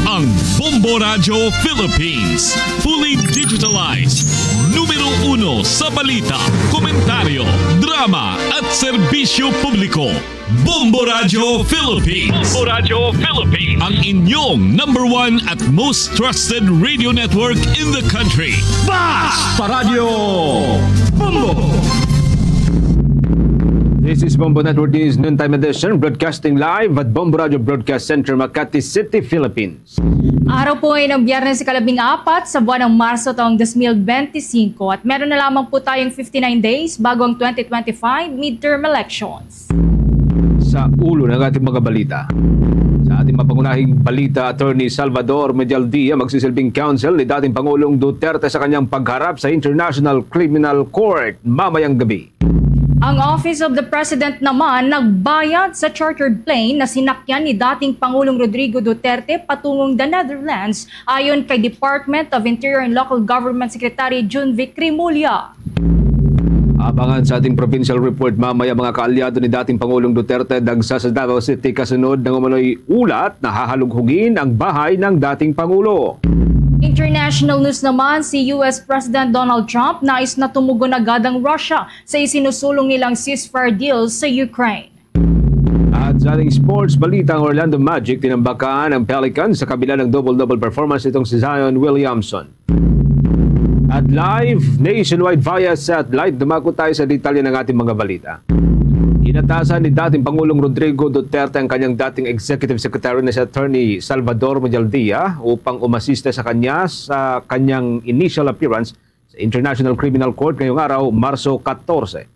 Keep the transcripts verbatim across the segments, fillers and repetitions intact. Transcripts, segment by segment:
Ang Bombo Radyo Philippines, fully digitalized, numero uno sa balita, komentaryo, drama, at serbisyo publiko. Bombo Radyo Philippines. Bombo Radyo Philippines. Ang inyong number one at most trusted radio network in the country. Basta Radyo Bombo! This is Bombo Network News Noontime Edition, broadcasting live at Bombo Radyo Broadcast Center, Makati City, Philippines. Araw po ay ng Biyernes, ikalabing apat sa buwan ng Marso taong dos mil bente singko, at meron na lamang po tayong fifty-nine days bago ang twenty twenty-five midterm elections. Sa ulo ng ating mga balita. Sa ating mapangunahing balita, Attorney Salvador Medialdea magsisilbing counsel ni dating Pangulong Duterte sa kanyang pagharap sa International Criminal Court mamayang gabi. Ang Office of the President naman nagbayad sa chartered plane na sinakyan ni dating Pangulong Rodrigo Duterte patungong the Netherlands, ayon kay Department of Interior and Local Government Secretary Junvic Remulla. Abangan sa ating provincial report mamaya, mga kaalyado ni dating Pangulong Duterte dagsa sa Davao City kasunod ng umano'y ulat na hahalughugin ang bahay ng dating Pangulo. International news naman, si U S President Donald Trump nais na tumugon agad ang Russia sa isinusulong nilang ceasefire deal sa Ukraine. At sa ating sports balita, ang Orlando Magic tinambakan ang Pelicans sa kabila ng double-double performance nitong si Zion Williamson. At live nationwide via satellite, dumako tayo sa detalye ng ating mga balita. Inatasan ni dating Pangulong Rodrigo Duterte ang kanyang dating executive secretary na si Attorney Salvador Medialdea upang umasista sa kanya sa kanyang initial appearance sa International Criminal Court ngayong araw, Marso katorse.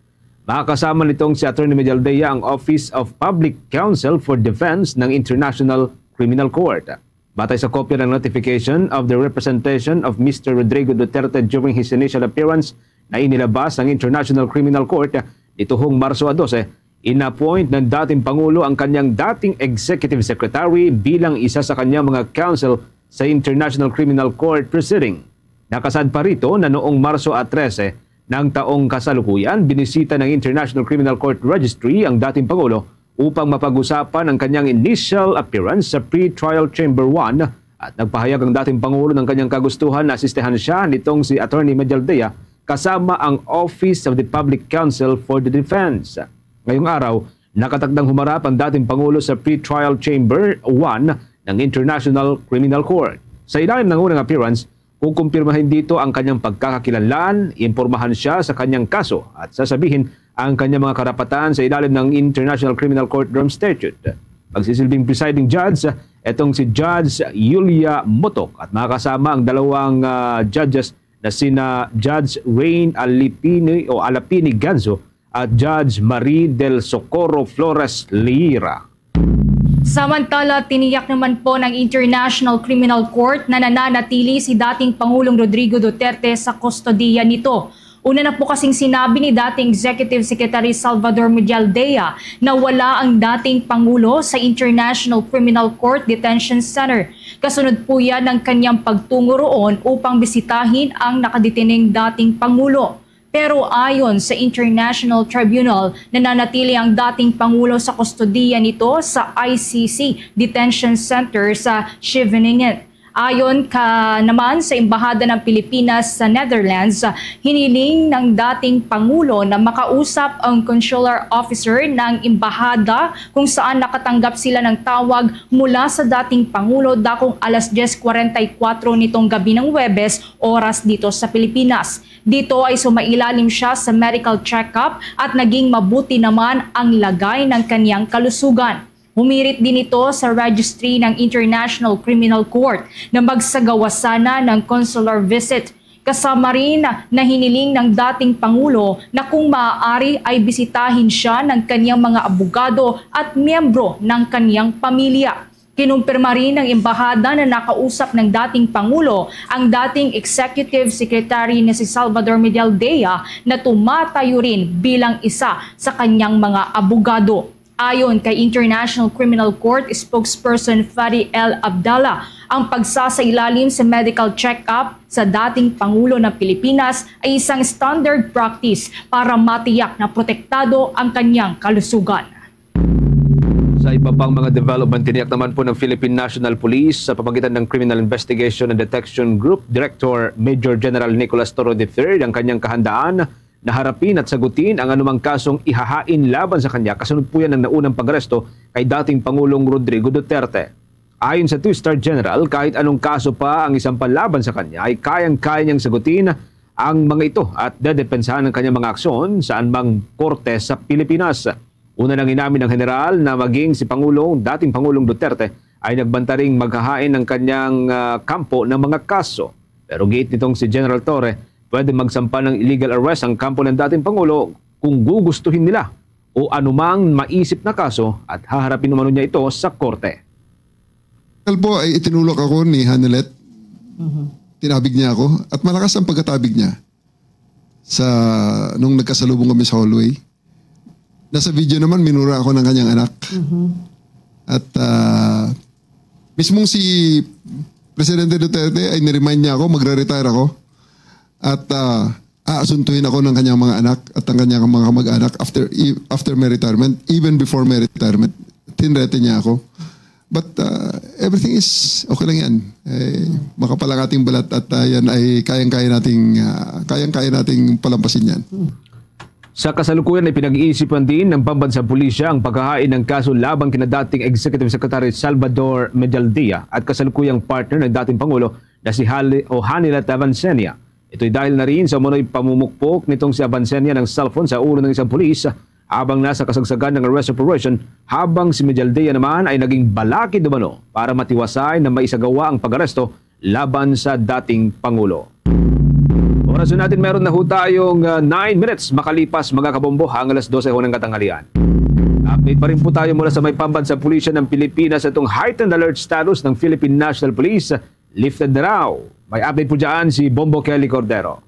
Makakasama nitong si Attorney Medialdea ang Office of Public Counsel for Defense ng International Criminal Court. Batay sa kopya ng Notification of the Representation of Mister Rodrigo Duterte during his initial appearance na inilabas ng International Criminal Court nituhong Marso dose, inappoint ng dating Pangulo ang kanyang dating executive secretary bilang isa sa kanyang mga counsel sa International Criminal Court proceeding. Nakasaad pa rito na noong Marso a trese ng taong kasalukuyan, binisita ng International Criminal Court Registry ang dating Pangulo upang mapag-usapan ang kanyang initial appearance sa pre-trial chamber one, at nagpahayag ang dating Pangulo ng kanyang kagustuhan na asistehan siya nitong si Attorney Medialdea kasama ang Office of the Public Counsel for the Defense. Ngayong araw, nakatakdang humarap ang dating Pangulo sa pre-trial chamber one ng International Criminal Court. Sa ilalim ng unang appearance, kukumpirmahin dito ang kanyang pagkakakilanlan, impormahan siya sa kanyang kaso, at sasabihin ang kanyang mga karapatan sa ilalim ng International Criminal Court Rome Statute. Magsisilbing presiding judge itong si Judge Yulia Motok, at makakasama ang dalawang, ah, judges na sina Judge Rain Alipini o Alapini Ganzo at Judge Marie del Socorro Flores Lira. Samantala, tiniyak naman po ng International Criminal Court na nananatili si dating Pangulong Rodrigo Duterte sa kustodiya nito. Una na po kasing sinabi ni dating Executive Secretary Salvador Medialdea na wala ang dating Pangulo sa International Criminal Court Detention Center. Kasunod po yan ng kanyang pagtungo roon upang bisitahin ang nakadetining dating Pangulo. Pero ayon sa International Tribunal, nananatili ang dating Pangulo sa kustodiya nito sa I C C Detention Center sa Scheveningen. Ayon ka naman sa Embahada ng Pilipinas sa Netherlands, hiniling ng dating Pangulo na makausap ang consular officer ng Embahada kung saan nakatanggap sila ng tawag mula sa dating Pangulo dakong alas dyes kwarenta y kuwatro nitong gabi ng Huwebes, oras dito sa Pilipinas. Dito ay sumailalim siya sa medical check-up at naging mabuti naman ang lagay ng kanyang kalusugan. Humirit din ito sa registry ng International Criminal Court na magsagawa sana ng consular visit. Kasama rin na hiniling ng dating Pangulo na kung maaari ay bisitahin siya ng kanyang mga abogado at miyembro ng kanyang pamilya. Kinumpirma rin ng embahada na nakausap ng dating Pangulo ang dating Executive Secretary na si Salvador Medialdea na tumatayo rin bilang isa sa kanyang mga abogado. Ayon kay International Criminal Court Spokesperson Fadi El Abdallah, ang pagsasailalim sa medical check-up sa dating Pangulo ng Pilipinas ay isang standard practice para matiyak na protektado ang kanyang kalusugan. Sa iba pang mga development, tiniyak naman po ng Philippine National Police sa pamagitan ng Criminal Investigation and Detection Group Director Major General Nicolas Toro the third ang kanyang kahandaan na harapin at sagutin ang anumang kasong ihahain laban sa kanya kasunod po yan ng naunang pag-aresto kay dating Pangulong Rodrigo Duterte. Ayon sa two-star general, kahit anong kaso pa ang isampal laban sa kanya ay kayang-kaya niyang sagutin ang mga ito at dedepensahan ang kanyang mga aksyon sa anumang korte sa Pilipinas. Una nang inamin ng general na maging si Pangulong, dating Pangulong Duterte ay nagbanta ring maghahain ng kanyang, ah, kampo ng mga kaso. Pero giit nitong si General Torre, pwede magsampa ng illegal arrest ang kampo ng dating Pangulo kung gugustuhin nila o anumang maisip na kaso at haharapin umano niya ito sa korte. Tal po ay itinulak ako ni Hanelet. Mhm. Tinabig niya ako at malakas ang pagkatabig niya sa nung nagkasalubong kami sa hallway. Nasa video naman, minura ako ng kanyang anak. Mhm. At, ah, mismong si Presidente Duterte ay niremind niya ako, magre-retire ako. At, ah, aasuntuhin ako ng kanyang mga anak at ang kanyang mga kamag-anak after, e- after my retirement, even before my retirement. Tinrete niya ako. But, ah, everything is okay lang yan. Eh, makapal ang ating balat at, ah, yan ay kayang-kaya nating, ah, kayang-kaya nating palampasin yan. Sa kasalukuyan ay pinag-iisipan din ng pambansang pulisya ang paghahain ng kaso laban kina dating Executive Secretary Salvador Medialdea at kasalukuyang partner ng dating Pangulo na si Hali-, o Hanilet Avancenia. Ito'y dahil na rin sa umano'y pamumukpok nitong si Avancenia ng cellphone sa ulo ng isang pulis habang nasa kasagsagan ng arrest operation, habang si Medialdea naman ay naging balakid umano para matiwasay na maisagawa ang pag-aresto laban sa dating Pangulo. Oras na natin, meron na ho tayong, ah, nine minutes makalipas, mga kabombo, ang alas dose ho ng katanghalian. Update pa rin po tayo mula sa may pambansang pulisya ng Pilipinas, itong heightened alert status ng Philippine National Police. Lifted na raw. May update po dyan si Bombo Kelly Cordero.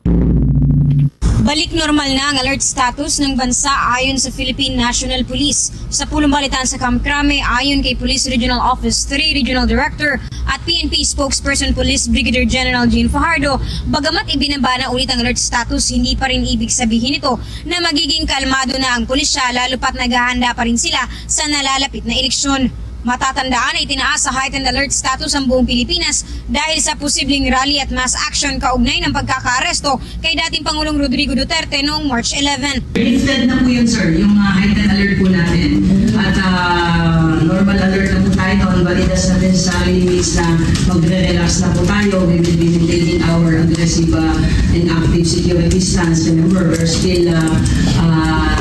Balik normal na ang alert status ng bansa ayon sa Philippine National Police. Sa pulong balitaan sa Kamkrame, ayon kay Police Regional Office three Regional Director at P N P Spokesperson Police Brigadier General Jean Fajardo, bagamat ibinaba na ulit ang alert status, hindi pa rin ibig sabihin nito na magiging kalmado na ang pulisya, lalo pat naghahanda pa rin sila sa nalalapit na eleksyon. Matatandaan na itinaas sa heightened alert status ang buong Pilipinas dahil sa posibleng rally at mass action kaugnay ng pagkakaaresto kay dating Pangulong Rodrigo Duterte noong March eleven. Lifted na po yun, sir, yung, ah, heightened alert po natin. At, ah, normal alert na po tayo. Don't worry, that's not necessarily means na magre-relax na po tayo. We will be maintaining our aggressive, ah, and active security stance. Remember, we're still, ah, ah,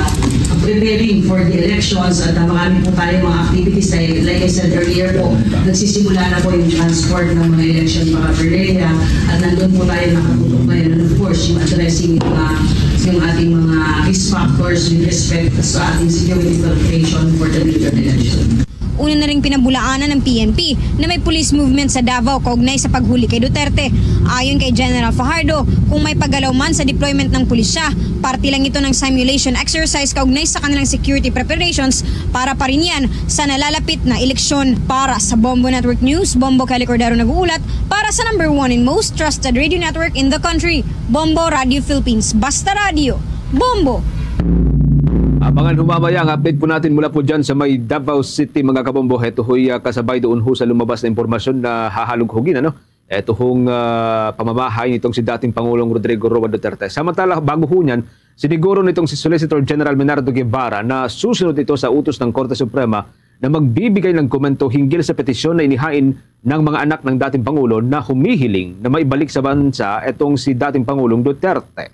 preparing for the elections at, ah, marami po tayo mga activities. Like, like I said earlier po, nagsisimula na po yung transport ng mga election paraphernalia at nandun po tayo nakatutok ngayon. And of course, yung addressing yung, ah, yung ating mga risk factors with respect sa ating security preparation for the midterm election. Una na ring pinabulaanan ng P N P na may police movement sa Davao kaugnay sa paghuli kay Duterte. Ayon kay General Fajardo, kung may paggalaw man sa deployment ng pulisya, parte lang ito ng simulation exercise kaugnay sa kanilang security preparations para pa rin yan sa nalalapit na eleksyon. Para sa Bombo Network News, Bombo Kelly Cordero nag-uulat para sa number one and most trusted radio network in the country, Bombo Radio Philippines. Basta Radio, Bombo! Abangan ho mamaya ang update po natin mula po dyan sa may Davao City, mga kabombo. Heto ho'y, ah, kasabay doon ho sa lumabas na impormasyon na hahalughugin, ano? Heto hong, ah, pamamahay nitong si dating Pangulong Rodrigo Roa Duterte. Samantala, bago ho niyan, siniguro nitong si Solicitor General Menardo Guevara na susunod ito sa utos ng Korte Suprema na magbibigay ng komento hinggil sa petisyon na inihain ng mga anak ng dating Pangulo na humihiling na maibalik sa bansa itong si dating Pangulong Duterte.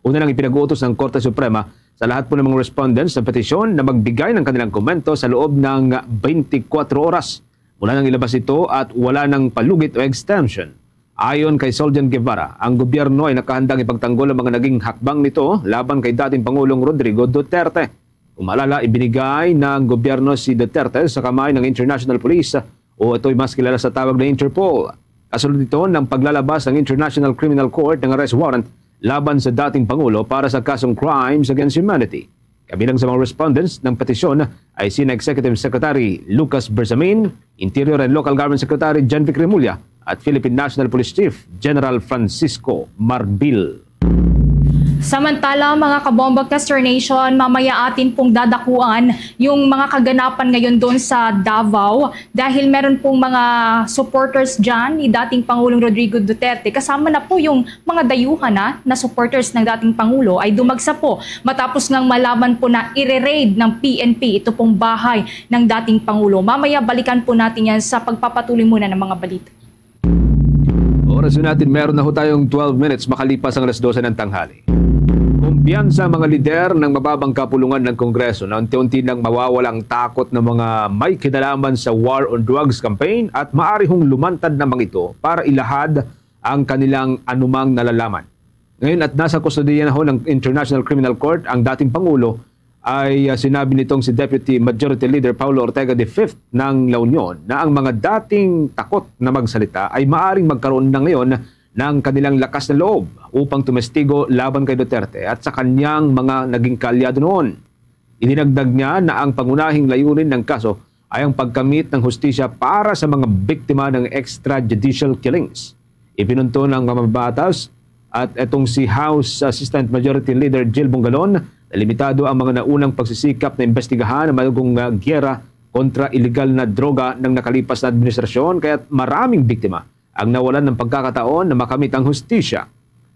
Una nang ipinag-utos ng Korte Suprema sa lahat po ng mga respondents ng petisyon na magbigay ng kanilang komento sa loob ng twenty-four oras mula nang ilabas ito at wala nang palugit o extension. Ayon kay Soljan Guevara, ang gobyerno ay nakahandang ipagtanggol ang mga naging hakbang nito laban kay dating Pangulong Rodrigo Duterte. Kung maalala, ibinigay ng gobyerno si Duterte sa kamay ng International Police o ito'y mas kilala sa tawag na Interpol. Kasunod nito ng paglalabas ng International Criminal Court ng arrest warrant laban sa dating Pangulo para sa kasong crimes against humanity. Kabilang sa mga respondents ng petisyon ay sina Executive Secretary Lucas Bersamin, Interior and Local Government Secretary Jenvic Remulla, at Philippine National Police Chief General Francisco Marbil. Samantala, mga kabomba, Kester Nation, mamaya atin pong dadakuan yung mga kaganapan ngayon doon sa Davao dahil meron pong mga supporters dyan ni dating Pangulong Rodrigo Duterte. Kasama na po yung mga dayuhan na, na supporters ng dating Pangulo ay dumagsa po matapos ngang malaman po na ire-raid ng P N P ito pong bahay ng dating Pangulo. Mamaya balikan po natin yan sa pagpapatuloy muna ng mga balita. Oras na natin, meron na ho tayong twelve minutes makalipas ang alas dose ng tanghali. Kumpiyansa ang mga lider ng mababang kapulungan ng Kongreso na unti-unti nang mawawala ang takot ng mga may kinalaman sa war on drugs campaign at maaari hong lumantad na mga ito para ilahad ang kanilang anumang nalalaman. Ngayon at nasa kustodiya na ho ng International Criminal Court ang dating Pangulo ay ah, sinabi nitong si Deputy Majority Leader Paulo Ortega the fifth ng La Union na ang mga dating takot na magsalita ay maaring magkaroon na ngayon ng kanilang lakas na loob upang tumestigo laban kay Duterte at sa kanyang mga naging kaalyado noon. Idinagdag niya na ang pangunahing layunin ng kaso ay ang pagkamit ng hustisya para sa mga biktima ng extrajudicial killings. Ipinunto ng mamabatas at itong si House Assistant Majority Leader Jill Bongalon na limitado ang mga naunang pagsisikap na imbestigahan ang malugong ah, giyera kontra iligal na droga ng nakalipas na administrasyon, kaya't maraming biktima ang nawalan ng pagkakataon na makamit ang hustisya.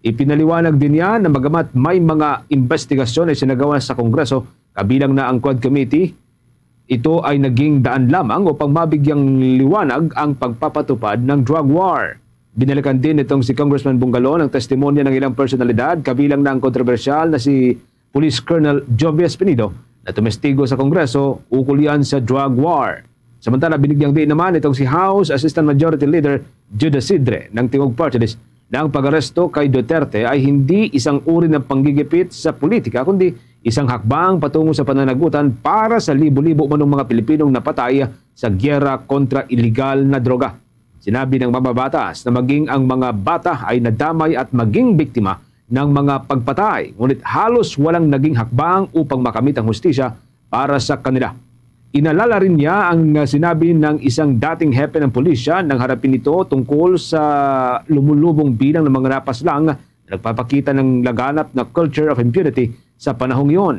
Ipinaliwanag din niya na bagamat may mga imbestigasyon ay sinagawa sa Kongreso, kabilang na ang Quad Committee, ito ay naging daan lamang upang mabigyang liwanag ang pagpapatupad ng drug war. Binalikan din nitong si Congressman Bongalon ang testimonya ng ilang personalidad, kabilang na ang kontrobersyal na si Police Colonel Jovias Pinido na tumestigo sa Kongreso ukol yan sa drug war. Samantala, binigyang diin naman itong si House Assistant Majority Leader Judah Sidre ng Tingog Party List na ang pag-aresto kay Duterte ay hindi isang uri ng panggigipit sa politika, kundi isang hakbang patungo sa pananagutan para sa libo-libo manong mga Pilipinong napatay sa giyera kontra iligal na droga. Sinabi ng mamabatas na maging ang mga bata ay nadamay at maging biktima ng mga pagpatay, ngunit halos walang naging hakbang upang makamit ang hustisya para sa kanila. Inalala rin niya ang uh, sinabi ng isang dating hepe ng pulisya nang harapin ito tungkol sa lumulubong bilang ng mga napaslang na nagpapakita ng laganap na culture of impunity sa panahong iyon.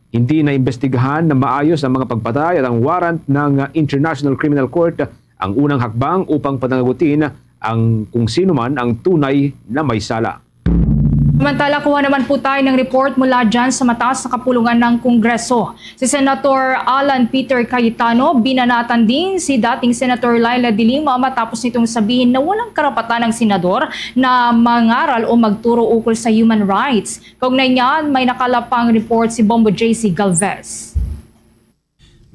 Hindi na imbestigahan na maayos ang mga pagpatay at ang warrant ng uh, International Criminal Court ang unang hakbang upang pananagutin ang kung sino man ang tunay na may sala. Samantala, kuha naman po tayo ng report mula dyan sa mataas na kapulungan ng Kongreso. Si Senator Alan Peter Cayetano, binanatan din si dating Senator Leila de Lima matapos nitong sabihin na walang karapatan ng senador na mangaral o magturo ukol sa human rights. Kaugnay niyan, may nakalapang report si Bombo J C Galvez.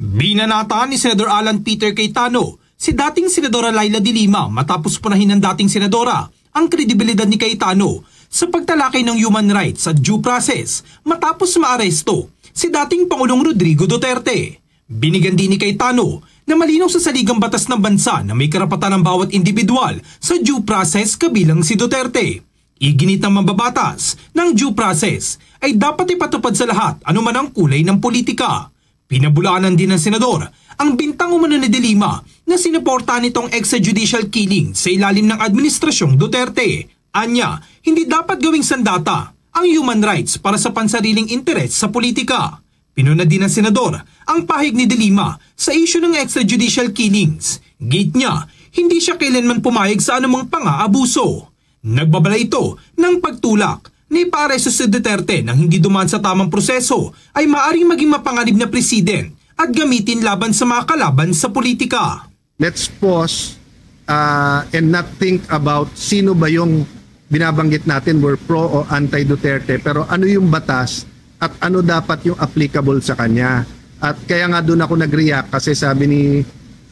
Binanatan ni Senador Alan Peter Cayetano si dating Senadora Leila de Lima matapos punahin ng dating senadora ang kredibilidad ni Cayetano sa pagtalakay ng human rights at due process matapos maaresto si dating Pangulong Rodrigo Duterte. Binigyan din ni Cayetano na malinaw sa saligang batas ng bansa na may karapatan ang bawat individual sa due process kabilang si Duterte. Iginit ng mambabatas ng due process ay dapat ipatupad sa lahat anuman ang kulay ng politika. Pinabulaanan din ng senador ang bintang umano ni De Lima na sinuportahan nitong extrajudicial killing sa ilalim ng Administrasyong Duterte. Anya, hindi dapat gawing sandata ang human rights para sa pansariling interes sa politika. Pinuna din ng senador ang pahayag ni De Lima sa isyu ng extrajudicial killings. Gate niya, hindi siya kailanman pumayag sa anumang pang-aabuso. Nagbabala ito ng pagtulak na ipaaresto si Duterte nang hindi dumaan sa tamang proseso ay maaring maging mapanganib na president at gamitin laban sa mga kalaban sa politika. Let's pause uh, and not think about sino ba yung binabanggit natin, we're pro o anti-Duterte, pero ano yung batas at ano dapat yung applicable sa kanya. At kaya nga doon ako nag-react kasi sabi ni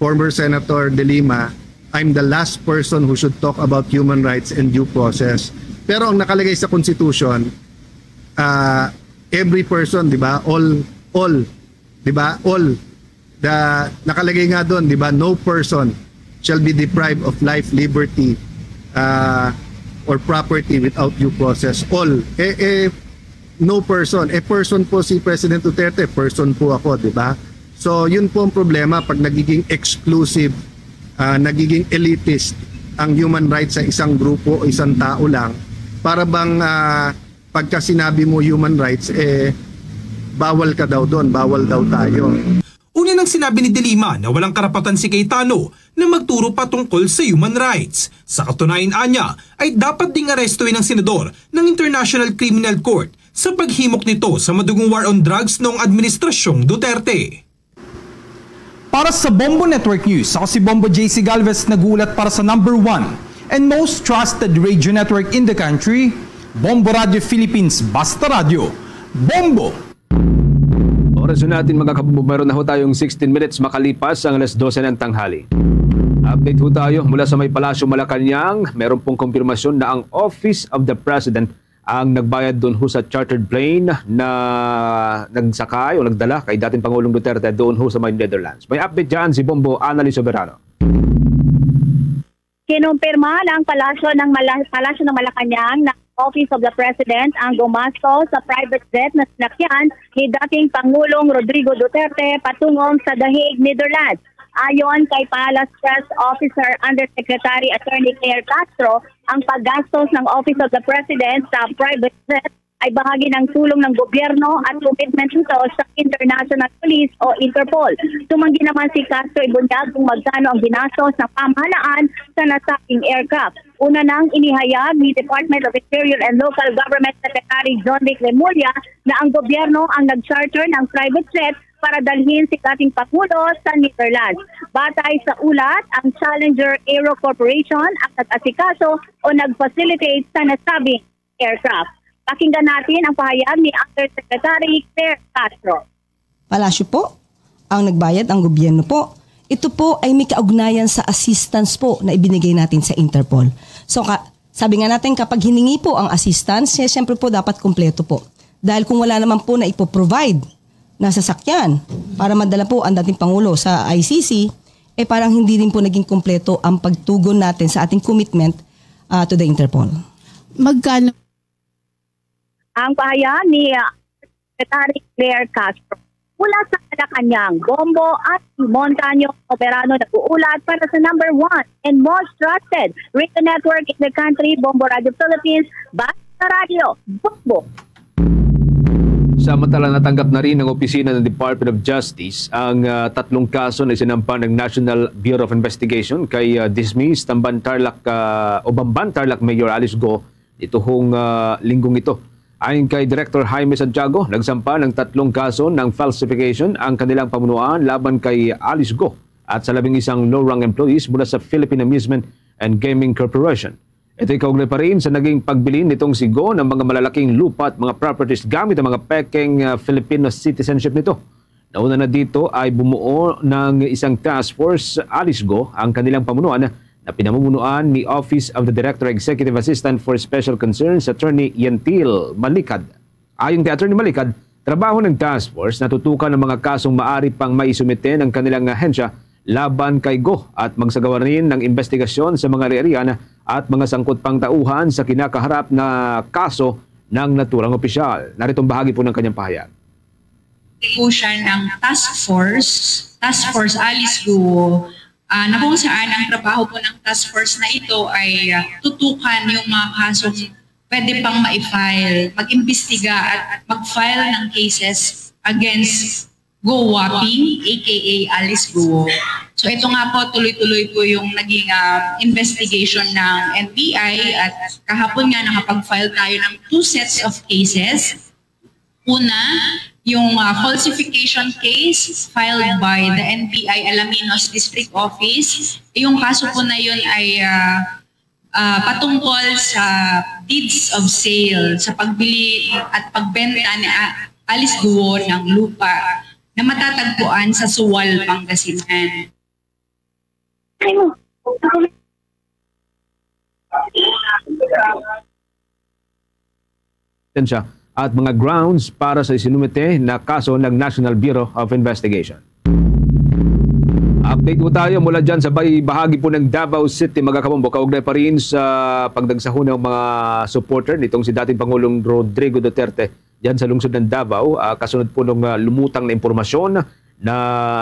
former Senator De Lima, I'm the last person who should talk about human rights and due process. Pero ang nakalagay sa Constitution, uh, every person, di ba? All, all, di ba? All. The, nakalagay nga doon, di ba? No person shall be deprived of life, liberty, uh, or property without due process. All. Eh, eh, no person. Eh, person po si President Duterte, person po ako, di ba? So, yun po ang problema pag nagiging exclusive, uh, nagiging elitist ang human rights sa isang grupo o isang tao lang. Para bang uh, Pagka sinabi mo human rights, eh, bawal ka daw doon, bawal daw tayo. Una nang sinabi ni De Lima na walang karapatan si Cayetano na magturo patungkol sa human rights. Sa katunayan anya ay dapat ding arestuhin ang senador ng International Criminal Court sa paghimok nito sa madugong war on drugs noong administrasyong Duterte. Para sa Bombo Network News, ako si Bombo J C Galvez, nag-uulat para sa number one and most trusted radio network in the country, Bombo Radio Philippines, Basta Radio, Bombo! Oras na natin, mga kabombo, meron na ho tayong sixteen minutes makalipas ang alas dose ng tanghali. Update ho tayo mula sa may Palasyo Malacañang. Meron pong kumpirmasyon na ang Office of the President ang nagbayad doon ho sa chartered plane na nagsakay o nagdala kay dating Pangulong Duterte doon ho sa may Netherlands. May update dyan si Bombo Annalyn Soberano. Kinumpirma ng Palasyo ng Mala- Palasyo ng Malacañang na Office of the President ang gumasto sa private jet na sinakyan ni dating Pangulong Rodrigo Duterte patungong sa The Hague, Netherlands. Ayon kay Palace Press Officer Undersecretary Attorney Claire Castro, ang paggastos ng Office of the President sa private jet ay bahagi ng tulong ng gobyerno at commitment nito sa International Police o Interpol. Tumanggi naman si Castro ibunyag kung magkano ang ginastos ng pamahalaan sa nasabing aircraft. Una nang inihayag ni Department of Interior and Local Government Secretary John Vic Remulla na ang gobyerno ang nag-charter ng private jet para dalhin si dating Pangulo sa Netherlands. Batay sa ulat, ang Challenger Aero Corporation ang nag-asikaso o nag-facilitate sa nasabing aircraft. Pakinggan natin ang pahayag ni Undersecretary Claire Castro. Palasyo po ang nagbayad, ang gobyerno po. Ito po ay may kaugnayan sa assistance po na ibinigay natin sa Interpol. So ka, sabi nga natin, kapag hiningi po ang assistance, eh, siyempre po dapat kompleto po. Dahil kung wala naman po na ipo-provide na sasakyan para madala po ang dating Pangulo sa I C C, eh parang hindi rin po naging kompleto ang pagtugon natin sa ating commitment ah, to the Interpol. Magkano Ang pahayag ni ah, Secretary Claire Castro. Mula sa Malacañang, Bombo at Montaño Soberano nag-uulat para sa number one and most trusted radio network in the country, Bombo Radio Philippines, Basta Radio, Bombo. Samantala, natanggap na rin ng Opisina ng Department of Justice ang ah, tatlong kaso na isinampa ng National Bureau of Investigation kay ah, dismissed Tamban Tarlac ah, o Bamban Tarlac Mayor Alice Go nitong ah, linggong ito. Ayon kay Director Jaime Santiago, nagsampa ng tatlong kaso ng falsification ang kanilang pamunuan laban kay Alice Go at sa labing isang low-rank employees mula sa Philippine Amusement and Gaming Corporation. Ito'y kaugnay pa rin sa naging pagbilin nitong si Go ng mga malalaking lupa at mga properties gamit ang mga pekeng ah, Filipino citizenship nito. Nauna na dito ay bumuo ng isang task force, Alice Go, ang kanilang pamunuan na pinamumunuan ni Office of the Director Executive Assistant for Special Concerns, Attorney Yentil Malikad. Ayon kay Attorney Malikad, trabaho ng task force na tutukan ang mga kasong maari pang maisumite ng kanilang ahensya laban kay Go at magsagawa rin ng investigasyon sa mga ari-arian at mga sangkot pang tauhan sa kinakaharap na kaso ng naturang opisyal. Narito ang bahagi po ng kanyang pahayag. po siya ng task force, Task Force Alice Guo, ah, na kung saan ang trabaho po ng task force na ito ay ah, tutukan yung mga kasong pwede pang ma-file, mag-imbestiga at mag-file ng cases against Go Waping, A K A Alice Guo. So ito nga po, tuloy-tuloy po yung naging ah, investigation ng N B I at kahapon nga nakapag-file tayo ng two sets of cases. Una, yung ah, falsification case filed by the N B I Alaminos District Office. Yung kaso po na yun ay ah, ah, patungkol sa deeds of sale, sa pagbili at pagbenta ni A- Alice Guo ng lupa na matatagpuan sa Suwal, Pangasinan. Sentensya at mga grounds para sa isinumite na kaso ng National Bureau of Investigation. Update po tayo mula dyan sa bay bahagi po ng Davao City, mga kabombo. Kaugnay pa rin sa pagdagsahon ng mga supporter nitong si dating Pangulong Rodrigo Duterte dyan sa lungsod ng Davao, ah, kasunod po ng ah, lumutang na impormasyon na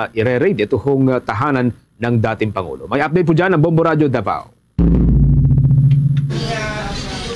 ire-raid ito hong ah, tahanan ng dating Pangulo. May update po dyan ang Bombo Radyo Davao.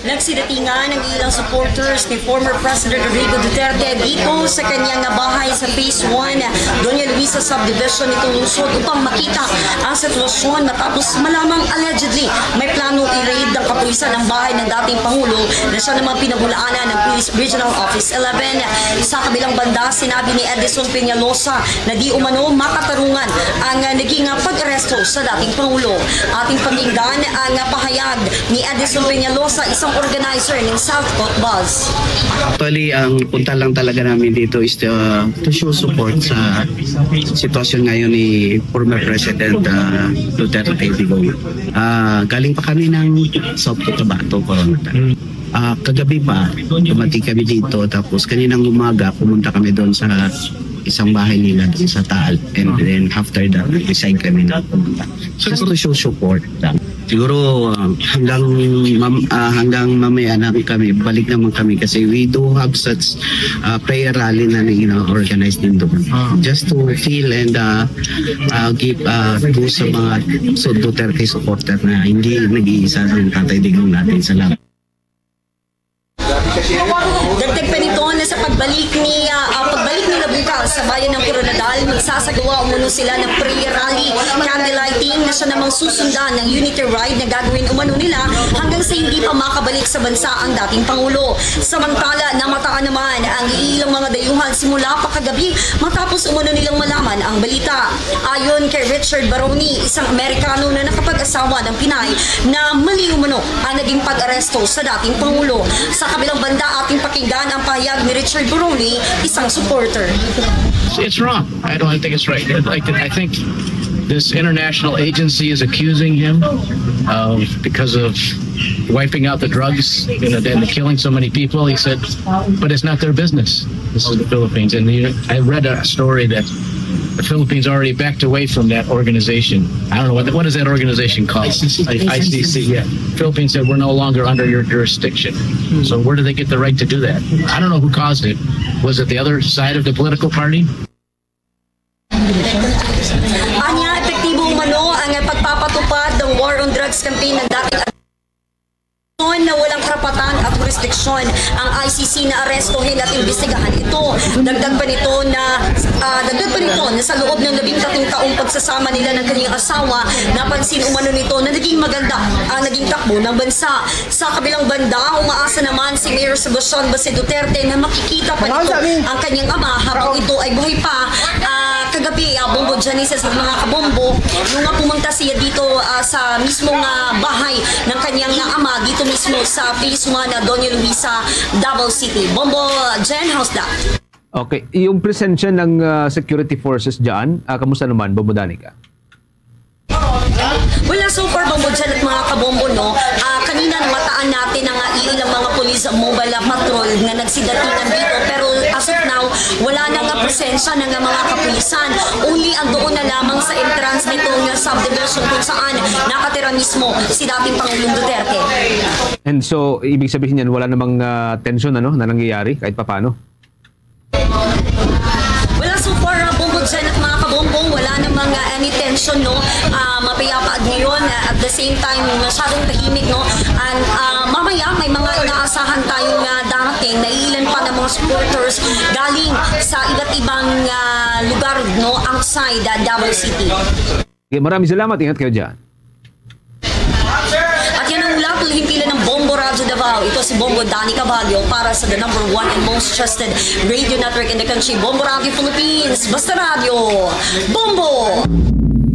Nagsidatingan ang ilang supporters ni former President Rodrigo Duterte dito sa kanyang bahay sa Phase one, Doña Luisa Subdivision nitong lungsod upang makita ang sitwasyon matapos malamang allegedly may plano i-raid ng kapulisan ang bahay ng dating Pangulo na siya namang pinabulaanan ng Police Regional Office eleven. Sa kabilang banda, sinabi ni Edison Peñalosa na di umano makatarungan ang naging pag-aresto sa dating Pangulo. Ating pakinggan ang pahayag ni Edison Peñalosa, isang organizer ng South Coast Buzz. Actually, ang punta lang talaga namin dito is to, to show support sa sitwasyon ngayon ni former President uh, Duterte Digong. Uh, galing pa kami ng South Cotabato, Coronata. Uh, kagabi pa, dumating kami dito, tapos kaninang umaga, pumunta kami doon sa isang bahay nila doon sa Taal. And then after that, nag-decide kami na pumunta. Just to show support lang. Siguro uh, hanggang mam, uh, hanggang mamaya na kami, balik naman kami kasi we do have such uh, prayer rally na you know, organized din doon. Just to feel and uh, uh, give uh, boost sa mga so Duterte supporter na hindi nag-iisa ang Tatay Digong natin. Salamat. Dagdag pa nito na sa pagbalik ni uh, uh, pagbalik nila bukas sa bayan ng Koronadal, magsasagawa umano sila ng prayer rally, candlelighting na siya namang susundan ng unity ride na gagawin umano nila hanggang sa hindi pa makabalik sa bansa ang dating Pangulo. Samantala, namataan naman ang ilang mga dayuhan simula pa kagabi matapos umano nilang malaman ang balita. Ayon kay Richard Baroni, isang Amerikano na nakapag-asawa ng Pinay, na mali umano ang naging pag-aresto sa dating Pangulo. Sa kabilang banda, ating pakinggan ang pahayag ni Richard Baroni, isang supporter. It's wrong. I don't think it's right. I, I think this international agency is accusing him of because of wiping out the drugs and, and killing so many people. He said, but it's not their business. This is the Philippines. And you, I read a story that the Philippines already backed away from that organization. I don't know what what is that organization called? I C C. I- ICC. Yeah. Philippines said we're no longer under your jurisdiction. So where do they get the right to do that? I don't know who caused it. Was it the other side of the political party? Anya, epektibo umano ang pagpapatupad ng War on Drugs campaign ng dating na walang karapatan at jurisdiksyon ang I C C na arestuhin at imbestigahan ito. Dagdag pa nito na ah, dagdag pa nito na sa loob ng labing tatlong taong pagsasama nila ng kanyang asawa, napansin umano nito na naging maganda ang naging takbo ng bansa. Sa kabilang banda, umaasa naman si Mayor Sebastian Base Duterte na makikita pa nito ang kanyang ama habang ito ay buhay pa. Ah, kagabi, ah, Bombo Janice at mga kabombo, nung nga pumunta siya dito ah, sa mismong ah, bahay ng kanyang ah, ama dito mismo sa Phase one, ah, Doña Luisa, Davao City. Bombo Jen, how's that? Okay, yung presensya ng ah, security forces dyan, ah, kamusta naman, Bombo Danica? Wala, so far, Bombo Jen at mga kabombo, no? Ah, kanina namataan natin ang ah, ilang mga police mobile ah, patrol na nagsidatingan dito. Pero as of now, wala na nga presensya ng ah, mga kapulisan. Only ang doon na lamang sa entrance nitong ah, subdivision kung saan nakatira mismo si dating Pangulong Duterte. And so, ibig sabihin yan, wala namang ah, tensyon ano, na nangyayari kahit papano? Wala, so far, ah, Bombo Jen at mga kabombo, wala namang ah, any tension, no? Ah, mapayapa at ngayon, ah, at the same time, masyadong tahimik, no? And ah, mamaya, may mga inaasahan tayong ah, darating na ilan pa ng mga supporters galing sa iba't ibang ah, lugar, no? Outside ah, Davao City. Okay, maraming salamat. Ingat kayo dyan. At yan ang ulat, himpilan ng Bombo Radyo Davao. Ito si Bombo Danny Caballo para sa the number one and most trusted radio network in the country, Bombo Radyo Philippines. Basta Radyo, Bombo!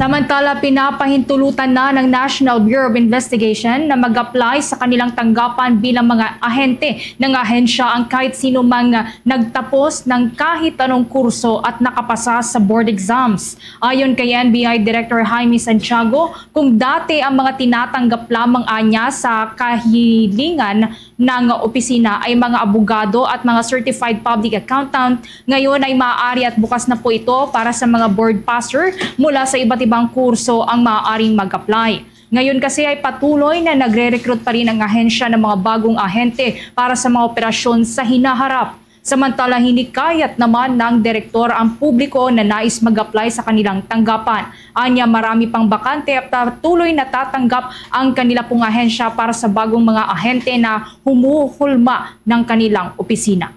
Samantala, pinapahintulutan na ng National Bureau of Investigation na mag-apply sa kanilang tanggapan bilang mga ahente ng ahensya ang kahit sino mang nagtapos ng kahit anong kurso at nakapasa sa board exams. Ayon kay N B I Director Jaime Santiago, kung dati ang mga tinatanggap lamang anya sa kahilingan ng opisina ay mga abogado at mga certified public accountant, ngayon ay maaari at bukas na po ito para sa mga board passer mula sa iba't ibang kurso ang maaaring mag-apply. Ngayon kasi ay patuloy na nagre-recruit pa rin ang ahensya ng mga bagong ahente para sa mga operasyon sa hinaharap. Samantala, hinikayat naman ng direktor ang publiko na nais mag-apply sa kanilang tanggapan. Anya, marami pang bakante at patuloy natatanggap ang kanila pong ahensya para sa bagong mga ahente na humuhulma ng kanilang opisina.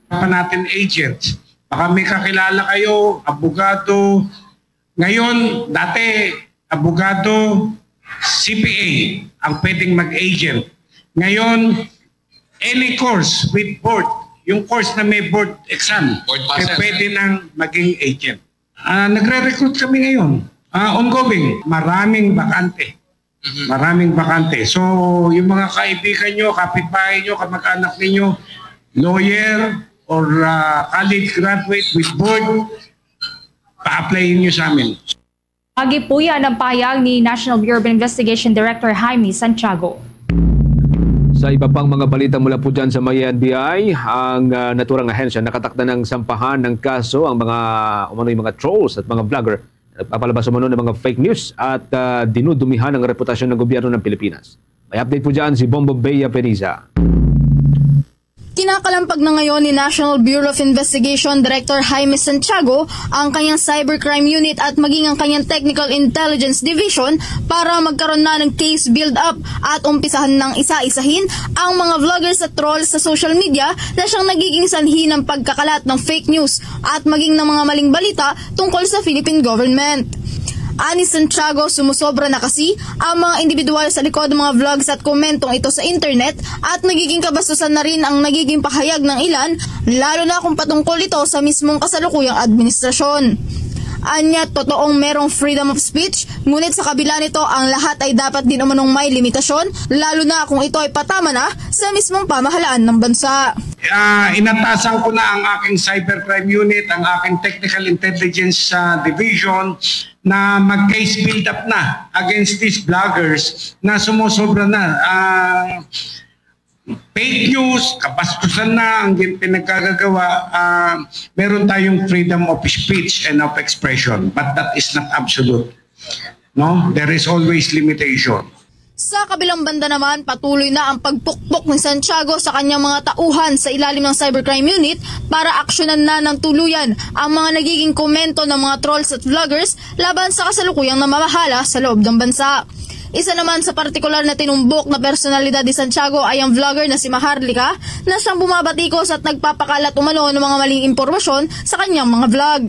Pa natin agents. Baka may kakilala kayo, abogado. Ngayon, dati, abogado, C P A ang pwedeng mag-agent. Ngayon, any course with board, yung course na may board exam, Board passes. Pwede nang maging agent. Ah, nagre-recruit kami ngayon. Ah, ongoing, maraming bakante. Maraming bakante. So, yung mga kaibigan nyo, kapitbahay nyo, kamag-anak ninyo, lawyer or ah, college graduate with board, pa-applyin nyo sa amin. Agi po yan ang pahayag ni National Bureau of Investigation Director Jaime Santiago. Sa iba pang mga balita mula po dyan sa may N B I, ang ah, naturang ahensya nakatakda ng sampahan ng kaso ang mga umano'y mga trolls at mga vlogger na nagpapalabas umano ng mga fake news at ah, dinudumihan ang reputasyon ng gobyerno ng Pilipinas. May update po dyan si Bombo Bea Peniza. Kinakalampag na ngayon ni National Bureau of Investigation Director Jaime Santiago ang kanyang Cybercrime Unit at maging ang kanyang Technical Intelligence Division para magkaroon na ng case build-up at umpisahan ng isa-isahin ang mga vloggers at trolls sa social media na siyang nagiging sanhi ng pagkakalat ng fake news at maging ng mga maling balita tungkol sa Philippine government. Ani Santiago, sumusobra na kasi ang mga individual sa likod ng mga vlogs at komentong ito sa internet at nagiging kabastusan na rin ang nagiging pahayag ng ilan, lalo na kung patungkol ito sa mismong kasalukuyang administrasyon. Anya, totoong merong freedom of speech, ngunit sa kabila nito, ang lahat ay dapat din umanong may limitasyon, lalo na kung ito ay patama na sa mismong pamahalaan ng bansa. Ah, inatasan ko na ang aking cybercrime unit, ang aking technical intelligence ah, division na mag-case build-up na against these bloggers na sumusobra na. Ah, fake news, kabastusan na ang gin- pinagkagagawa. Ah, meron tayong freedom of speech and of expression, but that is not absolute. No, there is always limitation. Sa kabilang banda naman, patuloy na ang pagpukpok ni Santiago sa kanyang mga tauhan sa ilalim ng Cybercrime Unit para aksyonan na ng tuluyan ang mga nagiging komento ng mga trolls at vloggers laban sa kasalukuyang namamahala sa loob ng bansa. Isa naman sa partikular na tinumbok na personalidad ni Santiago ay ang vlogger na si Maharlika, na siyang bumabatikos at nagpapakalat umano ng mga maling impormasyon sa kanyang mga vlog.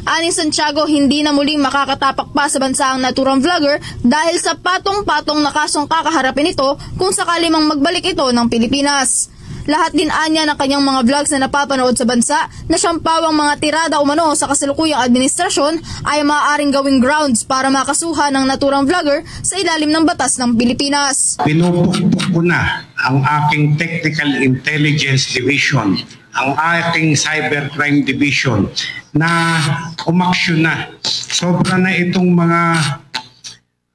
Ani Santiago, hindi na muling makakatapak pa sa bansa ang naturang vlogger dahil sa patong-patong na kasong kakaharapin ito kung sakali mang magbalik ito ng Pilipinas. Lahat din anya ng kanyang mga vlogs na napapanood sa bansa na siyang pawang mga tirada umano sa kasalukuyang administrasyon ay maaaring gawing grounds para makasuhan ang naturang vlogger sa ilalim ng batas ng Pilipinas. Pinupukpok ko na ang aking Technical Intelligence Division, ang aking Cybercrime Division na umaksyon na. Sobra na itong mga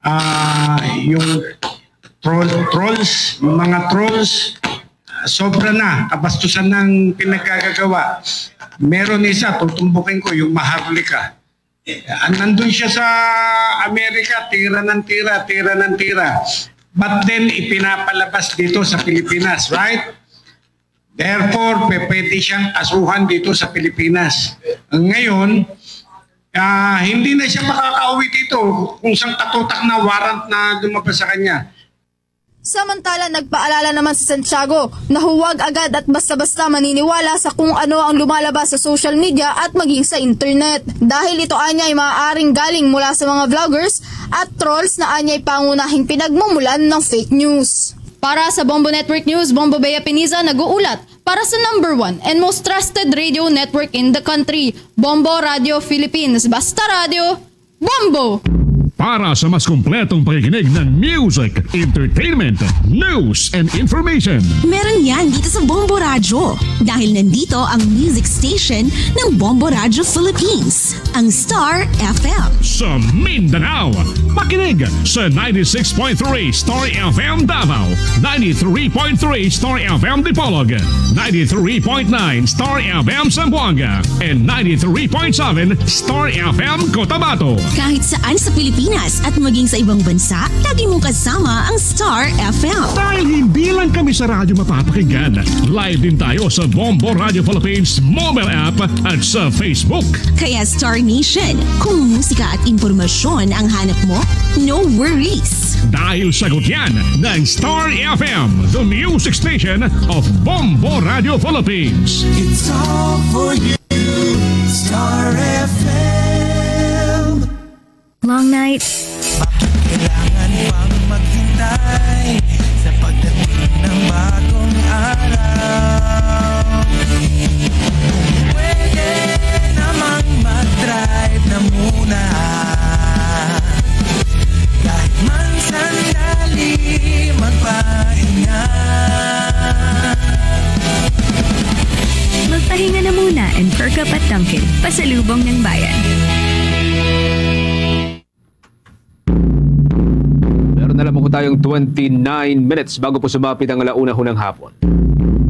ah, yung troll, trolls, yung mga trolls, ah, sobra na, kabastusan ng pinagkagagawa. Meron isa, tutumbukin ko, yung Maharlika. Ah, nandun siya sa Amerika, tira ng tira, tira ng tira. But then, ipinapalabas dito sa Pilipinas, right? Therefore, pe- pwede siyang kasuhan dito sa Pilipinas. Ngayon, ah, hindi na siya makakauwi dito kung sang katutak na warrant na lumabas sa kanya. Samantala, nagpaalala naman si Santiago na huwag agad at basta-basta maniniwala sa kung ano ang lumalabas sa social media at maging sa internet. Dahil ito anya ay maaaring galing mula sa mga vloggers at trolls na anya ay pangunahing pinagmumulan ng fake news. Para sa Bombo Network News, Bombo Bea Piniza nag-uulat para sa number one and most trusted radio network in the country, Bombo Radio Philippines. Basta Radio, Bombo! Para sa mas kompletong pakikinig ng music, entertainment, news, and information. Meron yan dito sa Bombo Radyo. Dahil nandito ang music station ng Bombo Radyo Philippines, ang Star F M. Sa Mindanao, makinig Sa ninety-six point three Star F M Davao, ninety-three point three Star F M Dipolog, ninety-three point nine Star F M Zamboanga, and ninety-three point seven Star F M Cotabato. Kahit saan sa Pilipinas at maging sa ibang bansa, lagi mong kasama ang Star F M. Dahil hindi lang kami sa radyo mapapakinggan, live din tayo sa Bombo Radio Philippines mobile app at sa Facebook. Kaya Star Nation, kung musika at impormasyon ang hanap mo, no worries. Dahil sagot yan ng Star F M, the music station of Bombo Radio Philippines. It's all for you, Star F M. Long night. Bakit kailangan pang maghintay sa pagdating ng bagong araw? Pwede namang mag-drive na muna. Kahit man sandali magpahinga. Magpahinga na muna and perk up at Dunkin', pasalubong ng bayan. Meron na lamang po tayong twenty-nine minutes bago po sumapit ang alauna ho ng hapon.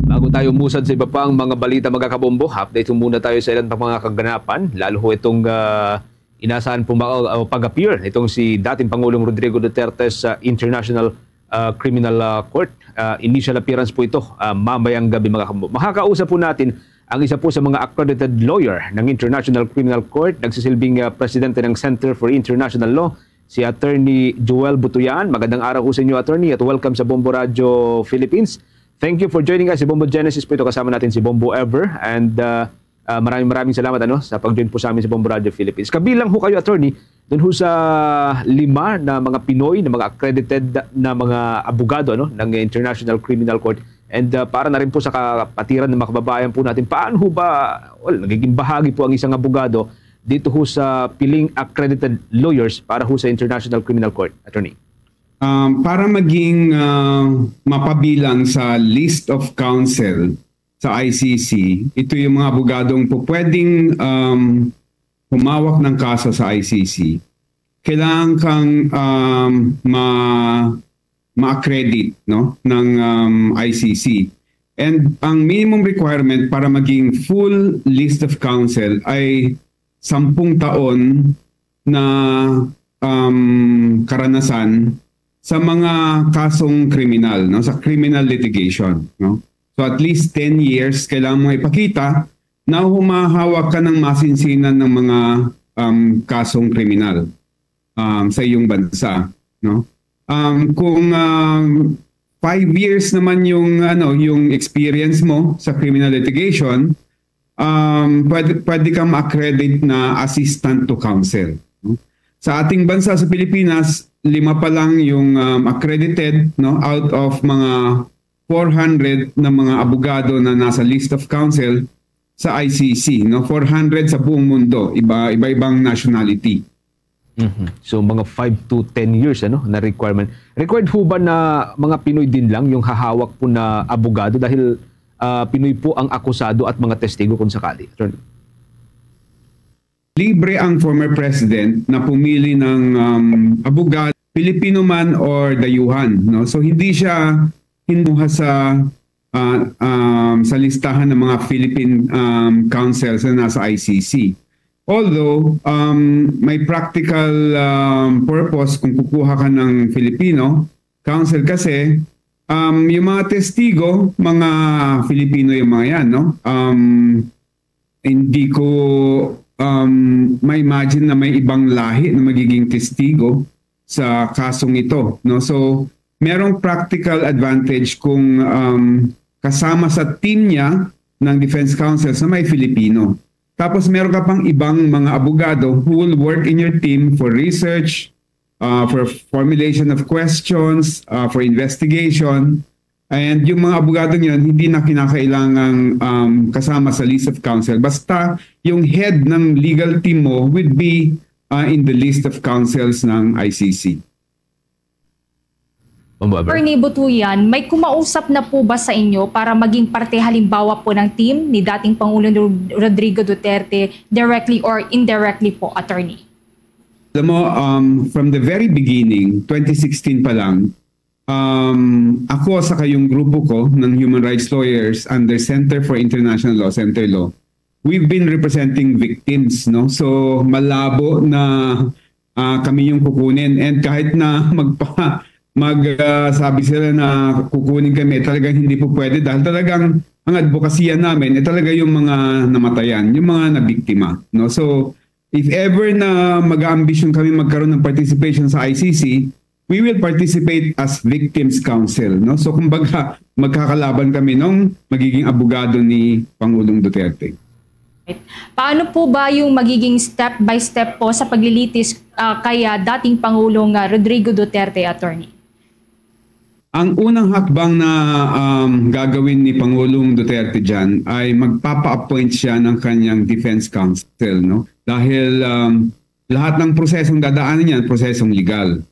Bago tayo musad sa iba pang mga balita, mga kabombo, update ho muna tayo sa ilan pang mga kaganapan, lalo ho itong, ah, inasahan po ma-, o pag-appear nitong si dating Pangulong Rodrigo Duterte sa International, ah, Criminal, ah, Court. Ah, initial appearance po ito, ah, mamayang gabi, mga kabombo. Makakausap po natin ang isa po sa mga accredited lawyer ng International Criminal Court, nagsisilbing, ah, presidente ng Center for International Law, si Attorney Joel Butuyan. Magandang araw po sa inyo, Attorney, at welcome sa Bombo Radio Philippines. Thank you for joining us. Si Bombo Genesis po ito, kasama natin si Bombo Ever, and, ah, ah, maraming, maraming salamat, ano, sa pag-join po sa amin sa Bombo Radio Philippines. Kabilang ho kayo, Attorney, dun ho sa lima na mga Pinoy na mga accredited na mga abogado, ano, ng International Criminal Court. And, ah, para na rin po sa kapatiran ng mga kababayan po natin, paano ho ba, well, nagiging bahagi po ang isang abogado dito ho sa piling accredited lawyers para ho sa International Criminal Court, Attorney? Um, para maging, ah, mapabilang sa list of counsel sa I C C, ito yung mga abogadong po pwedeng, um, humawak ng kaso sa I C C. Kailangan kang, um, ma-, ma-accredit, no, ng, um, I C C. And ang minimum requirement para maging full list of counsel ay sampung taon na, um, karanasan sa mga kasong kriminal, no, sa criminal litigation, no? So, at least ten years kailangan mo ipakita na humahawak ka ng masinsinan ng mga, um, kasong kriminal, um, sa iyong bansa, no? Um, kung, um, five years naman yung, ano, yung experience mo sa criminal litigation, um, pwede, pwede kang ma-accredit na assistant to counsel, no? Sa ating bansa, sa Pilipinas, lima pa lang yung, um, accredited, no, out of mga four hundred na mga abogado na nasa list of counsel sa I C C, no? Four hundred sa buong mundo, iba, iba-ibang nationality. Mhm. So, mga five to ten years, ano, na requirement. Required ho ba na mga Pinoy din lang yung hahawak po na abogado dahil, ah, Pinoy po ang akusado at mga testigo kung sakali, Attorney? Libre ang former president na pumili ng, um, abogado, Pilipino man or dayuhan, no? So, hindi siya kinuha sa, ah, um, sa listahan ng mga Philippine, um, counsels na nasa I C C. Although, um, may practical, um, purpose kung kukuha ka ng Filipino counsel kasi, um, yung mga testigo, mga Filipino yung mga yan, no? Um, hindi ko, um, ma-imagine na may ibang lahi na magiging testigo sa kasong ito, no? So, merong practical advantage kung, um, kasama sa team niya ng defense counsel sa may Filipino. Tapos meron ka pang ibang mga abogado who will work in your team for research, uh, for formulation of questions, uh, for investigation. And yung mga abogado yun, hindi na kinakailangang, um, kasama sa list of counsel. Basta yung head ng legal team mo would be, uh, in the list of counsels ng I C C. Ma'am Weber? Attorney Butuyan, may kumausap na po ba sa inyo para maging parte halimbawa po ng team ni dating Pangulong Rod-, Rodrigo Duterte directly or indirectly po, Attorney? Alam mo, um, from the very beginning, twenty sixteen pa lang, um, ako sa kayong grupo ko ng human rights lawyers under Center for International Law, Center Law, we've been representing victims, no? So, malabo na ah, kami yung kukunin. And kahit na magpa, mag, ah, sabi sila na kukunin kami, talagang hindi po pwede dahil talagang ang advokasya namin ay talaga yung mga namatayan, yung mga nabiktima, no? So, if ever na mag-aambisyon kami magkaroon ng participation sa I C C, we will participate as victims counsel, no? So, kumbaga, magkakalaban kami nung magiging abogado ni Pangulong Duterte. Paano po ba yung magiging step by step po sa paglilitis, ah, kay, ah, dating Pangulong, ah, Rodrigo Duterte, Attorney? Ang unang hakbang na, um, gagawin ni Pangulong Duterte dyan ay magpapa-appoint siya ng kanyang defense counsel, no? Dahil, um, lahat ng prosesong dadaanan niya, prosesong legal.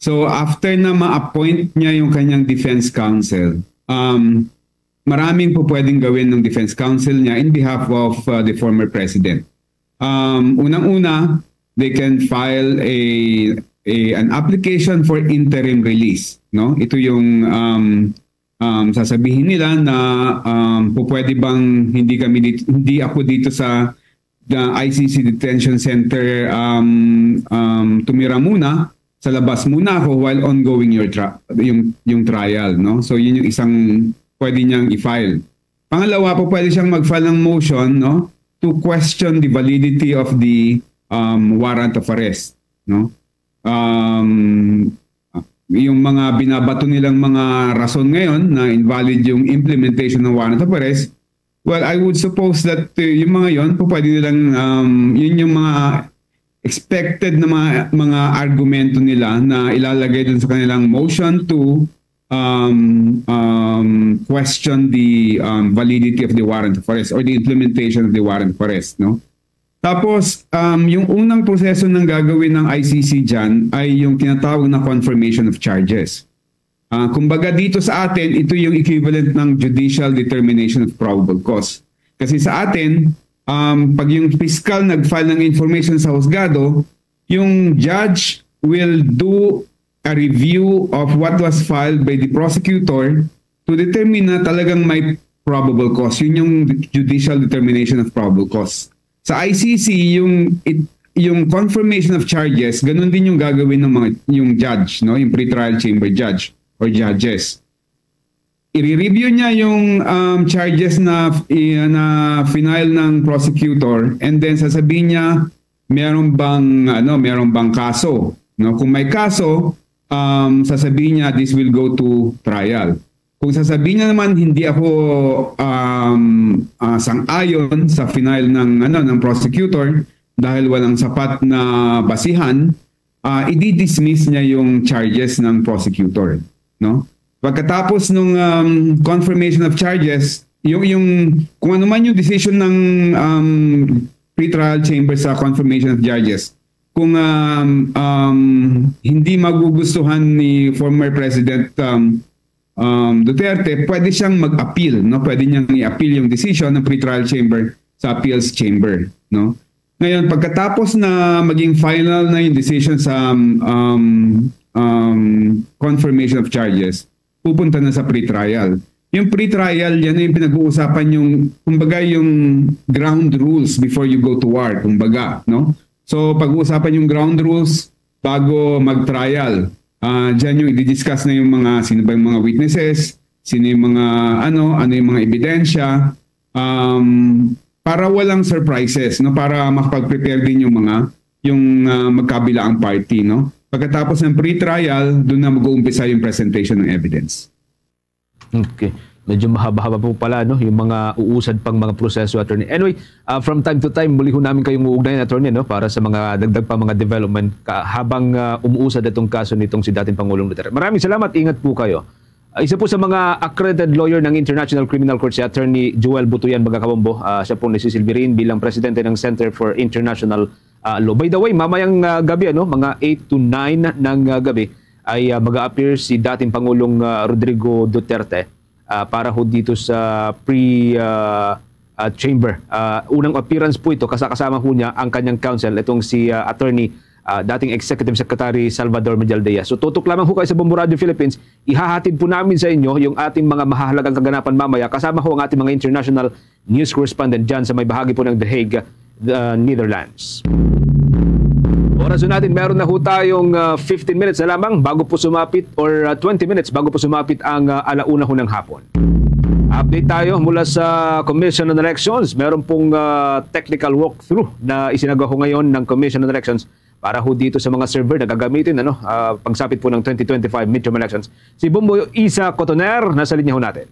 So, after na ma-appoint niya yung kanyang defense counsel, um, maraming po pwedeng gawin ng defense counsel niya in behalf of, uh, the former president. Um, unang-una, they can file a, a an application for interim release, no? Ito yung, um, um, sasabihin nila na, um, po pwede bang hindi kami dito, hindi ako dito sa, the I C C detention center, um, um, tumira muna, sa labas muna ako while ongoing your tra- yung yung trial, no? So, yun yung isang pwede niyang i-file. Pangalawa po, pwede siyang mag-file ng motion, no, to question the validity of the, um, warrant of arrest, no? Um, yung mga binabato nilang mga rason ngayon na invalid yung implementation ng warrant of arrest, well, I would suppose that, uh, yung mga yon po pwede nilang, um, yun yung mga expected na mga, mga argumento nila na ilalagay dun sa kanilang motion to, um, um, question the, um, validity of the warrant of arrest or the implementation of the warrant of arrest, no? Tapos, um, yung unang proseso ng gagawin ng I C C dyan ay yung tinatawag na confirmation of charges. Ah, kumbaga dito sa atin, ito yung equivalent ng judicial determination of probable cause. Kasi sa atin, um, pag yung piskal nag-file ng information sa husgado, yung judge will do a review of what was filed by the prosecutor to determine na talagang may probable cause. Yun yung judicial determination of probable cause. Sa I C C, yung it, yung confirmation of charges, ganun din yung gagawin ng mga yung judge, no, yung pretrial chamber judge or judges. I-review niya yung, um, charges na i- na final ng prosecutor, and then sasabihin niya meron bang ano, meron bang kaso, no? Kung may kaso, um, sasabihin niya this will go to trial. Kung sasabihin niya naman hindi ako, um, ah, sang-ayon sa final ng ano ng prosecutor dahil walang sapat na basihan, ah, i-dismiss niya yung charges ng prosecutor, no? Pagkatapos nung, um, confirmation of charges, yung yung kung ano man yung decision ng, um, pretrial chamber sa confirmation of charges, kung, um, um, hindi magugustuhan ni former President, um, um, Duterte, pwede siyang mag-appeal, no? Pwede niyang i-appeal yung decision ng pretrial chamber sa appeals chamber, no? Ngayon, pagkatapos na maging final na yung decision sa, um, um, confirmation of charges, pupunta na sa pretrial. Yung pretrial, yan yung pinag-uusapan yung, kumbaga, yung ground rules before you go to war, kumbaga, no? So, pag-uusapan yung ground rules bago mag-trial. Ah, diyan yung i-discuss na yung mga, sino ba yung mga witnesses, sino yung mga, ano, ano yung mga ebidensya, um, para walang surprises, no? Para makapag-prepare din yung mga, yung, ah, magkabilaang party, no? Pagkatapos ng pre-trial, doon na mag-uumpisa yung presentation ng evidence. Okay. Medyo mahaba-haba po pala, no, yung mga uusad pang mga proseso, attorney. Anyway, ah, from time to time, muli ho namin kayong uugnayan, attorney, no, para sa mga dagdag pa mga development ka, habang, ah, umuusad itong kaso nitong si dating Pangulong Duterte. Maraming salamat. Ingat po kayo. Ah, isa po sa mga accredited lawyer ng International Criminal Court, si Attorney Joel Butuyan, mga kabombo. Ah, siya pong nasisilbi rin bilang presidente ng Center for International, ah, Law. By the way, mamayang, ah, gabi, ano, mga eight to nine ng, ah, gabi, ay, ah, mag-a-appear si dating Pangulong, ah, Rodrigo Duterte, ah, para ho dito sa pre, ah, ah, chamber. Ah, unang appearance po ito, kasakasama ho niya ang kanyang counsel, itong si, ah, Attorney, ah, dating Executive Secretary Salvador Mejaldea. So, tutok lamang ho kayo sa Bombo Radio Philippines. Ihahatid po namin sa inyo yung ating mga mahahalagang kaganapan mamaya, kasama ho ang ating mga international news correspondent dyan sa may bahagi po ng The Hague, the Netherlands. Oras po natin, meron na ho tayong, ah, fifteen minutes na lamang bago po sumapit, or, ah, twenty minutes bago po sumapit ang, ah, alauna ho ng hapon. Update tayo mula sa Commission on Elections. Meron pong, ah, technical walkthrough na isinagawa ho ngayon ng Commission on Elections para ho dito sa mga server na gagamitin, ano, ah, pagsapit po ng twenty twenty-five midterm elections. Si Bombo Isa Cotoner, nasa linya ho natin.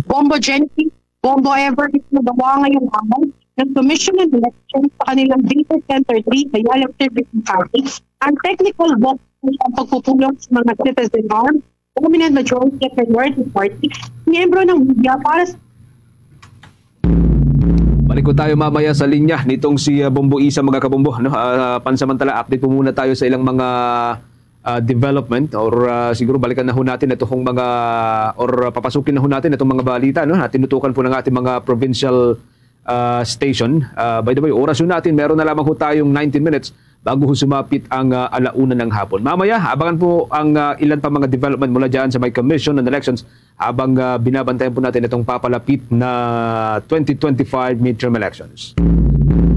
Bombo Jenny, Bombo Ever, nagawa ngayong araw ng Commission on Elections sa kanilang Data Center three sa Yalap Service Party ang technical walk ng pagpupulong sa mga citizen armed, dominant majority of minority party, miyembro ng media para sa Balik ko tayo mamaya sa linya nitong si, uh, Bombo Isa, mga kabombo, no? Ah, pansamantala, update po muna tayo sa ilang mga, ah, development, or, ah, siguro balikan na ho natin itong mga, or papasukin na ho natin itong mga balita, no? Na tinutukan po ng ating mga provincial, ah, station. Ah, by the way, oras yun natin, meron na lamang ho tayong nineteen minutes bago ho sumapit ang, ah, alauna ng hapon. Mamaya, abangan po ang, ah, ilan pa mga development mula dyan sa may Commission on Elections habang, ah, binabantayan po natin itong papalapit na twenty twenty-five midterm elections.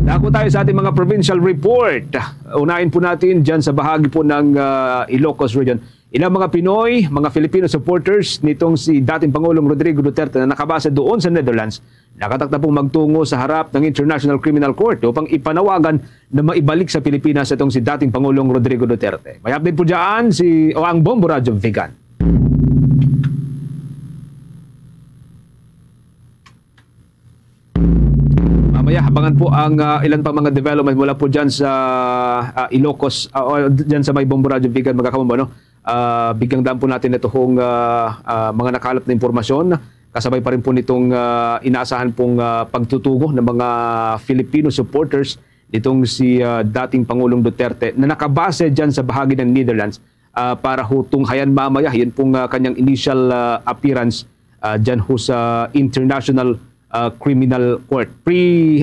Dako tayo sa ating mga provincial report. Unahin po natin dyan sa bahagi po ng, ah, Ilocos Region. Ilang mga Pinoy, mga Filipino supporters nitong si dating Pangulong Rodrigo Duterte na nakabase doon sa Netherlands, nakatakda pong magtungo sa harap ng International Criminal Court upang ipanawagan na maibalik sa Pilipinas itong si dating Pangulong Rodrigo Duterte. May update po dyan si, o ang Bombo Radyo Vigan. Mamaya, abangan po ang, ah, ilan pang mga development mula po dyan sa, ah, Ilocos, ah, o dyan sa may Bombo Radyo Vigan, mga kabombo, no? Ah, bigyan daan po natin ito kung, ah, ah, mga nakalap na impormasyon. Kasabay pa rin po nitong, ah, inaasahan pong, ah, pagtutungo ng mga Filipino supporters nitong si, ah, dating Pangulong Duterte na nakabase dyan sa bahagi ng Netherlands, ah, para ho tunghayan mamaya. Yan pong, ah, kanyang initial, ah, appearance, ah, dyan ho sa International, ah, Criminal Court. Pre,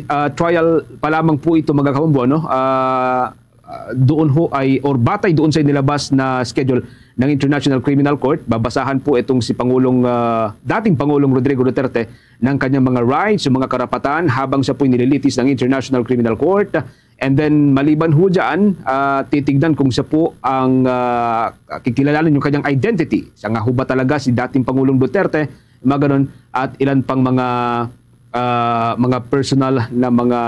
ah, trial pa lamang po ito, mga kabombo, no? Ah, ah, doon ho ay, or batay doon sa inilabas na schedule ng International Criminal Court, babasahan po itong si Pangulong, ah, dating Pangulong Rodrigo Duterte ng kanyang mga rights, yung mga karapatan habang siya po'y nililitis ng International Criminal Court. And then, maliban ho dyan, ah, titignan kung siya po ang, ah, kikilalanin yung kanyang identity. Siya nga ho ba talaga si dating Pangulong Duterte, mga ganun, at ilan pang mga, ah, mga personal na mga,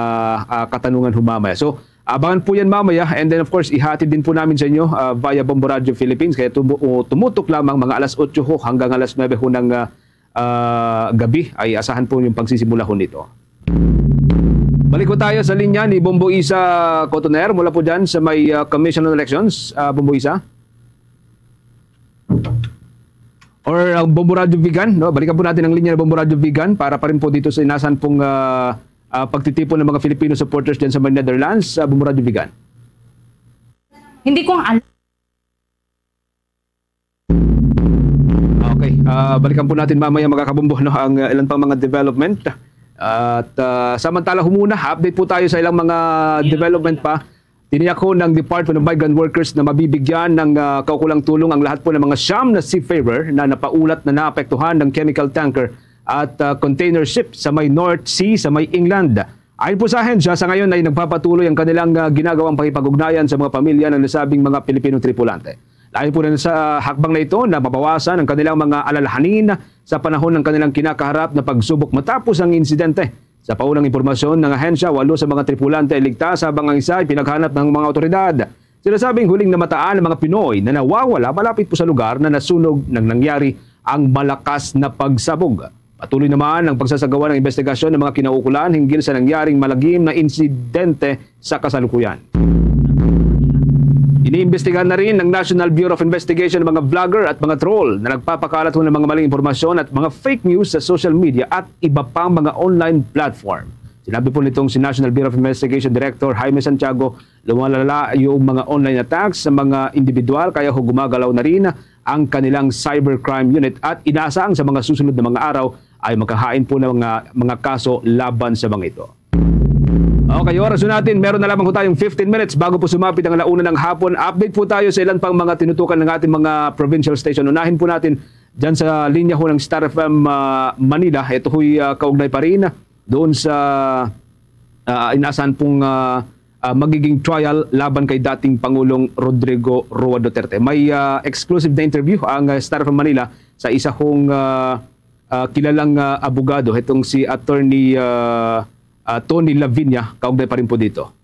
ah, katanungan ho mamaya. So, abangan po yan mamaya. And then, of course, ihatid din po namin sa inyo, ah, via Bombo Radio Philippines. Kaya tumu-, o, tumutok lamang mga alas otso ho hanggang alas nuebe ho ng, ah, ah, gabi ay asahan po yung pagsisimula ho nito. Balik po tayo sa linya ni Bombo Isa Cotoner mula po dyan sa may, ah, Commission on Elections. Ah, Bombo Isa? Or, ah, Bombo Radyo Vigan, no? Balikan po natin ang linya ng Bombo Radyo Vigan para pa rin po dito sa inasan pong, ah, ah, pagtitipon ng mga Filipino supporters dyan sa may Netherlands. Ah, Bombo Radyo Vigan. Hindi ko alam. Okay, ah, balikan po natin mamaya, mga kabombo, no, ang, ah, ilan pang mga development. At, ah, samantala ho muna, update po tayo sa ilang mga development pa. Tiniyak ho ng Department of Migrant Workers na mabibigyan ng, ah, kaukulang tulong ang lahat po ng mga siyam na seafarer na napaulat na naapektuhan ng chemical tanker at, ah, container ship sa may North Sea, sa may England. Ayon po sa ahensya, sa ngayon ay nagpapatuloy ang kanilang, ah, ginagawang pakipag-ugnayan sa mga pamilya ng nasabing mga Pilipinong tripulante. Layo po na sa hakbang na ito na mabawasan ang kanilang mga alalahanin sa panahon ng kanilang kinakaharap na pagsubok matapos ang insidente. Sa paunang impormasyon ng ahensya, walo sa mga tripulante ay ligtas, habang ang isa ay pinaghanap ng mga awtoridad. Sinasabing huling namataan ang mga Pinoy na nawawala malapit po sa lugar na nasunog nang nangyari ang malakas na pagsabog. Patuloy naman ang pagsasagawa ng investigasyon ng mga kinaukulan hinggil sa nangyaring malagim na insidente sa kasalukuyan. Iniimbestigahan na rin ng National Bureau of Investigation ang mga vlogger at mga troll na nagpapakalat ng mga maling impormasyon at mga fake news sa social media at iba pang mga online platform. Sinabi po nitong si National Bureau of Investigation Director Jaime Santiago, lumalala yung mga online attacks sa mga individual, kaya ho gumagalaw na rin ang kanilang cybercrime unit at inaasahang sa mga susunod na mga araw ay maghahain po ng mga, mga kaso laban sa mga ito. Okay, oras na natin. Meron na lamang po tayong fifteen minutes bago po sumapit ang alauna ng hapon. Update po tayo sa ilan pang mga tinutukan ng ating mga provincial station. Unahin po natin dyan sa linya ho ng Star F M, ah, Manila. Ito ho'y, ah, kaugnay pa rin doon sa, ah, inaasahan pong, ah, ah, magiging trial laban kay dating Pangulong Rodrigo Roa Duterte. May, ah, exclusive na interview ang, ah, Star F M Manila sa isa hong, ah, ah, kilalang, ah, abogado, itong si Attorney, ah, ah, Tony Lavinia, kaugnay pa rin po dito.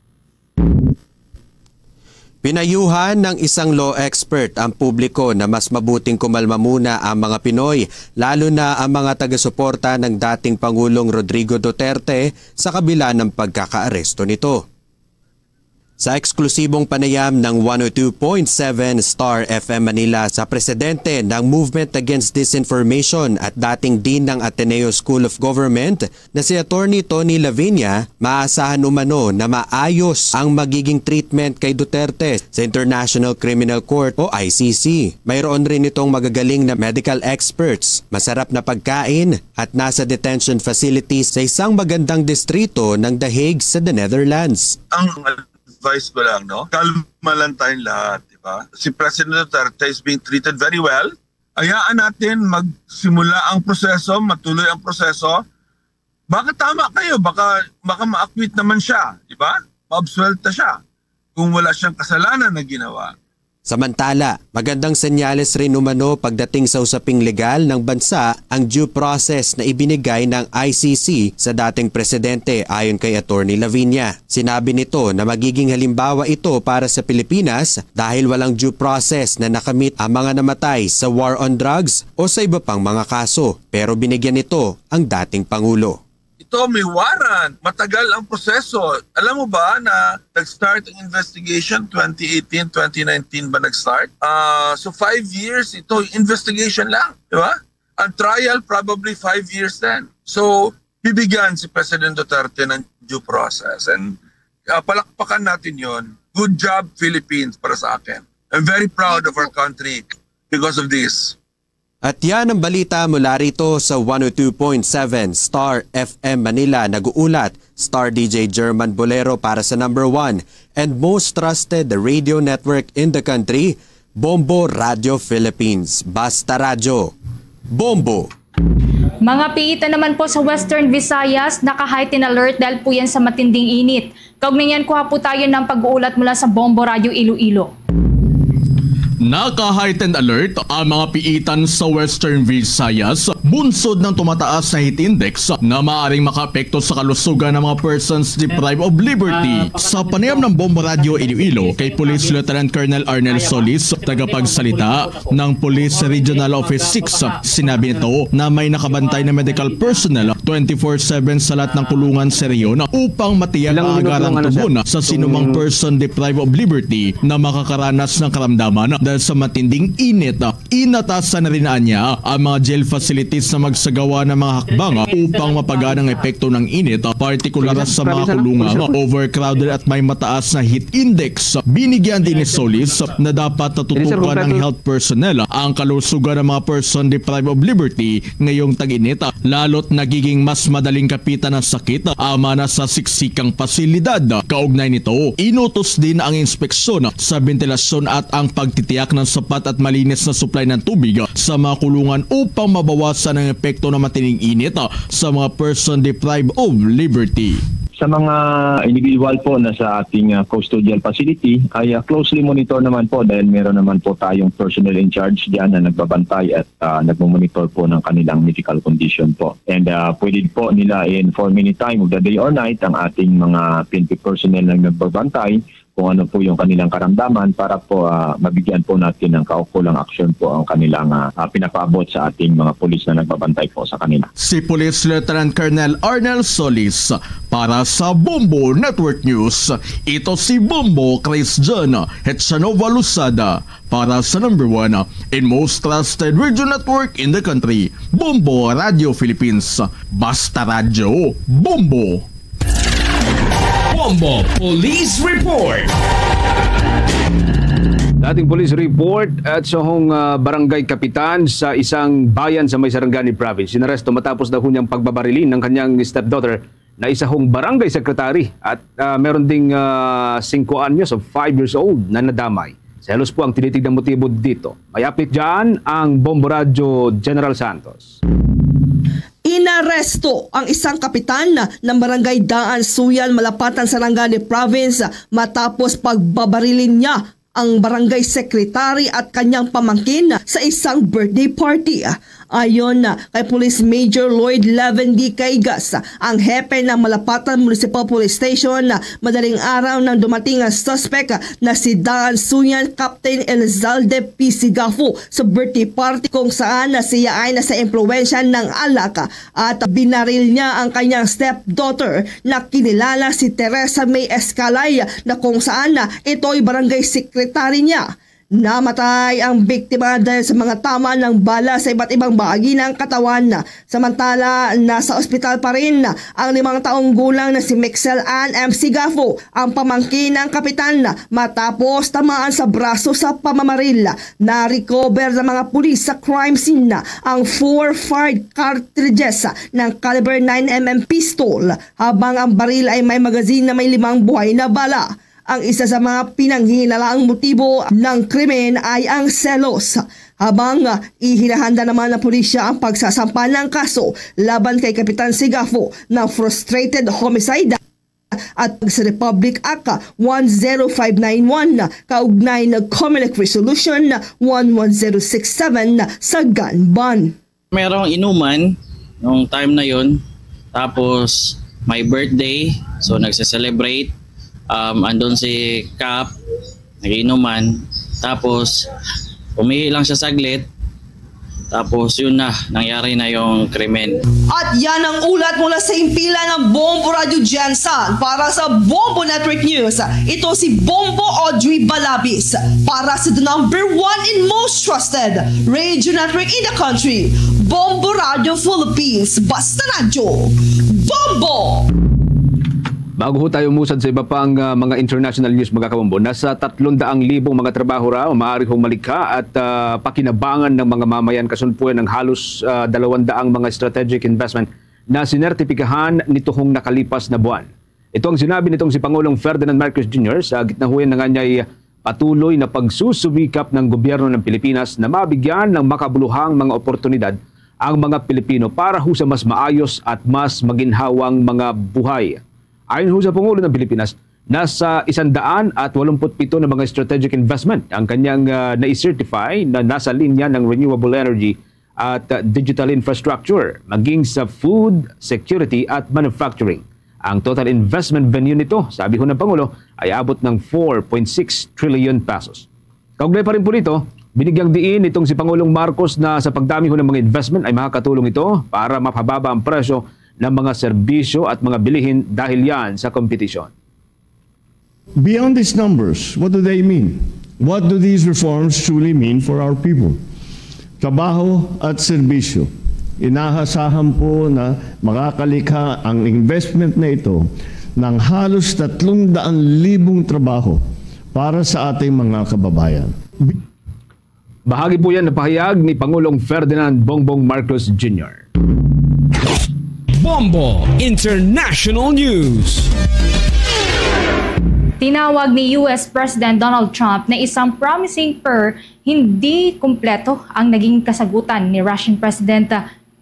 Pinayuhan ng isang law expert ang publiko na mas mabuting kumalma muna ang mga Pinoy, lalo na ang mga taga-suporta ng dating Pangulong Rodrigo Duterte sa kabila ng pagkakaaresto nito. Sa eksklusibong panayam ng one oh two point seven Star F M Manila sa presidente ng Movement Against Disinformation at dating Dean ng Ateneo School of Government na si Attorney Tony Lavinia, maasahan umano na maayos ang magiging treatment kay Duterte sa International Criminal Court o I C C. Mayroon rin itong magagaling na medical experts, masarap na pagkain, at nasa detention facility sa isang magandang distrito ng The Hague sa The Netherlands. Ang advice ko lang, no? Kalma lang tayong lahat, di ba? Si President Duterte is being treated very well. Hayaan natin magsimula ang proseso, matuloy ang proseso. Baka tama kayo, baka, baka ma-acquit naman siya, di ba? Maabsuelta siya kung wala siyang kasalanan na ginawa. Samantala, magandang senyales rin umano pagdating sa usaping legal ng bansa ang due process na ibinigay ng I C C sa dating presidente, ayon kay Attorney Lavinia. Sinabi nito na magiging halimbawa ito para sa Pilipinas dahil walang due process na nakamit ang mga namatay sa war on drugs o sa iba pang mga kaso, pero binigyan nito ang dating pangulo. Ito may warrant. Matagal ang proseso. Alam mo ba na nag-start ang investigation twenty eighteen, twenty nineteen ba nag-start? Ah, so five years ito, investigation lang, di ba? Ang trial probably five years din. So, bibigyan si President Duterte ng due process. And, ah, palakpakan natin yon. Good job, Philippines, para sa akin. I'm very proud of our country because of this. At yan ang balita mula rito sa one oh two point seven Star F M Manila. Nag-uulat, Star D J German Bolero para sa number one and most trusted radio network in the country, Bombo Radio Philippines. Basta Radyo, Bombo! Mga piitan naman po sa Western Visayas, naka-heightened alert dahil po yan sa matinding init. Kaugnay niyan, kuha po tayo ng pag-uulat mula sa Bombo Radyo Iloilo. Naka-heightened alert ang mga piitan sa Western Visayas, bunsod ng tumataas na heat index na maaaring makaapekto sa kalusugan ng mga persons deprived of liberty. Sa panayam ng Bombo Radyo Iloilo kay Police Lieutenant Colonel Arnel Solis, tagapagsalita ng Police Regional Office six, sinabi nito na may nakabantay na medical personnel twenty-four seven sa lahat ng kulungan sa rehiyon upang matiyak ang agarang tubon sa sinumang person deprived of liberty na makakaranas ng karamdaman dahil sa matinding init. Inatasan na rin anya ang mga jail facilities na magsagawa ng mga hakbang upang mapagaan ang epekto ng init, partikular sa mga kulungang overcrowded at may mataas na heat index. Binigyan din ni Solis na dapat natutukan ng health personnel ang kalusugan ng mga person deprived of liberty ngayong tag-init, lalo't nagiging mas madaling kapitan ng sakit ang mga nasa siksikang pasilidad. Kaugnay nito, inutos din ang inspeksyon sa bentilasyon at ang pagtitiyak ng sapat at malinis na supply ng tubig sa mga kulungan upang mabawasan ang epekto ng matinding init sa mga person deprived of liberty. Sa mga individual po na sa ating, ah, custodial facility ay, ah, closely monitor naman po dahil meron naman po tayong personnel in charge diyan na nagbabantay at, ah, nagmomonitor po ng kanilang medical condition po. And, ah, pwede po nila i-inform anytime of the day or night ang ating mga P N P personnel na nagbabantay kung ano po yung kanilang karamdaman para po, ah, mabigyan po natin ng kaukulang aksyon po ang kanilang, ah, ah, pinapaabot sa ating mga pulis na nagbabantay po sa kanila. Si Police Lieutenant Colonel Arnel Solis para sa Bombo Network News. Ito si Bombo Chris John Hetsanova Losada para sa number one and most trusted radio network in the country, Bombo Radio Philippines. Basta Radyo, Bombo! Bombo Police Report. Dating police report at sa hong, ah, barangay kapitan sa isang bayan sa may Sarangani Province. Inaresto matapos daw niyang pagbabarilin ng kanyang stepdaughter na isahong barangay secretary at, ah, meron ding, ah, singko anyos o five years old na nadamay. Selos po ang tinitignan motibo dito. May update dyan ang Bombo Radyo General Santos. Inaresto ang isang kapitan ng Barangay Daan Suyan, Malapatan, Sarangani Province matapos pagbabarilin niya ang barangay secretary at kanyang pamangkin sa isang birthday party. Ayon kay Police Major Lloyd Levendy Caigas, ang hepe ng Malapatan Municipal Police Station, madaling araw nang dumating ang suspek na si Daan Suyan, Captain Elizalde P. Sigafo, sa birthday party kung saan na siya ay nasa impluwensya ng alak at binaril niya ang kanyang stepdaughter na kinilala si Teresa May Escalay, na kung saan na ito'y barangay secretary niya. Namatay ang biktima dahil sa mga tama ng bala sa iba't ibang bahagi ng katawan. Samantala, nasa ospital pa rin ang limang taong gulang na si Mixel Ann M. Sigafo, ang pamangkin ng kapitan, matapos tamaan sa braso sa pamamaril. Na-recover ng mga pulis sa crime scene ang four fired cartridges ng caliber nine M M pistol, habang ang baril ay may magazine na may limang buhay na bala. Ang isa sa mga pinanghinalaang motibo ng krimen ay ang selos, habang, ah, ihinahanda naman ng pulisya ang pagsasampa ng kaso laban kay Kapitan Sigafo ng frustrated homicide at sa Republic Act one zero five nine one, kaugnay ng Comelec Resolution one one zero six seven sa gun ban. Merong inuman nung time na yon. Tapos, may birthday. So, nagse-celebrate. Um, andun si Cap, nagiinuman. Tapos, umihi lang siya saglit. Tapos, yun na, nangyari na yung krimen. At yan ang ulat mula sa himpilan ng Bombo Radyo Gensan. Para sa Bombo Network News, ito si Bombo Audrey Balabis. Para sa the number one and most trusted radio network in the country, Bombo Radyo Philippines. Basta Radyo, Bombo! Bago ho tayo umusad sa iba pang, ah, mga international news, mga kabombo, nasa tatlong daang libong mga trabaho raw maaari hong malikha at, ah, pakinabangan ng mga mamayan kasunod po ng halos, ah, dalawang daang mga strategic investment na sinertipikahan nitong nakalipas na buwan. Ito ang sinabi nitong si Pangulong Ferdinand Marcos Junior sa gitnahuyan ng anyay patuloy na pagsusumikap ng gobyerno ng Pilipinas na mabigyan ng makabuluhang mga oportunidad ang mga Pilipino para ho sa mas maayos at mas maginhawang mga buhay. Ayon ho sa Pangulo ng Pilipinas, nasa isang daan at walumput pito na mga strategic investment ang kanyang, ah, nai-certify na nasa linya ng renewable energy at, ah, digital infrastructure, maging sa food security at manufacturing. Ang total investment value nito, sabi ho ng Pangulo, ay abot ng four point six trillion pesos. Kaugnay pa rin po nito, binigyang diin nitong si Pangulong Marcos na sa pagdami ho ng mga investment ay makakatulong ito para mapababa ang presyo ng mga serbisyo at mga bilihin dahil yan sa kompetisyon. Beyond these numbers, what do they mean? What do these reforms truly mean for our people? Trabaho at serbisyo. Inaasahan po na makakalikha ang investment na ito ng halos tatlong daan libong trabaho para sa ating mga kababayan. Bahagi po yan na pahayag ni Pangulong Ferdinand Bongbong Marcos Junior. Bombo International News. Tinawag ni U S President Donald Trump na isang promising per hindi kumpleto ang naging kasagutan ni Russian President,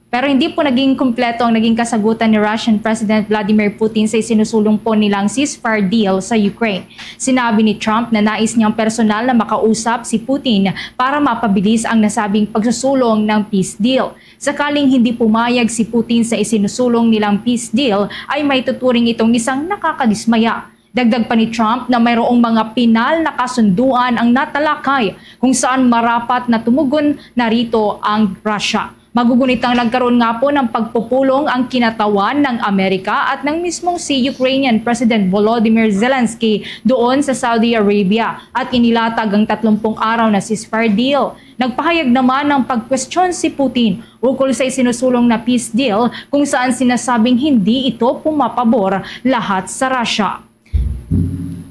pero hindi po naging kumpleto ang naging kasagutan ni Russian President Vladimir Putin sa isinusulong po nilang ceasefire deal sa Ukraine. Sinabi ni Trump na nais niyang personal na makausap si Putin para mapabilis ang nasabing pagsusulong ng peace deal. Sakaling hindi pumayag si Putin sa isinusulong nilang peace deal, ay may tuturing itong isang nakakadismaya. Dagdag pa ni Trump na mayroong mga pinal na kasunduan ang natalakay kung saan marapat na tumugon na rito ang Russia. Magugunitang nagkaroon nga po ng pagpupulong ang kinatawan ng Amerika at ng mismong si Ukrainian President Volodymyr Zelensky doon sa Saudi Arabia at inilatag ang tatlumpung araw na ceasefire deal. Nagpahayag naman ng pagkwestiyon si Putin ukol sa isinusulong na peace deal kung saan sinasabing hindi ito pumapabor lahat sa Russia.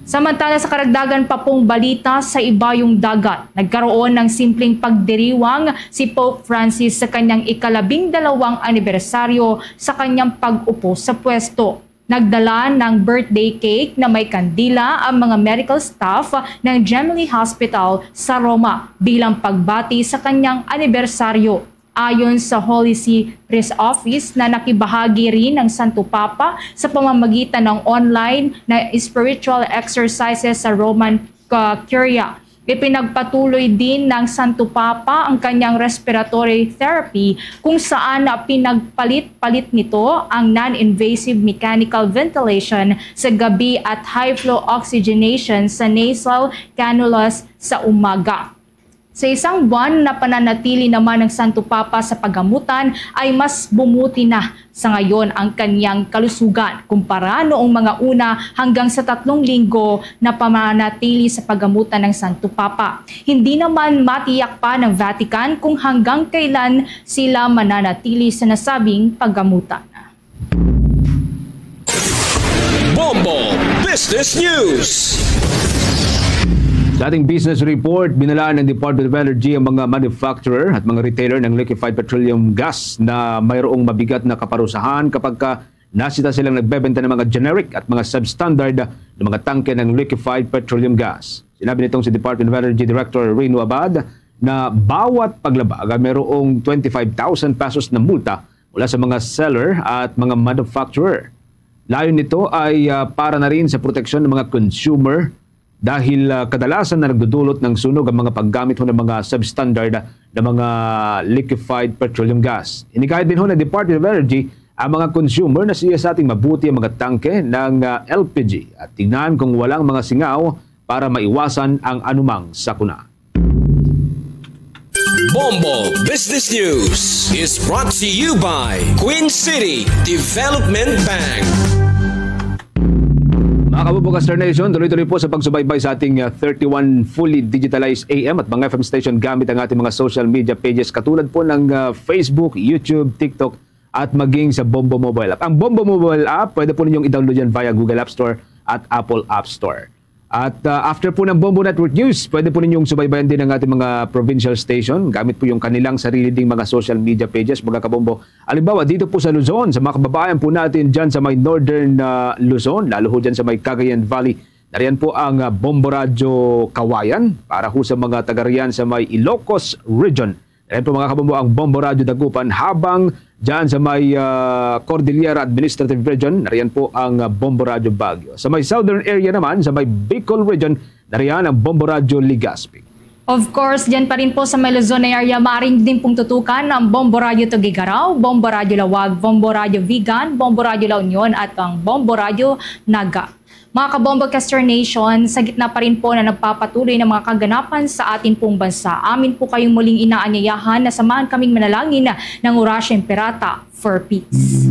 Samantala, sa karagdagan pa pong balita sa ibayong dagat, nagkaroon ng simpleng pagdiriwang si Pope Francis sa kanyang ikalabing dalawang anibersaryo sa kanyang pag-upo sa pwesto. Nagdala ng birthday cake na may kandila ang mga medical staff ng Gemelli Hospital sa Roma bilang pagbati sa kanyang anibersaryo. Ayon sa Holy See Priest Office, na nakibahagi rin ang Santo Papa sa pamamagitan ng online na spiritual exercises sa Roman uh, Curia. Ipinagpatuloy din ng Santo Papa ang kanyang respiratory therapy, kung saan pinagpalit-palit nito ang non-invasive mechanical ventilation sa gabi at high-flow oxygenation sa nasal cannulas sa umaga. Sa isang buwan na pananatili naman ng Santo Papa sa pagamutan, ay mas bumuti na sa ngayon ang kanyang kalusugan kumpara noong mga una, hanggang sa tatlong linggo na pamanatili sa pagamutan ng Santo Papa. Hindi naman matiyak pa ng Vatican kung hanggang kailan sila mananatili sa nasabing pagamutan. Bombo Business News. Sa ating business report, binalaan ng Department of Energy ang mga manufacturer at mga retailer ng liquefied petroleum gas na mayroong mabigat na kaparusahan kapag ka nasita silang nagbebenta ng mga generic at mga substandard na mga tangke ng liquefied petroleum gas. Sinabi nitong si Department of Energy Director Reno Abad na bawat paglabag ay mayroong twenty-five thousand pesos na multa mula sa mga seller at mga manufacturer. Layon nito ay ah, para na rin sa proteksyon ng mga consumer dahil ah, kadalasan na nagdudulot ng sunog ang mga paggamit ho ng mga substandard na mga liquefied petroleum gas. Hinikayat din ho ng Department of Energy ang mga consumer na siya sa ating mabuti ang mga tangke ng ah, L P G at tignan kung walang mga singaw para maiwasan ang anumang sakuna. Bombo Business News is brought to you by Queen City Development Bank. Mga kabombo, Caster Nation, tuloy-tuloy po sa pagsubaybay sa ating uh, thirty-one fully digitalized A M at mga F M station gamit ang ating mga social media pages katulad po ng uh, Facebook, YouTube, TikTok at maging sa Bombo Mobile App. Ang Bombo Mobile App, pwede po ninyong i-download yan via Google App Store at Apple App Store. At uh, after po ng Bombo Network News, pwede po ninyong subaybayan din ang ating mga provincial station gamit po yung kanilang sarili ding mga social media pages, mga kabombo. Halimbawa, dito po sa Luzon, sa mga kababayan po natin dyan sa may Northern uh, Luzon, lalo ho dyan sa may Cagayan Valley, nariyan po ang uh, Bombo Radyo Kawayan para ho sa mga taga riyan sa may Ilocos Region. Ayan po mga kabombo ang Bombo Radyo Dagupan, habang dyan sa may ah, Cordillera Administrative Region, nariyan po ang ah, Bombo Radyo Baguio. Sa may southern area naman, sa may Bicol Region, nariyan ang Bombo Radyo Legazpi. Of course, dyan pa rin po sa may Luzon area, maaari din pong tutukan ang Bombo Radyo Tuguegarao, Bombo Radyo Laoag, Bombo Radyo Vigan, Bombo Radyo La Union at ang Bombo Radyo Naga. Mga kabombo, Caster Nation, sa gitna pa rin po na nagpapatuloy ng mga kaganapan sa atin pong bansa, amin po kayong muling inaanyayahan na samahan kaming manalangin ng Orasyo Imperata for peace.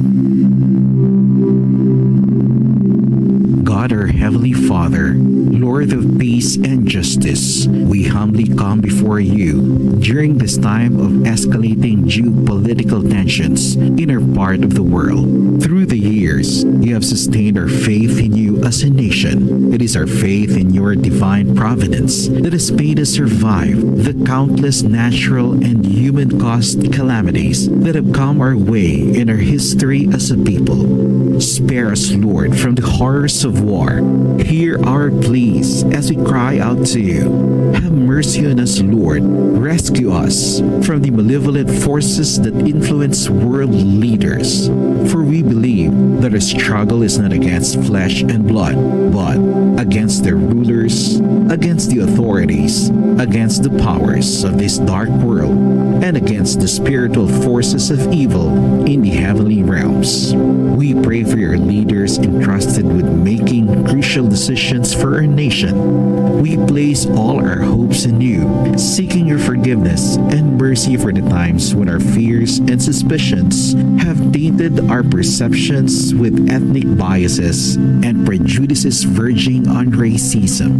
God, our Heavenly Father, Lord of peace and justice, we humbly come before you during this time of escalating geopolitical tensions in our part of the world. Through the years, you have sustained our faith in you as a nation. It is our faith in your divine providence that has made us survive the countless natural and human caused calamities that have come our way in our history as a people. Spare us, Lord, from the horrors of war. Hear our pleas as we cry out to you. Have mercy on us, Lord. Rescue us from the malevolent forces that influence world leaders. For we believe that our struggle is not against flesh and blood, but against their rulers, against the authorities, against the powers of this dark world, and against the spiritual forces of evil in the heavenly realms. We pray for your leaders entrusted with making crucial decisions for our nation. We place all our hopes in you, seeking your forgiveness and mercy for the times when our fears and suspicions have tainted our perceptions with ethnic biases and prejudices verging on racism.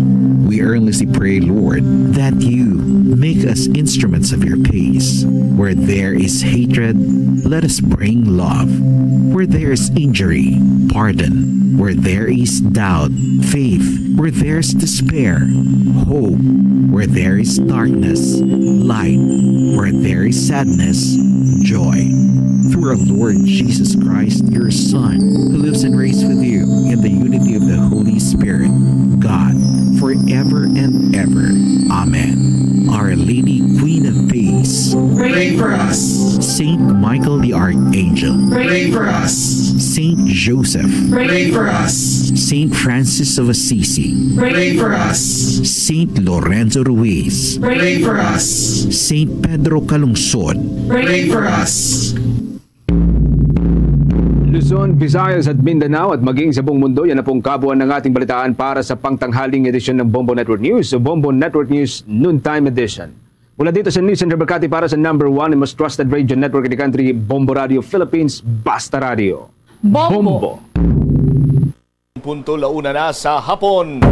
We earnestly pray, Lord, that you make us instruments of your peace. Where there is hatred, let us bring love. Where there is injury, pardon. Where there is doubt, faith. Where there's despair, hope. Where there is darkness, light. Where There is sadness, joy. Through our Lord Jesus Christ, your Son, who lives and reigns with you in the unity of the Holy Spirit, God, forever and ever. Amen. Our Lady, Queen of Peace, pray for us. Saint Michael the Archangel, pray for us. Saint Joseph, pray for us. Saint Francis of Assisi, pray for us. Saint Lorenzo Ruiz, pray for us. Saint Pedro Calungsod, pray for us. Luzon, Visayas at Mindanao at maging sa buong mundo, yan na pong kabuuan ng ating balitaan para sa pangtanghaling edisyon ng Bombo Network News, o Bombo Network News Noontime Edition. Mula dito sa News Center Makati para sa number one and most trusted radio network in the country, Bombo Radio Philippines, Basta Radio. Bombo. Punto la una na sa hapon.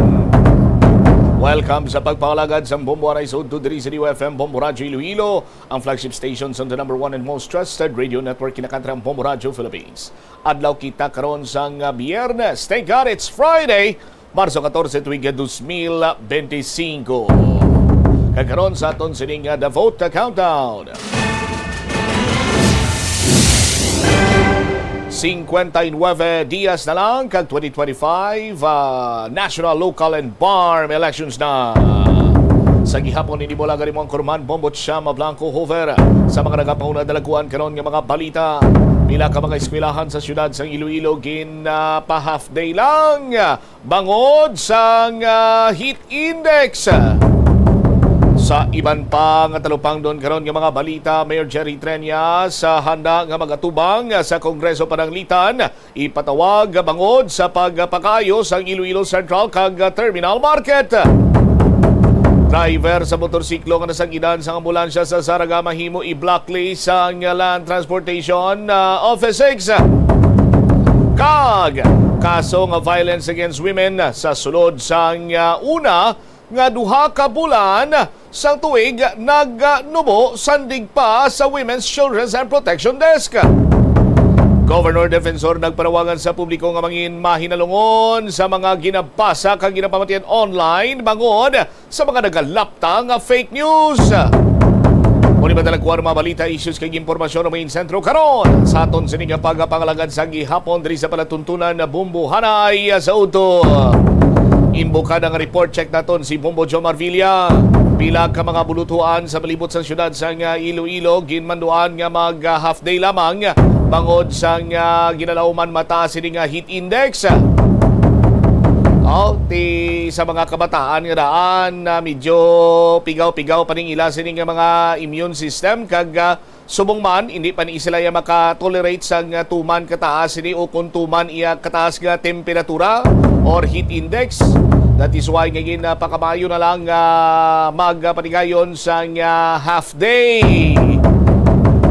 Welcome sa pagpangalagad sa Bombo Anay sa Udto diri sa D U F M Bombo Radyo Iloilo, ang flagship station sa the number one and most trusted radio network kinakantra ang Bombo Radyo Philippines. Adlaw kita karon sang, ah, Biyernes. Thank God it's Friday, Marso katorse, tuig dos mil benti singko. Kag karon sa aton sining, ah, The Vote Countdown. Cincuenta y nueve dias na lang kag twenty twenty-five, ah, national, local, and BARMM elections na. Sa gihapon ini, bulag ari mo ang kurman, Bombo Chama Blanco Hoover. Sa mga nagapauna, dalaguan karon nga mga balita. Pila ka mga eskwelahan sa siyudad sang Iloilo gin, ah, pa half day lang bangod sang, ah, heat index. Sa iban pa nga talupangdon karon nga mga balita, Mayor Jerry Treñas, ah, handa nga magatubang sa Kongreso pananglitan ipatawag bangod sa pagpakaayo sang Iloilo Central kag Terminal Market. Driver sa motorsiklo nga nasangidan sang ambulansya sa Zarraga mahimo i-blacklist sang Land Transportation, ah, Office six. Kag kaso nga violence against women sa sulod sang, ah, una nga duha ka bulan sang tuig nagnubo sandig pa sa Women's, Children's and Protection Desk. Governor Defensor nagpanawagan sa publiko nga mangin mahinalungon sa mga ginapasa kag ginapamatian online bangod sa mga nagalapta nga fake news. Mao ni madalagkuan mga balita, issues kag impormasyon ang main sentro karon sa aton sini nga pagpangalagad sa gihapon diri sa palatuntunan na Bumbuhanay sa Udto. Imbokada nga report, check naton si Bombo Jomar Villa. Pila ka mga bulutuan sa palibot sa siyudad sang Iloilo ginmanduan nga mag, ah, half day lamang bangod sang, ah, ginalauman mataas sini nga heat index. Oh, ti sa mga kabataan nga daan na medyo pigaw-pigaw pa ning ila sini nga mga immune system kag, ah, subong man, hindi pa ni sila ya makatolerate sang, ah, tuman kataas sini o kung tuman iya kataas nga temperatura or heat index. That is why nga gin, ah, pakamayo na lang, ah, magpatigayon sang, ah, half day.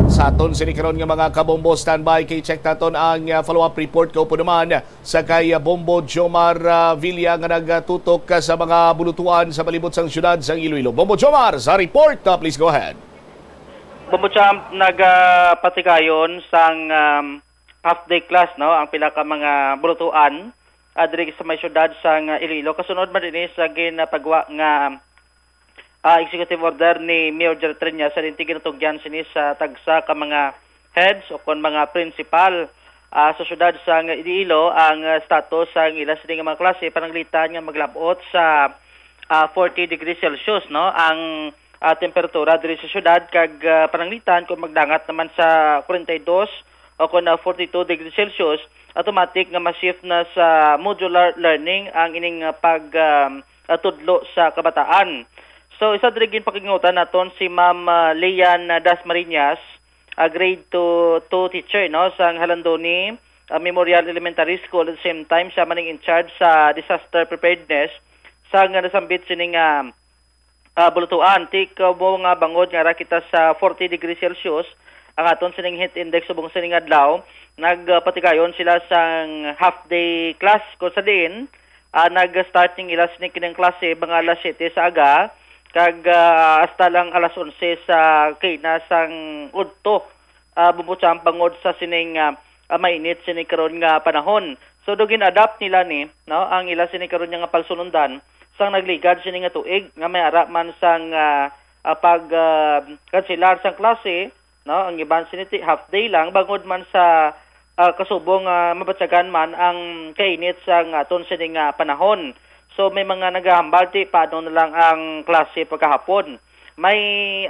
Sa aton sini karon nga mga kabombo, standby kay check naton ang, ah, follow-up report kaupo naman sa kay, ah, Bombo Jomar, ah, Villa nga nagatutok, ah, sa mga bulutuan sa palibot sang siyudad sang Iloilo. Bombo Jomar, sa report, ah, please go ahead. Bombo Champ, nagapatigayon sang, um, half day class, no, ang pila ka mga bulutuan, ah, diri sa may siyudad sang, ah, Iloilo. Kasunod man dinhi sa ginapagwa nga, ah, executive order ni Mayor Jerry Treñas, sa dinhi ginatugyan sini sa tagsa ka mga heads o kon mga principal, ah, sa siyudad sang Iloilo ang, ah, status sang ila sini nga mga klase pananglitan nga maglab-ot sa, ah, forty degrees Celsius, no, ang, ah, temperatura diri sa siyudad kag, ah, pananglitan kung magdangat naman sa forty-two o kon, ah, forty-two degrees Celsius, automatic nga ma-shift na sa modular learning ang ining, ah, pag, um, ah, tudlo sa kabataan. So, isa diri ginpakinutan naton si Ma'am, ah, Lian Dasmariñas, ah, grade two, two teacher, no, sang Jalandoni, ah, Memorial Elementary School. At the same time, siya man ang in charge sa disaster preparedness sa nga nasambit sining, ah, ah, bulutuan. Ti kamo nga bangod nga ara kita sa forty degrees Celsius, ang aton sining heat index subong sining adlaw, nagpatigayon sila sang half day class kung sa diin, ah, nag-start ning ila sini kining klase mga alas siyete sa aga, kag, ah, hasta lang alas onse sa kaina sang udto, ah, Bombo Champ, bangod sa sining, ah, ah, mainit sini karon nga panahon. So, do gin-adapt nila ni, no, ang ila sini karon nga pagsunundan sang nagligad sini nga tuig nga may ara man sang, ah, ah, pag, ah, kanselar sang klase, no? Ang iban sini ti half day lang, bangod man sa, ah, kasubong nga mabatyagan man ang kainit sang aton sini nga panahon. So, may mga nagahambal ti paano na lang ang klase pagkahapon. May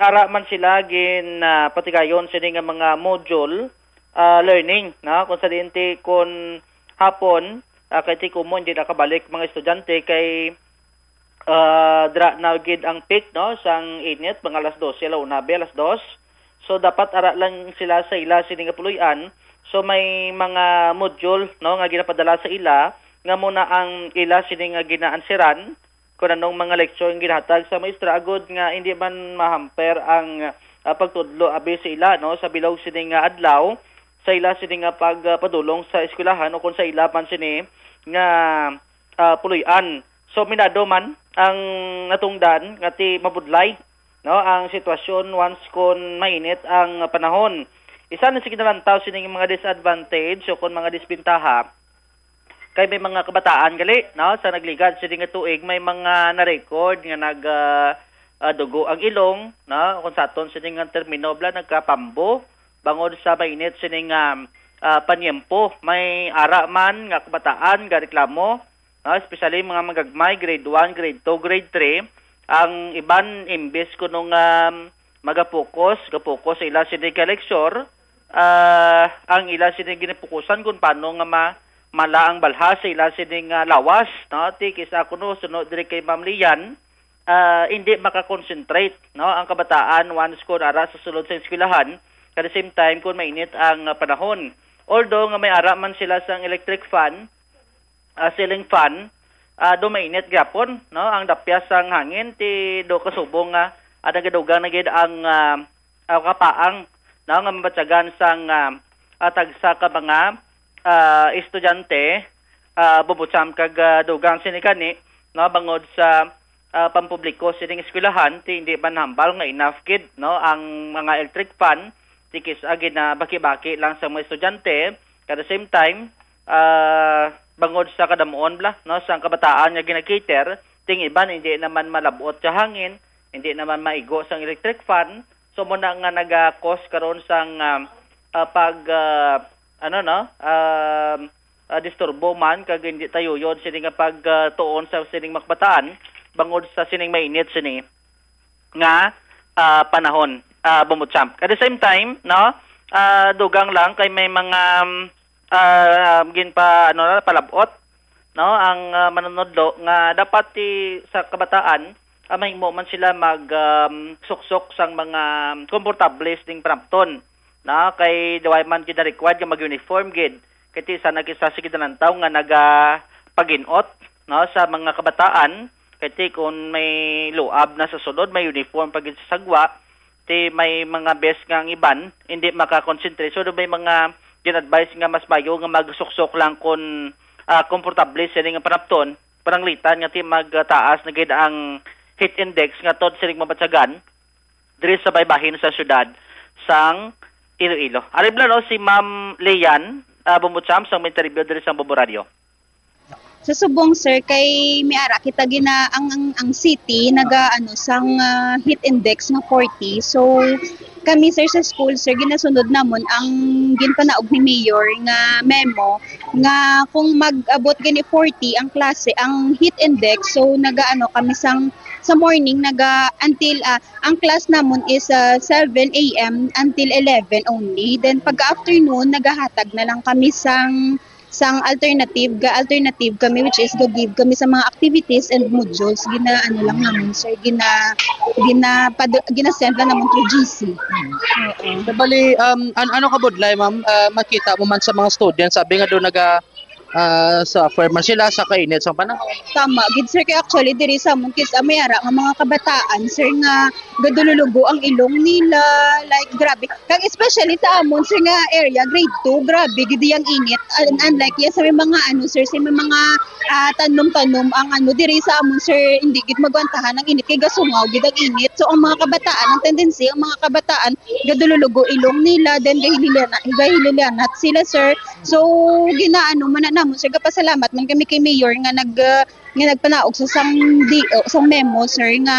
ara man sila gin, ah, patigayon sini nga mga module, ah, learning, no? Kung sa diin ti kun hapon, ah, kay ti kumo hindi nakabalik mga estudyante kay, ah, dira na gid ang peak, no, sang init, mga alas dose, ala una, be, alas dos. So, dapat ara lang sila sa ila sini nga puloy-an. So, may mga module, no, nga ginapadala sa ila nga muna ang ila sini nga ginaansiran kung anong mga leksyon ang ginahatag sa maestra, agod nga hindi man mahamper ang, ah, pagtudlo abi sa ila, no, sa bilog sini nga adlaw sa ila sini nga pagpadulong sa eskwelahan o kung sa ila man sini nga, ah, puloy-an. So, minado man ang natungdan nga ti mabudlay, no, ang sitwasyon once kon mainit ang panahon. Isa na sa ginalantaw sining mga disadvantage o kon mga disbentaha kay may mga kabataan gali, no, sa nagligad sini nga tuig may mga na-record nga nag, ah, ah, dugo ang ilong, no, kung sa aton sini nga termino bala nagkapambo bangod sa mainit sini nga, ah, panyempo. May ara man nga kabataan nga reklamo, no, especially mga magagmay, grade one, grade two, grade three, ang iban imbis kuno nga magapokus, gapokus sa ila sini ka lecture, ah, ang ila sini ginapukusan kung paano nga ma-, mala ang balha sa ila sini nga lawas, no? Ti kis-a kuno sunod diri kay Ma'am Lian, ah, hindi maka-concentrate, no, ang kabataan once kon ara sa sulod sa eskwelahan, at the same time kung mainit ang, ah, panahon. Although nga may ara man sila sang electric fan, ah, ceiling fan, ah, do mainit gyapon, no, ang dapyas sang hangin ti do kasubong nga, ah, nagadugang na gid ang, ah, ah, kapaang, no, nga mabatyagan sang, ah, ah, tagsa ka mga, ah, estudyante, ah, bubutsamp kag, ah, dugang sini kani, no, bangod sa, ah, pampubliko sining eskwelahan, ti hindi man hambal nga enough gid, no, ang mga electric fan, ti kis-a ginabaki-baki lang sa mga estudyante. At the same time, ah, bangod sa kadamuon bala, no, sang kabataan nga gina-cater, ting iban hindi naman malab-ot sa hangin, hindi naman maigo sang electric fan. So, mo na nga naga-cause karon sang, ah, ah, pag, ah, ano, no, um, ah, disturbo man kag hindi tayuyon sini nga pag, ah, tuon sa sining mga kabataan bangod sa sining mainit sini nga, ah, panahon, ah, bumutsamp. At the same time, no, ah, dugang lang kay may mga, um, ah, ginpa-, ano na, palab-ot, no, ang, ah, manunodlo nga dapat ti sa kabataan, ah, mahimo man sila mag, um, suksok sang mga komportable sing panapton, no, kay diway man gid na required nga mag-uniform gid. Kay ti sa nagkisa sige nalantaw nga nagapag-inot, no, sa mga kabataan, kay ti kung may luab na sa sulod, may uniform pa gid sa sagwa, ti may mga best nga ang iban hindi maka-concentrate. So, may mga gin-advise nga mas mayo nga magsuksok lang kung, ah, komportable sini nga panapton, pananglitan nga ti magtaas na gid ang heat index nga tod sining mabatyagan diri sa baybahin sa syudad sang Iloilo. Ari bala, no, si Ma'am Leanne, ah, Bumutsamp sang interview diri sa Bombo Radio. Sa subong, sir, kay may ara kita gina-, ang, ang, ang city naga, ano, sang, ah, heat index nga forty. So, kami, sir, sa school, sir, ginasunod namon ang ginpanaog ni Mayor nga memo nga kung mag-abot gani forty ang klase, ang heat index, so naga, ano, kami sang, sa morning, naga, until, ah, ang class namon is, ah, seven a m until eleven only. Then, pagka-afternoon, nagahatag na lang kami sang sang alternative, ga-alternative kami, which is ga-give kami sa mga activities and modules. Gina-, ano lang naman, sir, gina-, ginapado-, gina-send lang naman through G C. Oo. So, bali, um, an-, ano ka budlay, ma'am? Ah, makita mo man sa mga students, sabi nga doon naga, ah, suffer man sila sa kainit sa panahon. Tama gid, sir, kay actually diri sa amon kids, ah, may ara nga mga kabataan, sir, nga gadululugo ang ilong nila, like, grabe. Kag especially sa amon, sir, nga area, grade two, grabe gid ang init. Un-, unlike yan sa may mga, ano, sir, sa may mga, ah, tanom-tanom ang, ano, diri sa amon, sir, hindi gid magwantahan ang init kay gasungaw gid ang init. So, ang mga kabataan, ang tendency, ang mga kabataan, gadululugo ilong nila, then gahililiana-, gahililianat sila, sir. So, ginaano man na Amo, sir, gapasalamat man kami kay Mayor nga nag, ah, nga nagpanaog sa sang D O, sang memo, sir, nga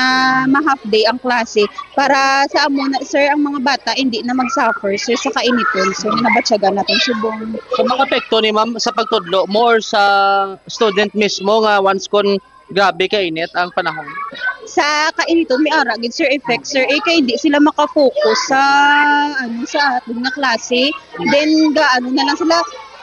ma-half day ang klase para sa amo na, sir, ang mga bata hindi na mag-suffer, sir, sa kainiton, sir, nga nabatyagan natin subong. So, makapekto ni ma'am sa pagtudlo more sa student mismo nga once kon grabe ka init ang panahon? Sa kainiton, may ara gid, sir, effect, sir, eh, kay hindi sila makafocus sa, ano, sa aton nga klase. Then, ga, ano na lang sila,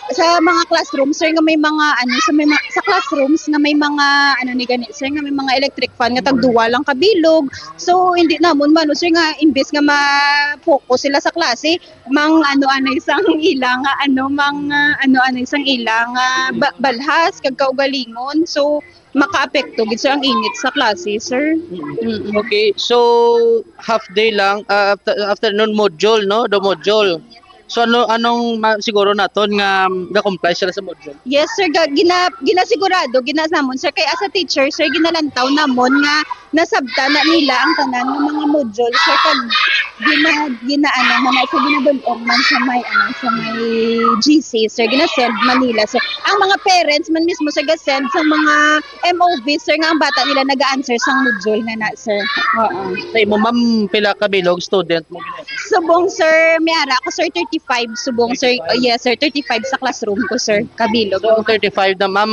sa mga classroom, sir, nga may mga, ano, sa may ma-, sa classrooms nga may mga, ano ni gani, sir, nga may mga electric fan nga tagduwa lang kabilog. So, hindi namon man, sir, nga imbes nga ma-focus sila sa klase, mang, ano, ano, isang ila nga, ano, mang, ah, ano, ano, isang ila nga ba-, balhas, kag kaugalingon. So, makaapekto gid, sir, ang init sa klase, sir. Mm. Okay, so half day lang, ah, after, afternoon module, no? The module. So ano, anong ma-, siguro naton nga, um, ga-comply sila sa module? Yes, sir. Ga-, gina-, ginasigurado, gina namon, sir. Kay as a teacher, sir, ginalantaw namon nga nasabtan na nila ang tanan nga mga module, sir. Kag gina-, ginaano man na, sir, ginadul-ong man sa may, ano, sa may G C, sir. Gina-send man nila, sir. Ang mga parents man mismo, sir, ga-send sa mga M O V, sir, nga ang bata nila nag-a-answer sang module nga na, sir. Oo. Sa imo, ma'am, pila ka bilog student mo? Subong, sir, may ara ako, sir, thirty-five. Subong, sir, thirty-five? Yes, sir, thirty-five sa classroom ko, sir, kabilog. So, ang thirty-five na, ma'am,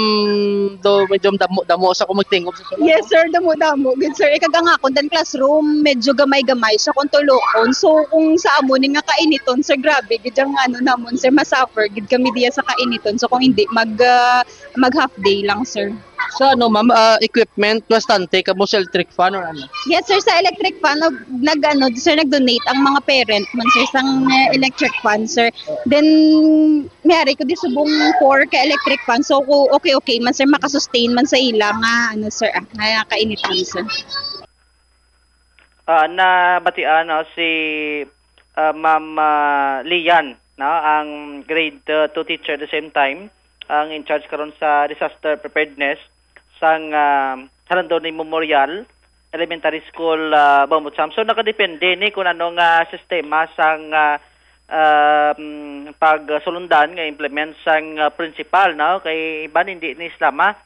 do, medyo damo, damo sa kung magtingog sa sulod. Yes, sir, damo-damo. Good, sir. Ikag ang akon dan classroom, medyo gamay-gamay sa kung tulokon. So, kung sa amo ni nga kainiton, sir, grabe, gid ang ano namon, sir, masuffer gid kami diya sa kainiton. So, kung hindi, mag, ah, mag half day lang, sir. So, ano, ma'am, ah, equipment, bastante kamo sa electric fan or ano? Yes, sir, sa electric fan, nag, nag, ano, sir, nag-donate ang mga parent man, sir, sang, eh, electric fan, sir. Then, may ari ko di subong four ka electric fan. So, ku-, okay, okay man, sir, makasustain man sa ila nga, ano, sir, ah, nga kainitan, sir. Ah, nabatian, no, si, ah, Ma'am, ah, Lian, no, ang grade, uh, two teacher, the same time, ang in charge karon sa disaster preparedness sang, ah, Halandoni Memorial Elementary School, ah, Bombo Champ. So, nakadepende ni kung ano nga sistema sang, ah, um, pagsulundan nga implement sang, ah, principal, no? Kay iban hindi ni sila ma-,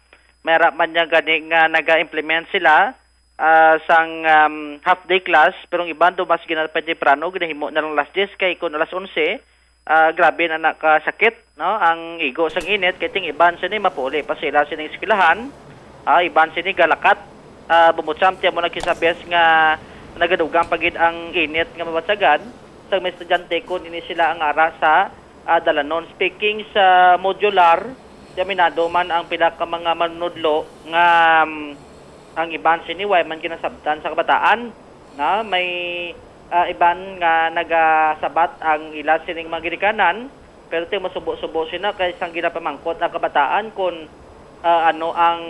may ara man niya gani nga naga-implement sila, ah, sang, um, half day class, pero ang iban do mas gina-, pa temprano, ginahimo na lang alas diyes, kay kung alas onse, ah, grabe na nakasakit, no, ang igo sang init, kay ting iban sini mapuli pa sila sining eskwelahan, ah, iban sini galakat, ah, Bombo Champ, tiyan mo nagkisabes nga nagadugang pa gid ang init nga mabatyagan sang mga estudyante kon ini sila ang ara sa, ah, dalanon. Speaking sa modular, diaminado man ang pila ka mga manunudlo nga, um, ang iban sini way man ginasabtan sa kabataan, na may, ah, iban nga nagasabat ang ila sining mga ginikanan, pero ti masubo-subo sina kay sang ginapamangkot ang kabataan kung, ah, ano ang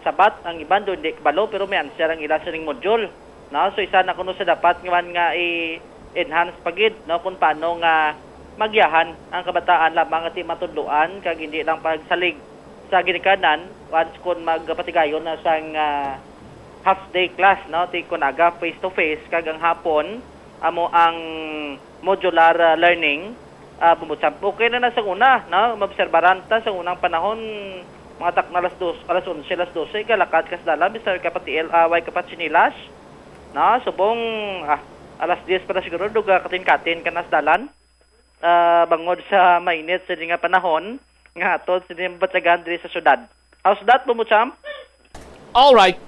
sabat, ang iban do hindi kabalo, pero may answer ang ila sining module. No? So, isa na kuno sa dapat nga man nga i-enhance pa gid, no, kung paano nga magiyahan ang kabataan lamang nga ti matudloan kag hindi lang pagsalig sa ginikanan once kon magpatigayon na sang, ah, half day class, no, ti kunaga face to face, kag ang hapon amo ang modular, ah, learning. Ah, Bombo Champ, okay na na sa una, no? Maobserbaran ta sa unang panahon, mga takna alas dos, alas onse, alas dose, galakat ka sa dalan, bisan ka pa T L, ah, way ka pa tsinelas, no? Subong, ah, alas diyes pa na siguro, duga katin-katin ka na sa dalan. Ah, bangod sa mainit sa nga panahon, nga aton sa batyagan diri sa syudad. How's that, Bombo Champ? All right.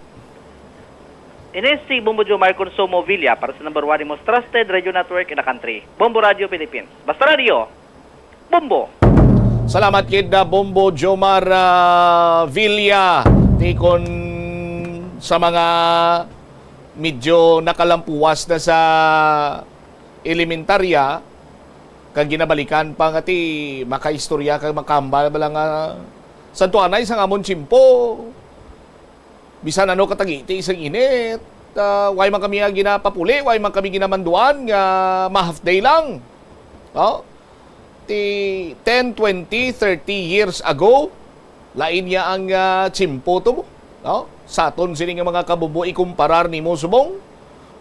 Ini si Bombo Jomar Consumo Villa para sa number one, the most trusted radio network in the country, Bombo Radio Philippines. Basta Radio, Bombo. Salamat kid, ah, Bombo Jomar, ah, Villa. Tikon sa mga medyo nakalampuwas na sa elementarya, kag ginabalikan pa nga ti makaistorya kag makahambal bala nga, "Santo Anay, sang amon tiyempo, bisan ano katagiti sang init, ah, way man kami nga ginapapuli, way man kami ginamanduan nga ma-half day lang." No? Ti ten, twenty, thirty years ago, lain niya ang, ah, tiyempo to mo, no? Sa aton sini nga mga kabombo, ikumparar nimo subong,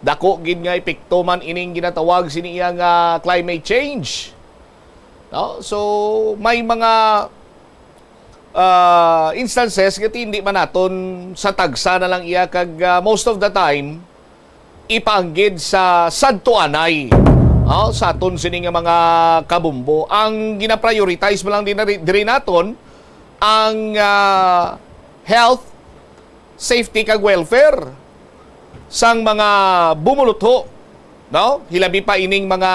dako gid nga epekto man ining ginatawag sini iya nga climate change, no? So, may mga ah, instances nga hindi man naton sa tagsa na lang iya kag, ah, most of the time ipaanggid sa sadtuanay, oh, sa aton sini nga mga kabumbo. Ang gina-prioritize mo lang din diri naton ang, ah, health, safety kag welfare sang mga bumulutho, no? Hilabi pa ining mga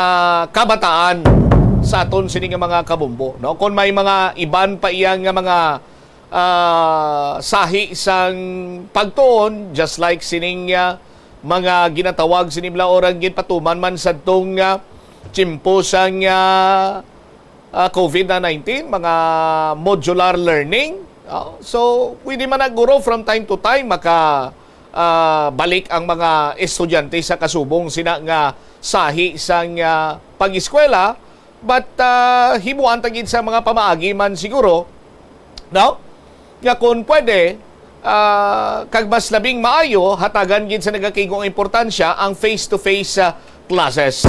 kabataan sa aton sini nga mga kabumbo, no? Kung may mga iban pa iya nga mga, ah, sahi sang pagtuon, just like sining, ah, mga ginatawag sini bala, or ang ginpatuman man sadtong, ah, tiyempo sang, ah, ah, COVID nineteen, mga modular learning. Oh, so, pwede man na, guro, from time to time maka, ah, balik ang mga estudyante sa kasubong sina nga sahi sang, ah, pag-eskwela, but, ah, himuan ta gid sa mga pamaagi man siguro, no? Nga kung pwede, ah, kag mas labing maayo, hatagan gid sa nagakaigo nga importansya ang face-to-face, ah, classes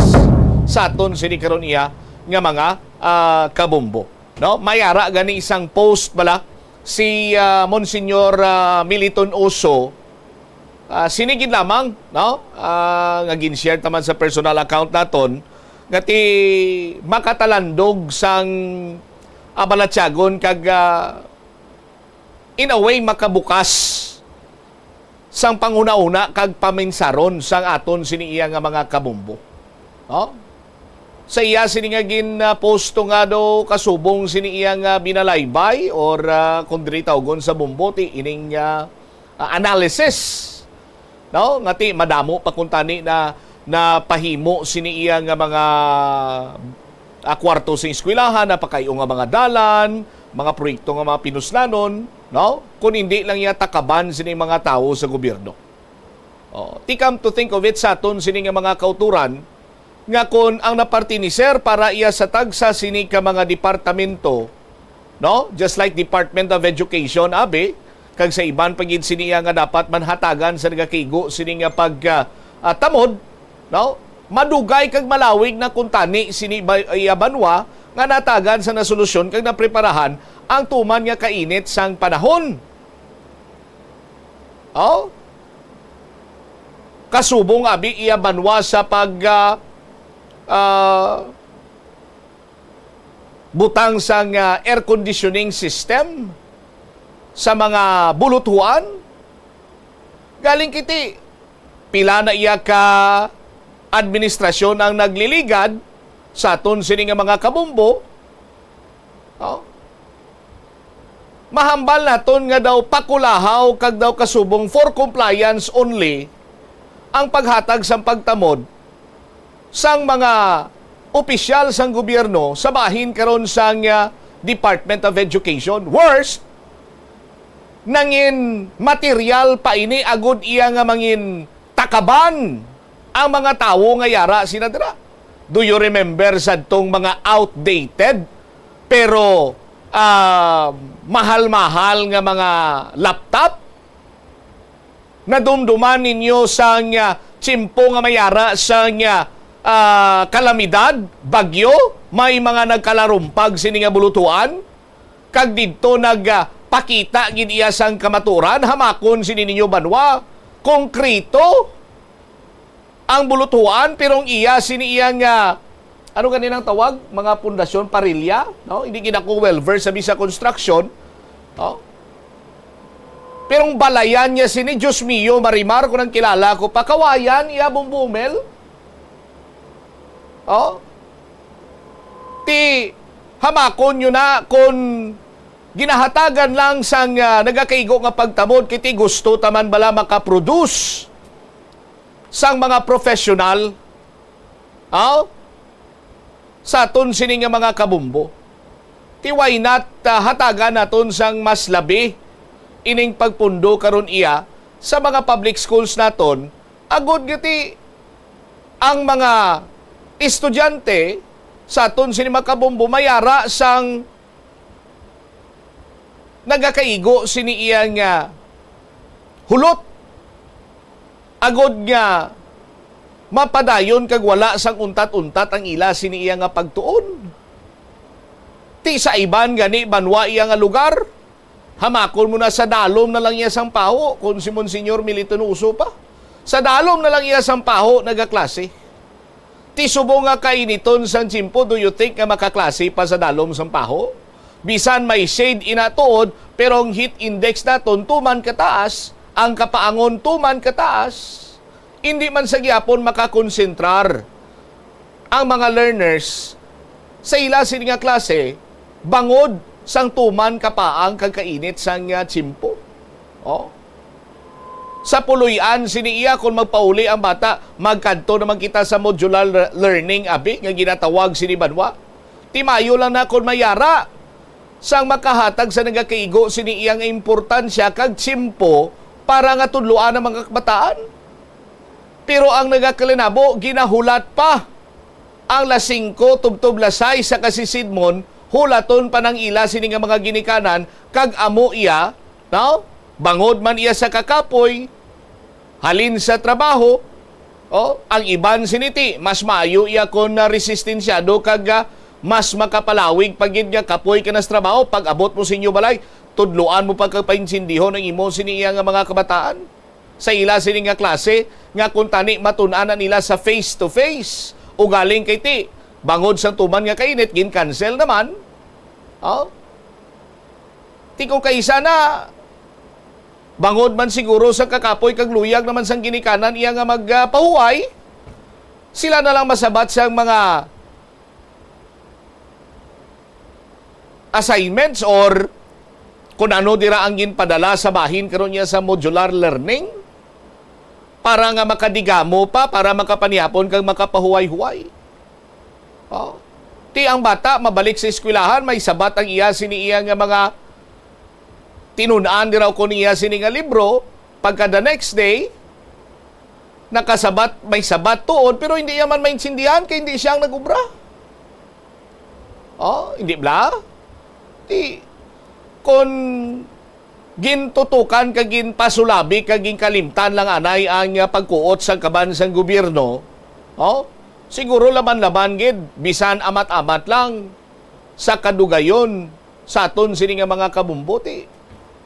sa aton sini karon iya nga mga, ah, kabumbo, no? May ara gani isang post bala si, ah, Monsignor, ah, Militon Oso, ah, sini gid lamang, no? Ah, nga gin-share ta man sa personal account naton, nga ti makatalandog sang, ah, balatyagon kag, ah, in a way, makabukas sang panghunahuna kag paminsaron sang aton sini iya nga mga kabumbo. No? Sa iya sini nga gin, ah, posto nga do kasubong sini iya nga binalaybay, or, ah, kung diri tawgon sa bumbo, ti ining, ah, ah, analysis, no? Nga ti madamo pa kuntani na napahimo sini iya nga mga, ah, kwarto sa eskwelahan, napakaiyo nga mga dalan, mga proyekto nga mga pinuslanon, no? Kung hindi lang iya takaban sini mga tawo sa gobyerno. Oh, ti, come to think of it, sa aton sini nga mga kauturan, nga kon ang naparti ni Sir para iya sa tagsa sini ka mga departamento, no? Just like Department of Education, abi, kag sa iban pa gid sini iya nga dapat manhatagan sa nagakaigo sini nga pag, ah, ah, tamod, no? Madugay kag malawig na kuntani sini ba, iya banwa nga natagan sa nasolusyon kag napreparahan ang tuman nga kainit sang panahon. Oh? Kasubong abi iya banwa sa pag, ah, ah, butang sang, ah, air conditioning system sa mga buluthuan. Galing kiti, pila na iya ka administrasyon ang nagliligad sa aton sini nga mga kabumbo. Oh. Mahambal naton nga daw pakulahaw kag daw kasubong for compliance only ang paghatag sang pagtamod sang mga opisyal sang gobyerno sa bahin karon sang, ah, Department of Education. Worst, nangin material pa ini agud iya nga mangin takaban ang mga tawo nga yara sila dira. Do you remember sadtong mga outdated pero, ah, mahal-mahal nga mga laptop? Nadumduman ninyo sang, ah, tiyempo nga may ara sang, ah, ah, kalamidad, bagyo, may mga nagkalarumpag sini nga bulutuan, kag didto nag, ah, pakita gid iya sang kamaturan, hamakon sini ninyo banwa, konkreto ang bulutuan, pero ang iya sini iya nga, ano gani nang tawag? Mga pundasyon, parilya, no? Hindi gid ako well versed sa bisa construction, no? Pero ang balayan niya sini, Diyos mio, Marimar, kung ang kilala ko pa, kawayan, iya bumbumel. Oh? Ti, hamakon nyo na kung ginahatagan lang sang, ah, nagakaigo nga pagtamod, kay ti gusto ta man bala makaproduce sang mga professional, aw, sa aton sini nga mga kabumbo. Ti why not, ah, hatagan naton sang mas labi ining pagpundo karon iya sa mga public schools naton, agud nga ti ang mga estudyante sa aton sini mga kabumbo may ara sang nagakaigo sini iya nga hulot, agod nga mapadayon kag wala sang untat-untat ang ila sini iya nga pagtuon. Ti sa iban gani banwa iya nga lugar, Hamakon mo na sa dalom na lang iya sang paho, kung si Monsignor Militonoso pa. Sa dalom na lang iya sang paho nagaklase. Ti subong nga kainiton sang tiyempo, do you think nga makaklase pa sa dalom sang paho? Bisan may shade ina tuod, pero ang heat index naton tuman kataas, ang kapaangon tuman kataas. Hindi man sa gihapon makakonsentrar ang mga learners sa ila sini nga klase bangod sang tuman kapaang kag kainit sang, ah, tiyempo. Oh. Sa puloy-an sini iya, kung magpauli ang bata, magkadto naman kita sa modular le-, learning, abi, nga ginatawag sini banwa. Ti maayo lang na kung may yara sang makahatag sa nagakaigo sini iya nga importansya kag tiyempo para nga tudloan ang mga kabataan. Pero ang nagakalinabo, ginahulat pa ang las singko tubtob las sais sa kasisidmon, hulaton pa nang ila sini nga mga ginikanan, kag amo iya, no? Bangod man iya sa kakapoy, halin sa trabaho, oh, ang iban sini ti, mas maayo iya kon naresistensyado kag, ah, mas makapalawig pa gid nga kapoy ka na sa trabaho. Pag abot mo sa inyo balay, tudloan mo pa kag paintsindihon ang imo sini iya nga mga kabataan sa ila sini nga klase, nga kuntani matun-an na nila sa face to face. Ugaling kay ti, bangod sa tuman nga kainit, gin-cancel naman. Oh? Ti kung kaisa na, bangod man siguro sa kakapoy kag luyag naman sang ginikanan iya nga magpahuway, sila na lang masabat sang mga assignments or kung ano dira ang ginpadala sa bahin karon niya sa modular learning para nga makadigamo pa, para makapanihapon kag makapahuway-huway. Oh. Ti ang bata mabalik sa eskwelahan, may sabat ang iya sini iya nga mga tinun-an dira ko niya sini nga libro, pagka the next day, nakasabat, may sabat tuod, pero hindi niya man maintindihan kay hindi siya ang nag-ubra. Oh, hindi bla? Ti, kon gintutukan kag ginpasulabi kag ginkalimtan lang anay ang, ah, pagkuot sa kaban sang gobyerno, oh, siguro laban-laban gid, bisan amat-amat lang sa kadugayon sa aton sini nga mga kabumbo, ti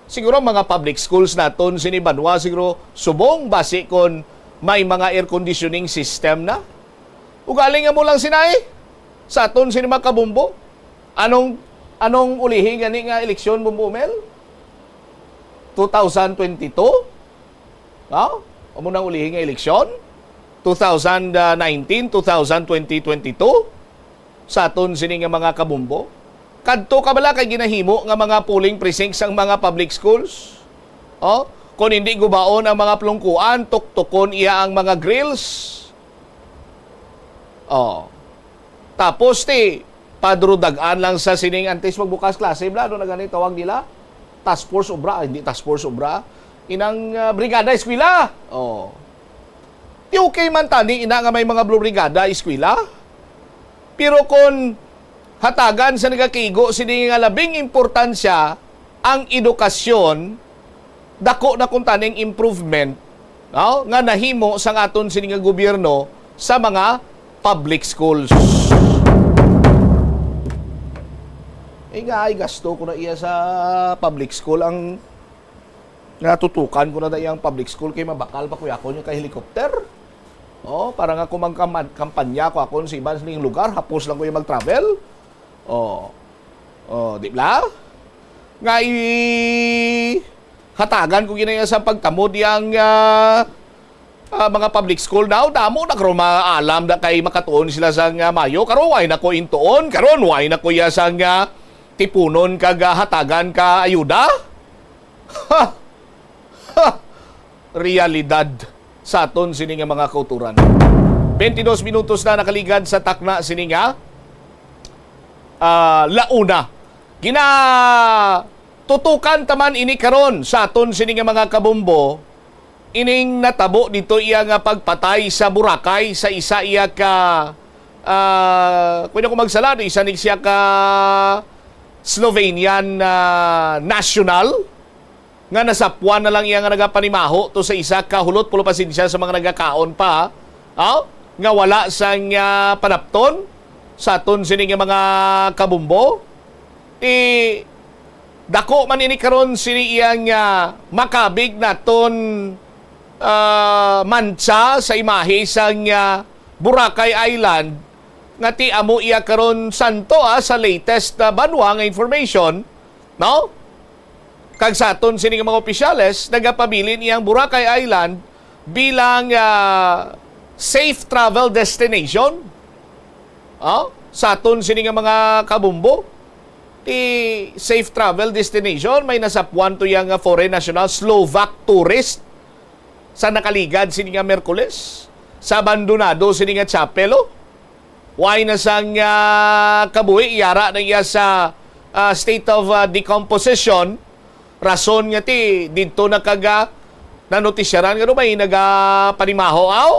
siguro mga public schools naton sini banwa siguro subong basi kon may mga air conditioning system na. Ugaling amo lang sina, eh, sa aton sini mga kabumbo. Anong, anong ulihi gani nga eleksyon, Bumbo Mel? Two thousand twenty-two? No? Amo nang ulihi nga eleksyon? Two thousand nineteen, two thousand twenty, twenty-two? Sa aton sini nga mga kabumbo? Kadto ka bala kay ginahimo nga mga polling precincts ang mga public schools? Oh, kung hindi gubaon ang mga plungkuan, tuktukon iya ang mga grills. Oh. Tapos ti, padrudagan lang sa sining antes magbukas klase, bla, ano na gani tawag nila? Task force obra, ah, hindi task force obra. Inang, ah, brigada eskwela. Oh. Ti okay man tani ina nga may mga Blue Brigada eskwela. Pero kon hatagan sa nagakigo sini nga labing importansya ang edukasyon, dako na kun taning improvement, no, nga nahimo sang aton sini nga gobyerno sa mga public schools. Eh, nga ay gasto ko na iya sa public school ang natutukan ko na da iyang public school kay mabakal pa kuya ko niya kay helicopter. Oh, para nga kung magkaman-, kampanya ko akon sa iban sining lugar, hapos lang ko yung mag-travel. Oh. Oh, di ba? Nga i-, hatagan ko ginaya sa pagtamod yang, ah, ah, mga public school daw, damo na karon maalam na kay makatuon sila sa nga mayo. Karon, way na ko intuon. Karon, way na ko iya sa nga tipunon kag, ah, hatagan ka ayuda. Ha! Ha! Realidad sa aton sini nga mga kauturan. Twenty-dos minutos na nakaligad sa takna sini nga, ah, launa. Ginatutukan ta man ini karon sa aton sini nga mga kabumbo, ining natabo dito iya nga pagpatay sa Boracay sa isa iya ka, ah, kung ako magsala, isa ni siya ka Slovenian, ah, national nga nasapuan na lang iya nga nagapanimaho to sa isa ka hulot, pulo pasensya sa mga nagakaon pa, ha? Aw, nga wala sang, ah, panapton sa aton sini nga mga kabumbo. Ti, Dako man ini karon sini iyang, ah, makabig naton, ah, mantsa sa imahe sang, ah, Boracay Island nga ti amo iya karon santo, ah, sa latest na banwa nga information, no? Kag sa aton sini nga mga opisyales, nagapabilin iyang Boracay Island bilang, ah, safe travel destination. Ah, sa aton sini nga mga kabumbo, ti safe travel destination, may nasapuan to yang, ah, foreign national, Slovak tourist, sa nakaligad sini nga Miyerkules, sa abandonado sini nga chapel, oh. Way na sang, ah, kabuhi, yara na iya sa, ah, state of, ah, decomposition. Rason nga ti didto na kag, ah, nanutisyaran nga may nagapanimaho, aw,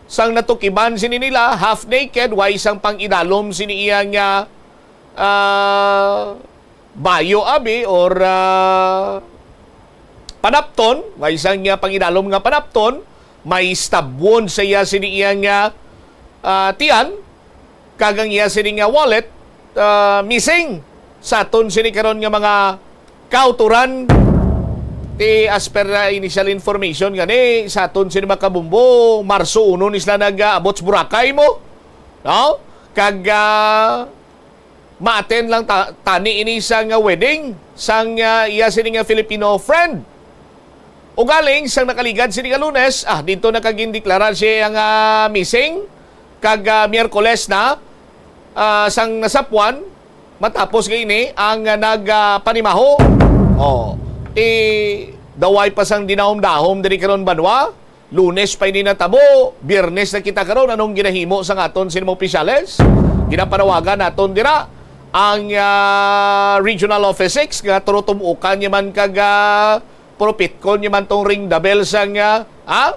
sang natukiban sini nila, half naked, way sang pang-idalom sini iya nga, ah, bayo abi or, ah, panapton, way sang, ah, pang-idalom nga panapton, may stab wound sa iya sini iya nga, ah, tiyan, kag ang iya sini nga wallet, ah, missing. Sa aton sini karon nga mga kauturan, ti as per, ah, initial information gani, sa aton sini mga kabumbo, Marso uno ni sila nag-aabot sa Boracay mo, no? Kag, ah, ma-attend lang ta-, tani ini sa nga wedding sang, ah, iya sini nga Filipino friend. Ugaling sang nakaligad sini nga Lunes, ah, dito na kagindeklara siya nga missing, kag, ah, Miyerkules na, ah, sang nasapuan, matapos nga ini ang, ah, nag, ah, panimaho. Oh, ti daway pa sang dinahom-dahom diri karon banwa. Lunes pa ini natabo, Biyernes na kita karon. Anong ginahimo sang aton sini mga opisyales? Ginapanawagan naton dira ang, ah, Regional Office Six nga turutum-ukan niya man kag, ah, propitkon niya man tong ring the bell sang, ah, ah,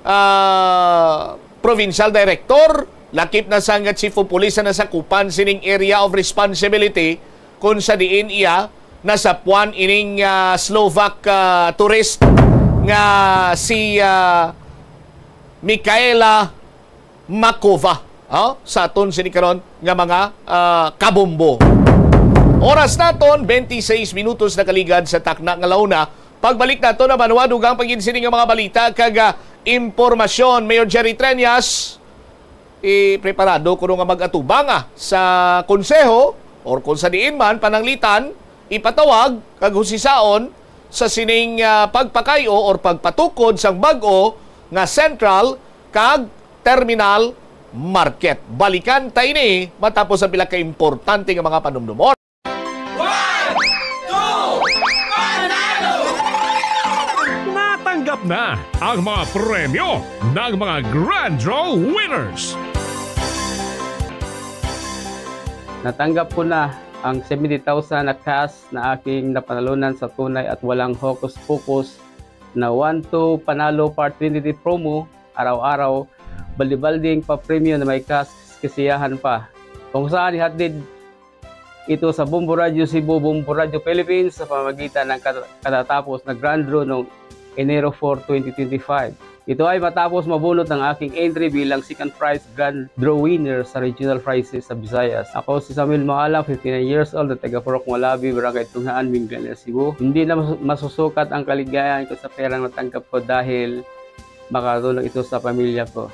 ah, provincial director, lakip na sang chief of police na nasakupan sining area of responsibility, kung sa diin iya nasapuan ining, ah, Slovak, ah, tourist nga si, ah, Michaela Makova, oh, sa aton sini karon nga mga, ah, kabombo. Oras naton, twenty-six minutos nakaligad sa takna nga launa. Pagbalik nato na manuwa dugang pagin sini nga mga balita kag, ah, impormasyon. Mayor Jerry Treñas, i preparado kuno nga mag-atubang, ah, sa konseho or kung sa diin man pananglitan ipatawag kag husisaon sa sining, ah, pagpakay-o or pagpatukod sang bag-o nga central kag terminal market. Balikan ta ini matapos ang pila ka importante nga mga panumdumon. One, two, panalo! Natanggap na ang mga premyo ng mga Grand Draw winners. Natanggap ko na ang seventy thousand na cash na aking napanalunan sa tunay at walang hokus-pokus na One two Panalo Part twenty-three promo, araw-araw, baldi-balding pa premyo na may kas-, kasiyahan pa. Kung saan ihatid ito sa Bombo Radyo Cebu, Bombo Radyo Philippines sa pamamagitan ng kata-, katatapos na Grand Draw noong Enero four, twenty twenty-five. Ito ay matapos mabunot ang aking entry bilang second prize Grand Draw winner sa regional prizes sa Visayas. Ako si Samuel Maalam, fifty-nine years old, at taga Purok Malabi, Barangay Tunghaan, Minglan, Cebu. Hindi na mas-, masusukat ang kaligayahan ko sa perang natanggap ko dahil makatulong ito sa pamilya ko.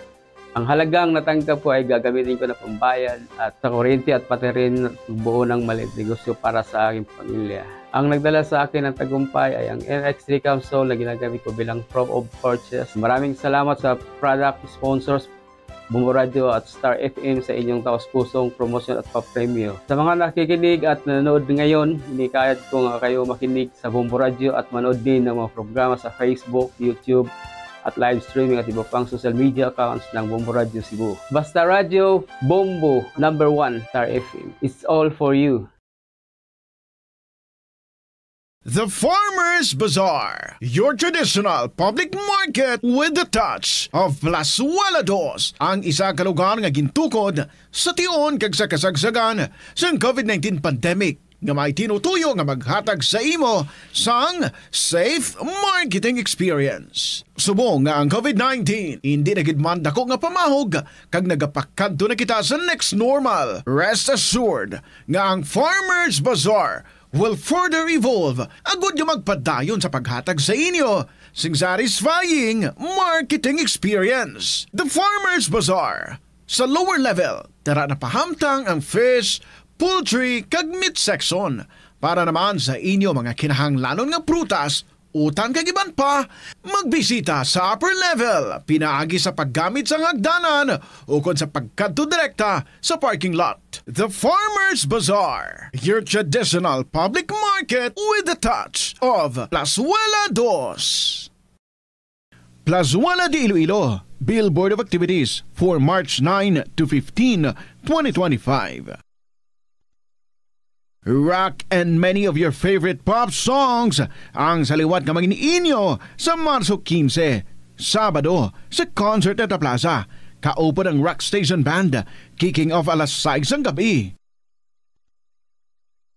Ang halagang natanggap ko ay gagamitin ko na pambayad at sa kuryente at pati rin buo ng maliit negosyo para sa aking pamilya. Ang nagdala sa akin ng tagumpay ay ang N X three capsule na ginagamit ko bilang proof of purchase. Maraming salamat sa product sponsors, Bombo Radio at Star F M, sa inyong taos-pusong promosyon at papremyo. Sa mga nakikinig at nanonood ngayon, hinikayat ko nga kayo makinig sa Bombo Radio at manood din ng mga programa sa Facebook, YouTube, at live streaming at iba pang social media accounts ng Bombo Radio Cebu. Basta Radio, Bombo, number one, Star F M. It's all for you. The Farmers Bazaar, your traditional public market with the touch of Plazuela Dos, ang isa ka lugar nga gintukod sa tion kag sa kasagsagan sang COVID nineteen pandemic. nga may tinutuyo nga maghatag sa imo sang safe marketing experience. Subong nga ang COVID nineteen hindi na gid man dako nga pamahog kag nagapakadto na kita sa next normal, rest assured nga ang Farmers Bazaar will further evolve agud nga magpadayon sa paghatag sa inyo sing satisfying marketing experience. The Farmers Bazaar. Sa lower level, tara na pahamtang ang fish, poultry, kag meat section. Para naman sa inyo mga kinahanglanon nga prutas, utan kag iban pa, magbisita sa upper level pinaagi sa paggamit sang hagdanan ukon sa pagkadto direkta sa parking lot. The Farmers Bazaar, your traditional public market with a touch of Plazuela Dos. Plazuela de Iloilo, Billboard of Activities for March nine to fifteen, twenty twenty-five. Rock and many of your favorite pop songs ang sa liwat nga mangin-inyo sa Marso quince, Sabado, sa Concert at the Plaza. Kaupod ang Rock Station Band, kicking off alas sais sang gabi.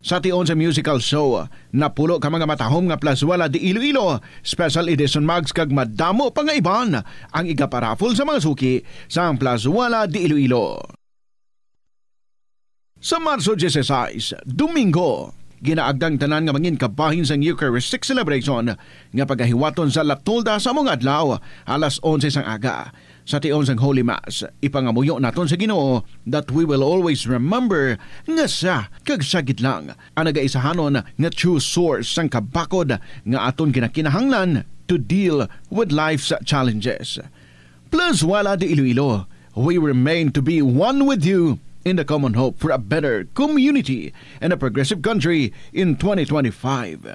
Sa tion sa musical show, napulo ka mga matahom nga Plazuela de Iloilo Special Edition mugs kag madamo pa nga iban ang igaparaffle sa mga suki sang Plazuela de Iloilo. Sa Marso dieciséis, Domingo, ginaagda ang tanan nga mangin kabahin sang Eucharistic celebration nga pagahiwaton sa La Tolda sa amo nga adlaw, alas onse sang aga. Sa tion sang Holy Mass, ipangamuyo naton sa Ginoo that we will always remember nga sia kag sia gid lang ang nagaisahanon nga true source sang kabakod nga aton ginakinahanglan to deal with life's challenges. Plazuela de Iloilo, we remain to be one with you in the common hope for a better community and a progressive country in twenty twenty-five.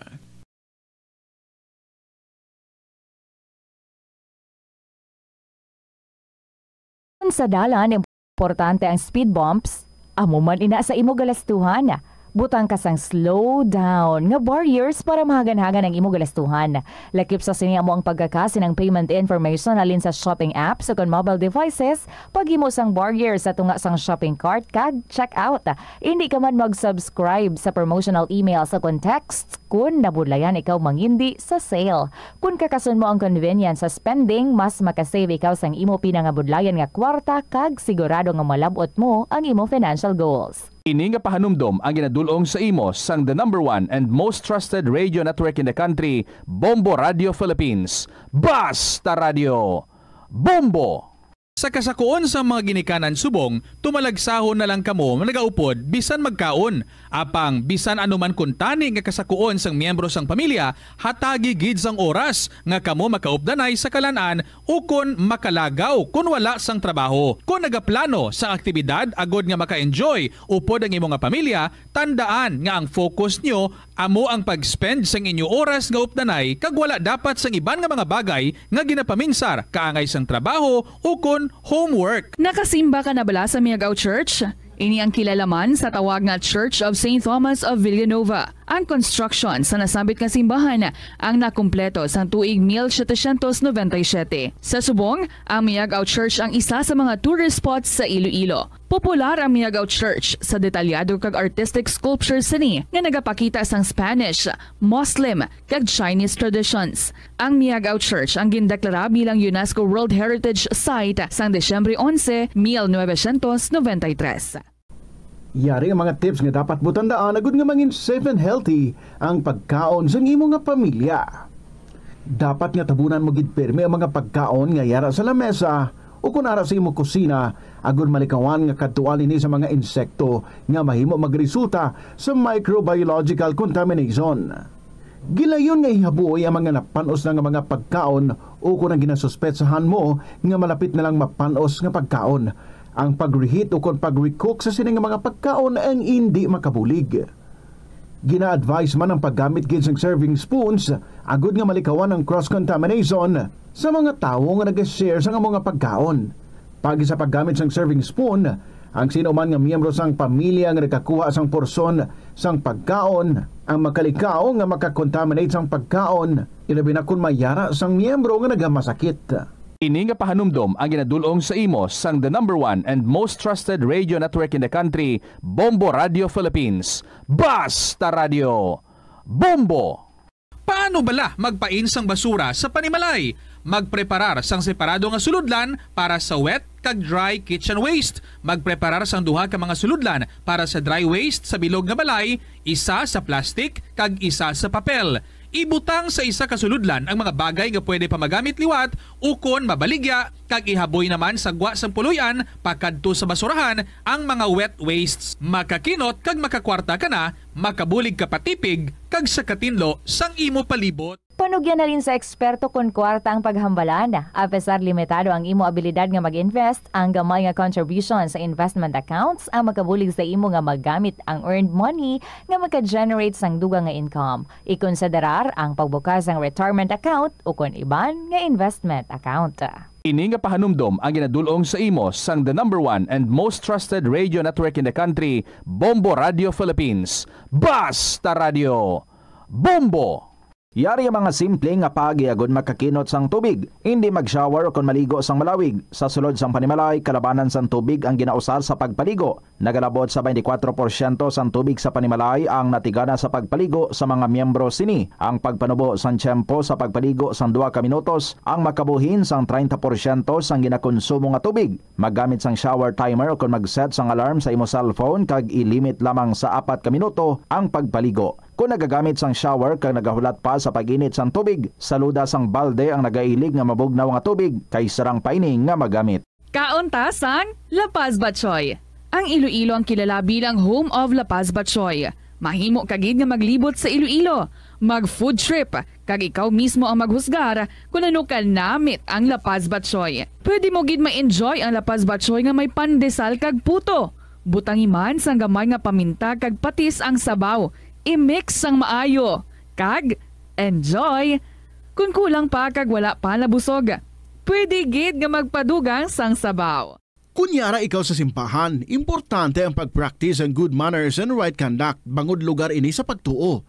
Sa dalan, importante ang speed bumps. Amo man ina sa imo galastuhan. Butang ka sang slow down nga barriers para mahagan-hagan ang imo galastuhan. Lakip sa sini amo ang pagkakasin ang payment information halin sa shopping apps o kon mobile devices, paghimo sang barrier sa tunga sang shopping cart kag checkout. Indi ka man mag-subscribe sa promotional emails o kon texts kon nabudlayan ikaw mangindi sa sale. Kon kakason mo ang convenience sa spending, mas makasave ikaw sang imo pinangabudlayan nga kwarta kag sigurado nga malab-ot mo ang imo financial goals. Ini nga pahanumdom ang ginadul-ong sa imo sang the number one and most trusted radio network in the country, Bombo Radio Philippines. Basta Radio! Bombo! Sa kasakuon sang mga ginikanan subong, tumalagsahon na lang kamo nagaupod bisan magkaon. Apang bisan ano man kuntani nga kasakuon sang miyembro sang pamilya, hatagi gid sang oras nga kamo makaupdanay sa kalan-an ukon makalagaw kon wala sang trabaho. Kon nagaplano sang aktibidad agod nga maka-enjoy upod ang imo nga pamilya, tandaan nga ang focus nyo amo ang pag-spend sang inyo oras nga updanay kag wala dapat sang iban nga mga bagay nga ginapaminsar kaangay sang trabaho ukon homework. Nakasimba ka na bala sa Miagao Church? Ini ang kilala man sa tawag nga Church of Saint Thomas of Villanova. Ang construction sa nasambit nga simbahan ang nakumpleto sang tuig mil setecientos noventa y siete. Sa subong, ang Miagao Church ang isa sa mga tourist spots sa Iloilo. Popular ang Miagao Church sa detalyado kag artistic sculptures sini nga nagapakita sang Spanish, Muslim, kag Chinese traditions. Ang Miagao Church ang gindeklara bilang UNESCO World Heritage Site sang Disyembre onse, mil novecientos noventa y tres. Yari ang mga tips nga dapat mo tandaan agud nga mangin safe and healthy ang pagkaon sang imo nga pamilya. Dapat nga tabunan mo gid pirmi ang mga pagkaon nga yara sa lamesa o kon ara sa imo kusina, agud malikawan nga kadtuan ini sa mga insekto nga mahimo magresulta sa microbiological contamination. Gilayon nga ihabuoy ang mga napan-os na nga mga pagkaon o kon ang ginasuspetsahan mo nga malapit na lang mapan-os nga pagkaon. Ang pag-reheat o kon pag-recook sa sini nga mga pagkaon ang indi makabulig. Gina-advise man ang paggamit gid sang serving spoons agud nga malikawan ang cross-contamination sa mga tawo nga nag-share sang amo nga pagkaon. Paagi sa paggamit sang serving spoon, ang sino man nga miyembro sang pamilya nga nagakuha sang porsyon sang pagkaon ang makalikaw nga makakontaminate sang pagkaon, ilabi na kon mayara sang miyembro nga nagamasakit. Ini nga pahanumdom ang ginadul-ong sa imo sang the number one and most trusted radio network in the country, Bombo Radio Philippines. Basta Radio Bombo! Paano bala magpain sang basura sa panimalay? Magpreparar sang separado nga sulodlan para sa wet kag dry kitchen waste. Magpreparar sang duha ka mga sulodlan para sa dry waste sa bilog nga balay, isa sa plastic kag isa sa papel. Ibutang sa isa ka sulodlan ang mga bagay nga pwede pa magamit liwat ukon mabaligya, kag ihaboy naman sa gwa sang puloy-an pakadto sa basurahan ang mga wet wastes. Makakinot kag makakwarta ka na, makabulig ka pa tipig, kag sa katinlo sang imo palibot. Panugyan na rin sa eksperto kon kwarta ang paghambalan. Apesar limitado ang imo abilidad nga mag-invest, ang gamay nga contribution sa investment accounts ang makabulig sa imo nga magamit ang earned money nga maka-generate sang dugang nga income. Ikonsiderar ang pagbukas sang retirement account ukon iban nga investment account. Ini nga pahanumdom ang ginadul-ong sa imo sang the number one and most trusted radio network in the country, Bombo Radio Philippines. Basta Radio Bombo! Yari ang mga simple nga paagi agud makakinot sang tubig. Indi mag-shower ukon maligo sang malawig. Sa sulod sang panimalay, kalabanan sang tubig ang ginausar sa pagpaligo. Nagalabot sa twenty-four porsyento sang tubig sa panimalay ang natigana sa pagpaligo sa mga miyembro sini. Ang pagpanubo sang tiyempo sa pagpaligo sang duha ka minutos ang makabuhin sang treinta porsyento sang ginakonsumo nga tubig. Maggamit sang shower timer ukon mag-set sang alarm sa imo cellphone kag i-limit lamang sa apat ka minuto ang pagpaligo. Kon nagagamit sang shower kag nagahulat pa sa pag-init sang tubig, saluda sang balde ang nagailig nga mabugnaw nga tubig kay sarang pa ini nga magamit. Kaon ta sang La Paz Batchoy. Ang Iloilo ang kilala bilang home of La Paz Batchoy. Mahimo ka gid nga maglibot sa Iloilo, mag-food trip, kag ikaw mismo ang maghusgar kon ano ka namit ang La Paz Batchoy. Pwede mo gid ma-enjoy ang La Paz Batchoy nga may pandesal kag puto. Butangi man sang gamay nga paminta kag patis ang sabaw. I-mix sang maayo. Kag enjoy! Kon kulang pa kag wala pa nabusog, pwede gid nga magpadugang sang sabaw. Kon yara ikaw sa simbahan, importante ang pag-practice ang good manners and right conduct bangod lugar ini sa pagtuo.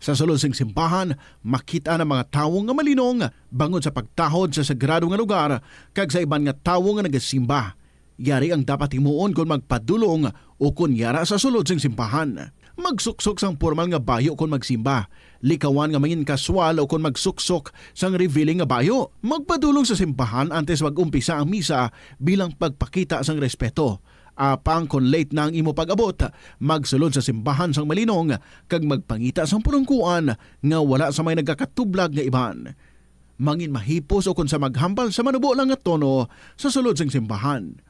Sa sulod sing simbahan, makit-an ang mga tawo nga malinong bangod sa pagtahod sa sagrado nga lugar kag sa iban nga tawo nga nagasimba. Yari ang dapat himuon kon magpadulong ukon yara sa sulod sing simbahan. Magsuksok sang pormal nga bayo kon magsimba. Likawan nga mangin-kaswal ukon magsuksok sang revealing nga bayo. Magpadulong sa simbahan antes mag-umpisa ang misa bilang pagpakita sang respeto. Apang kon late na ang imo pag-abot, magsulod sa simbahan sang malinong kag magpangita sang pulungkuan nga wala sa may nagakatublag nga iban. Mangin mahipos ukon sa maghambal sa manubo lang nga tono sa sulod sing simbahan.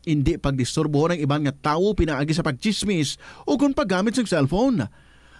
Indi pagdisturbohon ang iban nga tawo pinaagi sa pagtsismis ukon paggamit sing cellphone.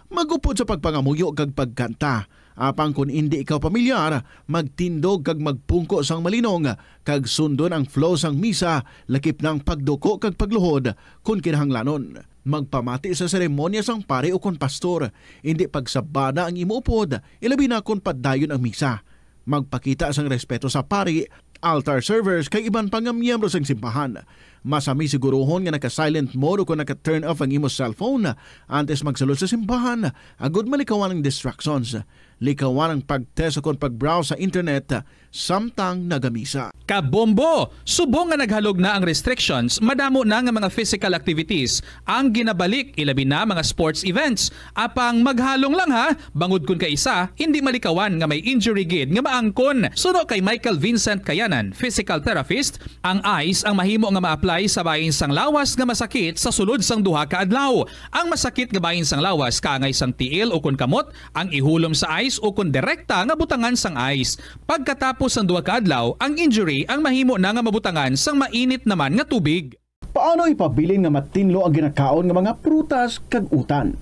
Mag-upod sa pagpangamuyo kag pagkanta. Apang kon indi ikaw pamilyar, magtindog kag magpungko sang malinong, kag sundon ang flow sang misa, lakip na ang pagduko kag pagluhod, kon kinahanglanon. Magpamati sa seremonya sang pari ukon pastor, indi pagsabada ang imo upod, ilabi na kon padayon ang misa. Magpakita sang respeto sa pari, altar servers, kag iban pa nga miyembro sang simbahan. Masami siguruhon nga naka-silent mode ukon naka-turn off ang imo cellphone antes magsulod sa simbahan, agud malikawan ang distractions. Likawan ang pag-test ukon pag-browse sa internet samtang nagamisa. Kabombo! Subong nga naghalog na ang restrictions, madamo na nga mga physical activities ang ginabalik, ilabi na mga sports events. Apang maghalong lang ha, bangod kon kaisa, hindi malikawan nga may injury gid nga maangkon. Suno kay Michael Vincent Kayanan, physical therapist, ang ice ang mahimo nga ma-apply sa bahin sang lawas nga masakit sa sulod sang duha ka adlaw. Ang masakit nga bahin sang lawas kaangay sang tiil ukon kamot, ang ihulom sa ice ukon direkta nga butangan sang ice. Pagkatapos sang duha ka adlaw, ang injury ang mahimo na nga mabutangan sang mainit naman nga tubig. Paano ipabilin nga matinlo ang ginakaon nga mga prutas kag utan?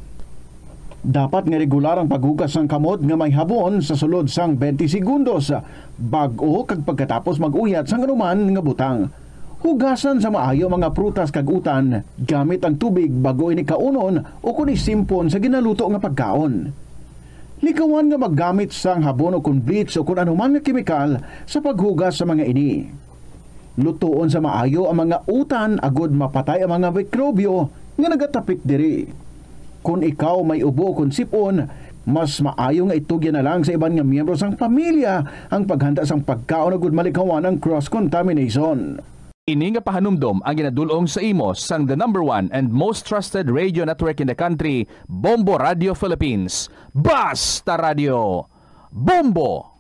Dapat nga regular ang paghugas sang kamot nga may habon sa sulod sang twenty segundos bag-o kag pagkatapos mag-uyat sang anuman nga butang. Hugasan sa maayo ang mga prutas kag utan gamit ang tubig bag-o ini kaunon ukon isimpon sa ginaluto nga pagkaon. Likawan nga maggamit sang habon ukon bleach ukon anuman nga kemikal sa paghugas sa mga ini. Lutoon sa maayo ang mga utan agud mapatay ang mga mikrobyo nga nagatapik diri. Kon ikaw may ubo ukon sip-on, Mas maayo nga itugyan na lang sa iban nga miyembro sang pamilya ang paghanda sang pagkaon agud malikawan ang cross-contamination. Ini nga pahanumdom ang ginadul-ong sa imo sang the number one and most trusted radio network in the country, Bombo Radio Philippines. Basta Radio, Bombo!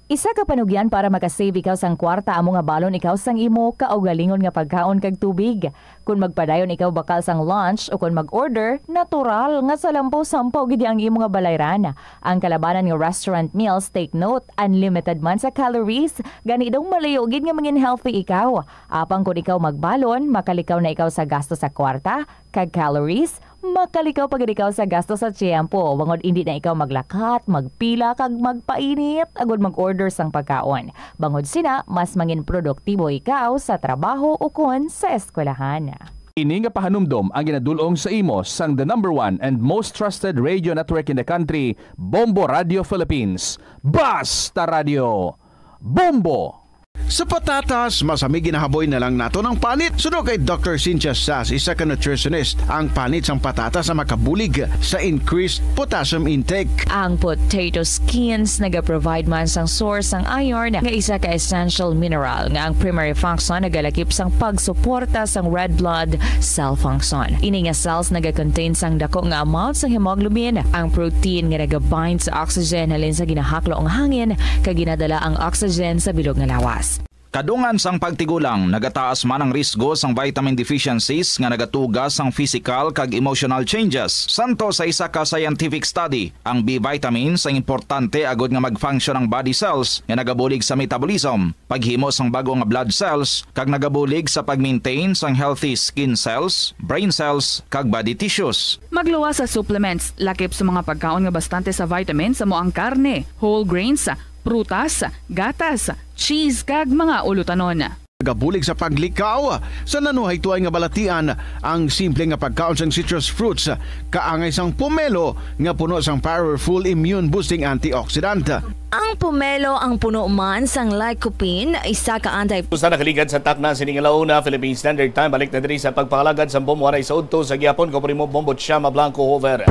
Isa ka panugyan para makasave ikaw sang kwarta amo nga balon ikaw sang imo kaugalingon nga pagkaon kag tubig. Kon magpadayon ikaw bakal sang lunch o kon mag-order, natural nga salampaw-sampaw gid ang imo nga balayran. Ang kalabanan nga restaurant meals, take note, unlimited man sa calories, gani daw malayo gid nga mangin healthy ikaw. Apang kon ikaw magbalon, makalikaw na ikaw sa gasto sa kwarta kag calories, makalikaw pa gid ikaw sa gasto sa tiyempo, bangod indi na ikaw maglakat, magpila, kag magpainit agud mag-order sang pagkaon. Bangod sina, mas mangin produktibo ikaw sa trabaho ukon sa eskwelahan. Ini nga pahanumdom ang ginadul-ong sa imo sang the number one and most trusted radio network in the country, Bombo Radio Philippines. Basta Radio, Bombo! Sa patatas, masami ginahaboy na lang naton ang panit. Suno kay Doctor Cynthia Sass, isa ka nutritionist, ang panit sang patatas ang makabulig sa increased potassium intake. Ang potato skins nagaprovide man sang source sang iron, nga isa ka essential mineral nga ang primary function nagalakip sang pagsuporta sang red blood cell function. Ini nga cells nagakontain sang dako nga amount sang hemoglobin, ang protein nga nagabind sa oxygen halin sa ginahaklo nga hangin kag ginadala ang oxygen sa bilog nga lawas. Kadungan sang pagtigulang, nagataas man ang risgo sang vitamin deficiencies nga nagatuga sang physical kag emotional changes. Santo sa isa ka scientific study, ang B vitamins ang importante agud nga mag-function ang body cells nga nagabulig sa metabolism, paghimo sang bag-o nga blood cells, kag nagabulig sa pag-maintain sang healthy skin cells, brain cells, kag body tissues. Magluwas sa supplements, lakip sa mga pagkaon nga bastante sa vitamins, amo ang karne, whole grains, prutas, gatas, cheese, kag mga ulutanon. Nagabulig sa paglikaw sa nanuhaytoay nga balatian ang simple nga pagkaon sang citrus fruits, kaangay sang pomelo nga puno sang powerful immune boosting antioxidant. Ang pomelo ang puno man sang lycopene, isa ka anti- Sa nakaligad sa takna sining alauna, Philippine Standard Time, balik na diri sa pagpangalagad sa Bombo Aray sa udto sa gihapon. Ko primo Bombo Chama Blanco Hover.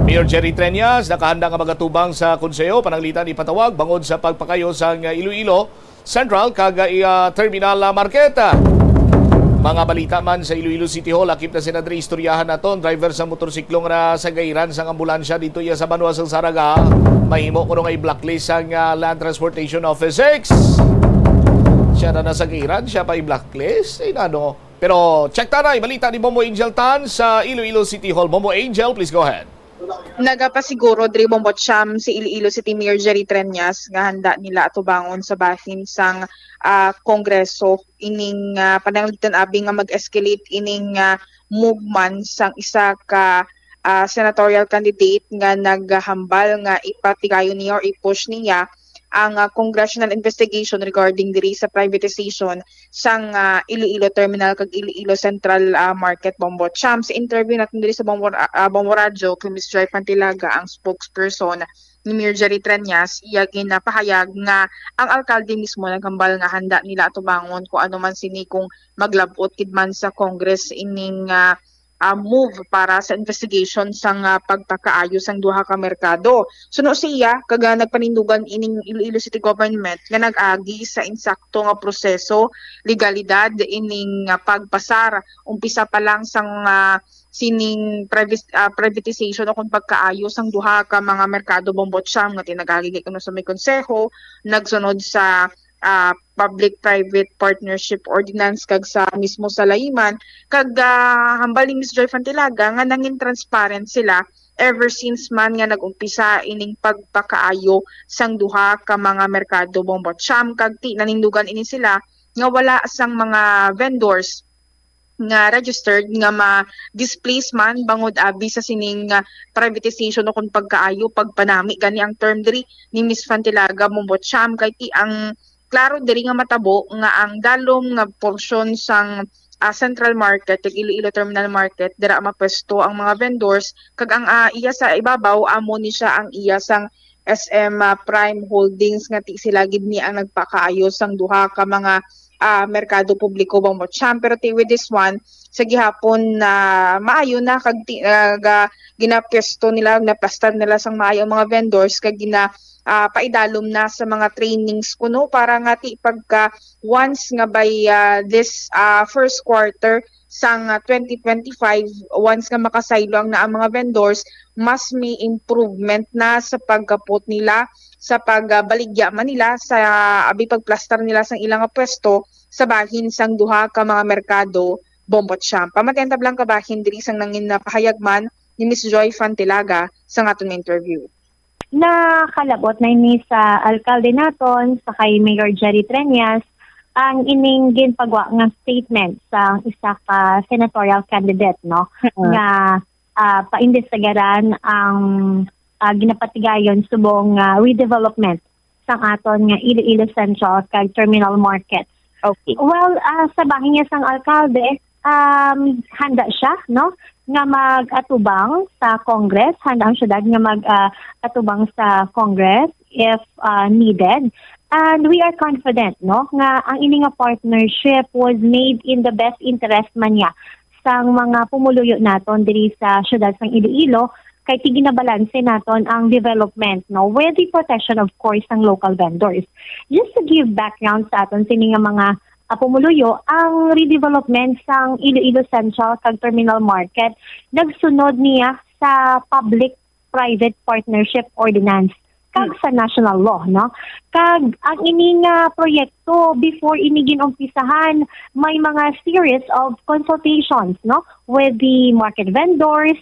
Mayor Jerry Treñas nakahanda nga magatubang sa konseho pananglitan ipatawag bangod sa pagpakayo sang Iloilo Central kag, ah, Terminal, ah, Market. Mga balita man sa Iloilo City Hall, lakip na sina diri, istoryahan naton. Driver sa motorsiklo nga nasagairan sang ambulansya dito iya sa banwa sang Zarraga, mahimo kuno nga i-blacklist sang, ah, Land Transportation Office Six. Siya na nasagairan, siya pa i-blacklist? Ay, nano? Pero check ta na, balita ni Bombo Angel Tan sa Iloilo City Hall. Bombo Angel, please go ahead. Nagapasiguro diri, Bombo Cham, si Iloilo City Mayor Jerry Treñas nga handa nila atubangon sa bahin sang, ah, Kongreso ining, ah, pananglitan abi nga mag-escalate ining, ah, movement sang isa ka, ah, senatorial candidate nga naghambal nga ipatigayon niya or i-push niya ang, ah, congressional investigation regarding diri sa privatization sang, ah, Iloilo Terminal kag Iloilo Central, ah, Market, Bombo Cham. Sa interview natin diri sa Bombo, ah, Bombo Radyo kay Miss Joy Pantilaga, ang spokesperson ni Mayor Jerry Treñas, iya ginapahayag nga ang alkalde mismo naghambal nga handa nila atubangon kung ano man sini, kung maglab-ot gid man sa Congress ining, ah, ah, move para sa investigation sang, ah, pagpakaayo sang duha ka merkado. Suno siya, kag, ah, nagpanindugan ining Iloilo City Government nga nag-agi sa insakto nga proseso, legalidad ining, ah, pagpasar, umpisa pa lang sang, ah, sining privis-, ah, privatization o kung pagkaayo sang duha ka mga merkado, Bombo Cham, nga tinagagi kuno sa may konseho, nagsunod sa, ah, public-private partnership ordinance kag sa mismo sa layman, kag, ah, hambal ni Miss Joy Fantilaga nga nangin transparent sila ever since man nga nag-umpisa ining pagpakaayo sang duha ka mga merkado, Bombo Cham, kag ti nanindugan ini sila nga wala sang mga vendors nga registered nga ma-displace man bangod abi sa sining, ah, privatization o kung pagkaayo, pagpanami gani ang term diri ni Miss Fantilaga, Bombo Cham, kay ti ang klaro diri nga matabo nga ang dalom nga porsyon sang, ah, Central Market kag Iloilo Terminal Market, dira mapwesto ang mga vendors, kag ang, ah, iya sa ibabaw amo ni siya ang iya sang S M, ah, Prime Holdings, nga ti sila gid ni ang nagpakaayo sang duha ka mga ah, merkado publiko, Bong Bocham. Pero ti with this one, sa gihapon na maayo na kag ti-, ah, ga-, ginapwesto nila, naplastar nila sang maayo ang mga vendors kag gina-, ah, paidalom na sa mga trainings kuno para nga ti pagka once nga by, ah, this, ah, first quarter sang, ah, twenty twenty-five, once nga makasaylo ang na ang mga vendors, mas may improvement na sa pagkapot nila, sa pagbaligya man nila sa abi pagplastar nila sang ilang nga pwesto sa bahin sang duha ka mga merkado, Bong Bocham. Pamatian ta lang kabahin diri sang nangin napahayag man ni Miss Joy Fantilaga sa aton nga interview. Nakalabot na ini sa alkalde naton, sa kay Mayor Jerry Treñas, ang ining ginpagwa nga statement sang isa ka senatorial candidate, no, Mm. nga, ah, paimbestigaran ang, ah, ginapatigayon subong nga redevelopment sang aton nga Iloilo Central kag Terminal Market. Okay. Well, ah, sa bahin niya sang alkalde, um, handa siya, no, nga mag-atubang sa Congress, handa ang syudad nga mag, ah, atubang sa Congress if, ah, needed. And we are confident, no, nga ang ini nga partnership was made in the best interest man niya sang mga pumuluyo naton diri sa syudad sang Iloilo, kay ti ginabalanse naton ang development, no, with the protection, of course, sang local vendors. Just to give background sa aton sini nga mga, ah, pumuluyo, ang redevelopment sang Iloilo Central kag Terminal Market nagsunod niya sa Public-Private Partnership Ordinance kag Hmm. sa national law, no? Kag ang ini nga proyekto, before ini ginumpisahan, may mga series of consultations, no, with the market vendors,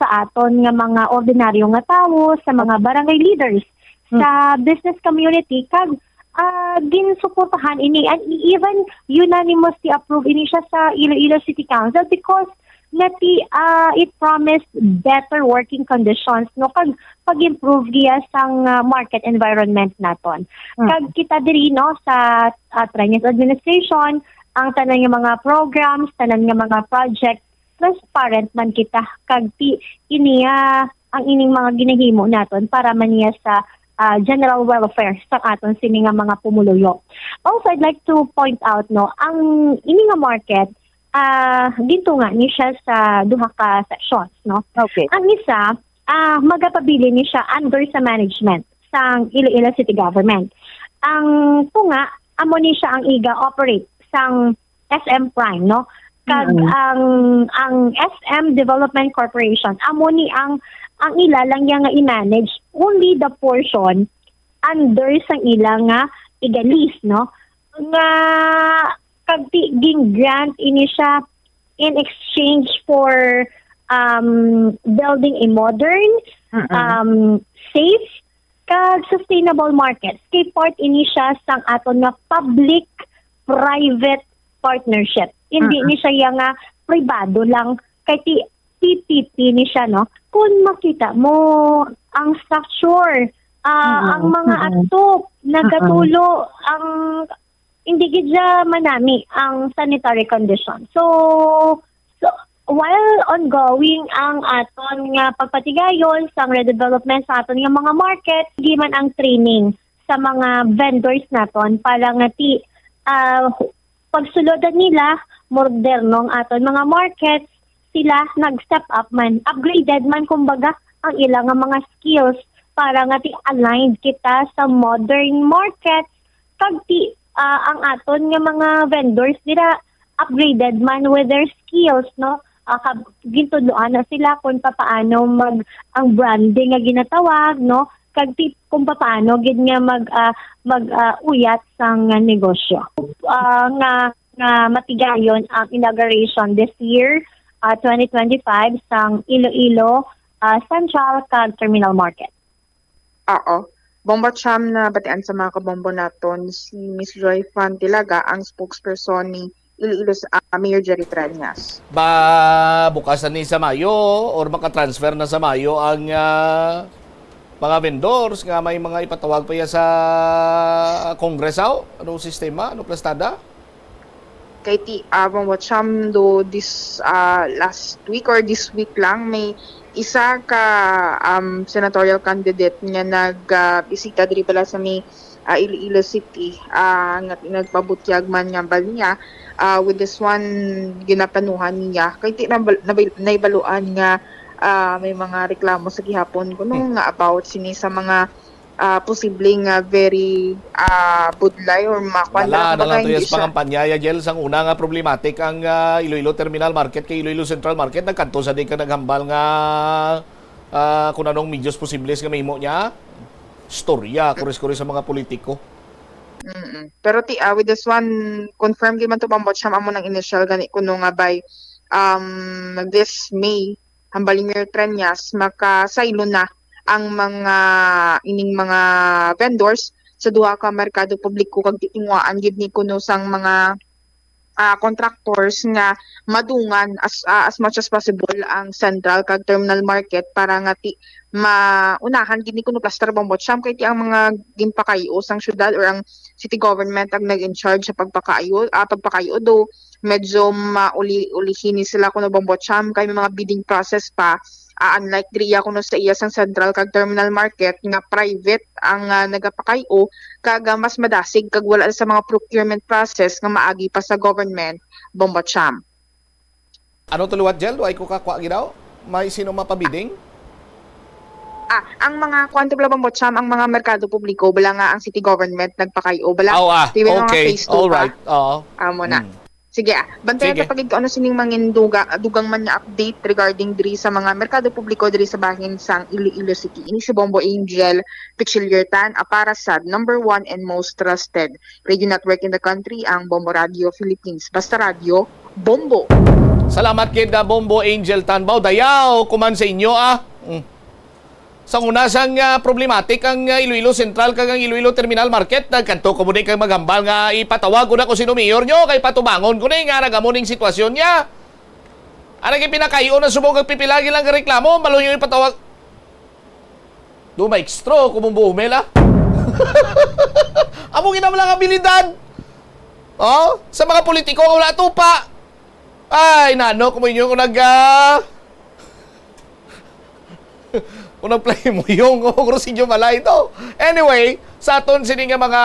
sa aton nga mga ordinaryo nga tawo, sa mga barangay leaders, Hmm. sa business community, kag, ah, ginsuportahan ini, and even unanimously approved ini siya sa Iloilo City Council because nati, ah, it promised better working conditions, no, kag pag-improve giya sang, ah, market environment naton. Mm. Kag kita diri, no, sa, ah, Treñas administration, ang tanan nga mga programs, tanan nga mga project, transparent man kita, kag ti-, ini, ah, ang ining mga ginahimo naton para man niya sa, ah, general welfare sa aton sini nga mga pumuluyo. Also, I'd like to point out, no, ang ini nga market, ah, gintunga ni siya sa duha ka sections, no? Okay. Ang isa, ah, magapabilin ni siya under sa management sang Iloilo City Government. Ang tunga, amo ni siya ang iga-operate sang S M Prime, no? Kag Mm. ang, ang S M Development Corporation, amo ni ang, ang ila lang niya nga i-manage only the portion under sang ila nga iga-lease, no? Nga kag ti-, ging-grant ini siya in exchange for, um, building a modern, Mm-mm. um, safe, kag sustainable market. Kay part ini siya sang aton nga public-private partnership. Hindi Mm-mm. ni siya ya nga pribado lang. Kay ti-, P P P ni siya, no? Kung makita mo ang structure, ah, Mm-mm. ang mga Mm-mm. atop, Mm-mm. nagatulo, ang hindi gid siya manami ang sanitary condition. So, so, while ongoing ang aton nga pagpatigayon sang redevelopment sa aton nga mga market, giman ang training sa mga vendors naton para nga ti, ah, pagsulod nila, moderno ang aton mga markets, sila nag-step up man, upgraded man, kumbaga, ang ila nga mga skills para nga ti aligned kita sa modern market, kag ti, ah, ang aton nga mga vendors dira upgraded man with their skills, no? Ah, kag gintudloan na sila kung papaano mag, ang branding nga ginatawag, no? Kag ti, kung papaano gid nga mag, ah, mag, ah, uyat sang negosyo. Ah, nga, nga matigayon ang inauguration this year, ah, twenty twenty-five sang Iloilo, ah, Central kag Terminal Market. Oo. Bombo Cham, nabatian sa mga kabombo naton si Miss Joy Fantilaga, ang spokesperson ni Iloilo, ah, Mayor Jerry Treñas. Ba, bukasan ni sa Mayo or makatransfer na sa Mayo ang, ah, mga vendors nga may mga ipatawag pa ya sa Congress, aw? Ano sistema? Ano plastada? Kay ti, ah, Bombo Cham, do this, ah, last week or this week lang, may isa ka, um, senatorial candidate nga nag, ah, bisita diri pala sa may, ah, Iloilo City, ah, nga nagpabutyag man nga bal niya, ah, with this one ginapanuhan niya kay ti nabal- nabil- naibaluan nga, ah, may mga reklamo sa gihapon kuno nga about sini sa mga, ah, posibleng, ah, very, ah, budlay or makuan Wala na lang to, yes, pangampanya, ya, Jel, sang una nga problematic ang, ah, Iloilo Terminal Market kay Iloilo Central Market nagkadto sa di ka naghambal nga, ah, kung anong medios posibles nga mahimo niya. Storya, kores-kores sa mga politiko. Mm-mm. Pero ti, ah, with this one, confirm gyud man to, Bombo Cham, amo nang initial gani kuno nga by, um, this May, hambal ni Mayor Treñas, makasaylo na ang mga, ining mga vendors sa duha ka merkado publiko kag titinguhaan gyud ni kuno sang mga, ah, contractors nga madungan as, ah, as much as possible ang central kag terminal market para nga ti maunahan gid ni kuno plaster, Bombo Cham, kay ti ang mga ginpakayo sang syudad or ang city government ang nag-in-charge sa pagpakayo, ah, pagpakayo do medyo mauli-ulihi ni sila kuno, Bombo Cham, kay may mga bidding process pa. Ah, unlike diriya kuno sa iya sang central kag terminal market nga private ang, ah, nagapakayo kag, ah, mas madasig kag wala sa mga procurement process nga maagi pa sa government, Bombo Cham. Ano to liwat, Jel? Ay ko kakwa ginaw? May sino mapabidding? Ah, ang mga kuan to, Bombo Cham, ang mga merkado publiko, bala nga ang city government nagpakayo, bala. Aw, ah, Di ba yung mga okay. phase two All pa? Right. Oo. Amo na. Hmm. Sige, ah. Bantayan Sige. ta pagid kung ano sining mangin duga-, dugang man nga update regarding diri sa mga merkado publiko diri sa bahin sang Iloilo City. Ini si Bombo Angel Pichiliertan, ah, para sa number one and most trusted radio network in the country, ang Bombo Radio Philippines. Basta Radio, Bombo! Salamat gid, ah, Bombo Angel Tanbaw. Dayaw, kuman sa inyo, ah. Mm. Sa una sang, ah, problematic ang, ah, Iloilo Central kag ang Iloilo Terminal Market, nagkadto ko muna kag maghambal nga ipatawag ko na kung sino mayor nyo, kay patubangon ko na nga nagamo ning sitwasyon niya. Ano kay pinakayo na subong kag pipila lang reklamo, balo nyo ipatawag. Do maestro, kumumbo Umel, ah. Amo gina lang abilidad. Oh, sa mga politiko nga wala tupa. Ay, nano, kung inyo ko nag, ah, kung nag-play mo yung, oh, Rosillo Malay to. Anyway, sa aton sini nga mga,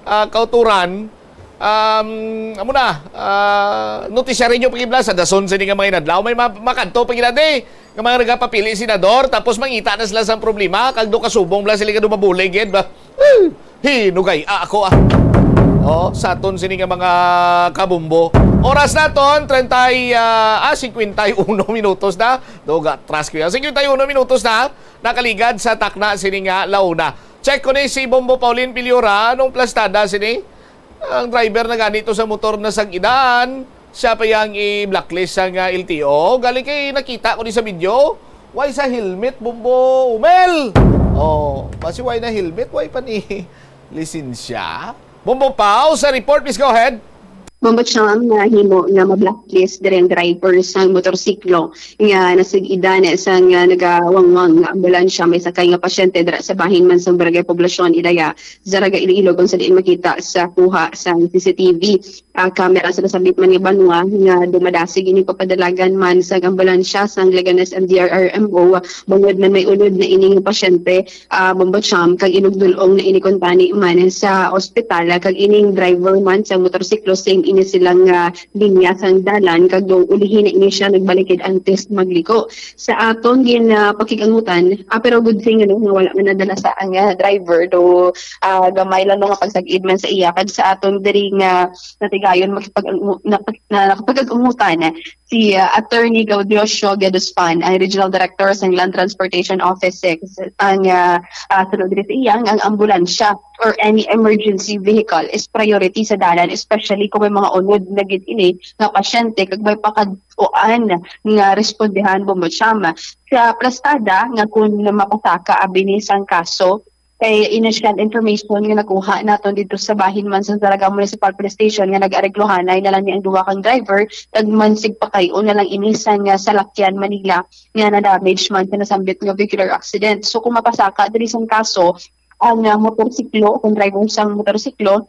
ah, kauturan, um, amo na, ah, notisyaryo pa gid bala sa dason sini nga mga inadlaw. May ma-, makadto pa gid ate, nga mga nagapapili senador, tapos mangita na sila sa problema, kag do kasubong bala sila nga dumabulig gid ba? Hinugay, ah, ako, ah. Oh, sa aton sini nga mga kabumbo. Oras naton, treinta, ah, ah, cincuenta y uno minutos na. Doga, tras ko yan. Cincuenta y uno minutos na. Nakaligad sa takna sini nga launa. Check ko ni si Bombo Pauline Piliora. Anong plastada sini? Ang driver na gani to sa motor na sag-idan. Siya pa yang i-blacklist sang, ah, L T O. Galing kay nakita ko ni sa video. Why sa helmet, Bombo Umel? Oh, basi why na helmet? Why pa ni lisensya? Bombo Pao, sa report, please go ahead. Bombo Cham, nahimo nga ma-blacklist diri ang driver sang motorsiklo nga nasag-idan sang, ah, nagawangwang nga ambulansya may sakay nga pasyente dira sa bahin man sang Barangay Poblasyon, Ilaya, Zarraga, Iloilo, kung sa diin makita sa kuha sang C C T V, ah, camera sa nasambit man nga banwa nga dumadasig ini papadalagan man sang ambulansya sang Leganes M D R R M O. Bangod man may unod na ini nga pasyente, ah, Bombo Cham, kag inugdulong na ini kuntani man sa ospital, ah, kag ining driver man sa motorsiklo, same ini silang, ah, linya sang dalan, kag do ulihi na ini siya nagbalikid antes magliko. Sa aton gin, ah, pakig-angutan, ah, pero good thing, ano, nga wala man nadala sa ang, ah, driver, do, ah, gamay lang nga pagsag-id man sa iya, kag sa aton diri nga natigayon makipag-, na, na, nakapag-angutan, si, ah, Attorney Gaudioso Gaduspan, ang Regional Director sa Land Transportation Office six, ang, ah, ah, sunod diri sa iyang, ang ambulansya or any emergency vehicle is priority sa dalan, especially kung may mga unod na gid ini nga pasyente kag may pakag-uan nga respondihan, Bombo Cham. Sa plastada nga kung mapasaka abi ni sang kaso, kay initial information nga nakuha naton dito sa bahin man sa Zarraga Municipal Police Station nga nag-areglohanay na lang ni ang duha kang driver, kag mansig pakayo na lang ini sa nga salakyan Manila nga na-damage man sa nasambit nga vehicular accident. So kung mapasaka diri sang kaso, ang, ah, motorsiklo o kung driver sang motorsiklo,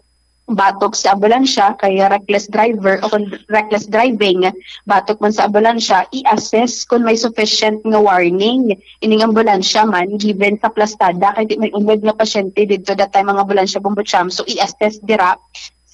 batok sa ambulansya kay reckless driver o kung reckless driving, batok man sa ambulansya, i-assess kung may sufficient nga warning ining ambulansya man, given sa plastada kay di may unod nga pasyente didto that time ang ambulansya, Bombo Cham. So i-assess dira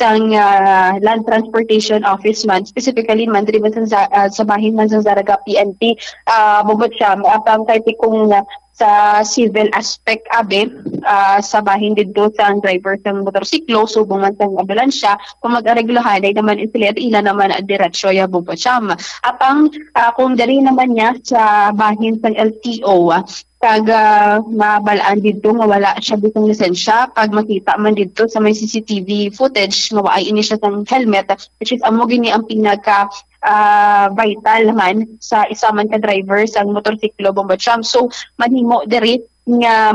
sang ah, Land Transportation Office man, specifically man diri man sa, ah, sa bahin man sa Zarraga P N P, ah, Bombo Cham, apang kay kung ah, sa civil aspect abi, ah, sa bahin didto sa driver sang motorsiklo subong man sang ambulansya, kung mag-areglohanay naman sila, ila naman diretso ya, Bombo Cham. Apang ah, kung diri naman niya sa bahin sang L T O, ah, kag ah, mabalaan didto nga wala siya bisang lisensya, kag makita man didto sa may C C T V footage nga waay ini siya sang helmet, which is amo gini ang pinaka ah, vital man sa isa man ka driver sang motorsiklo, Bombo Cham. So mahimo diri nga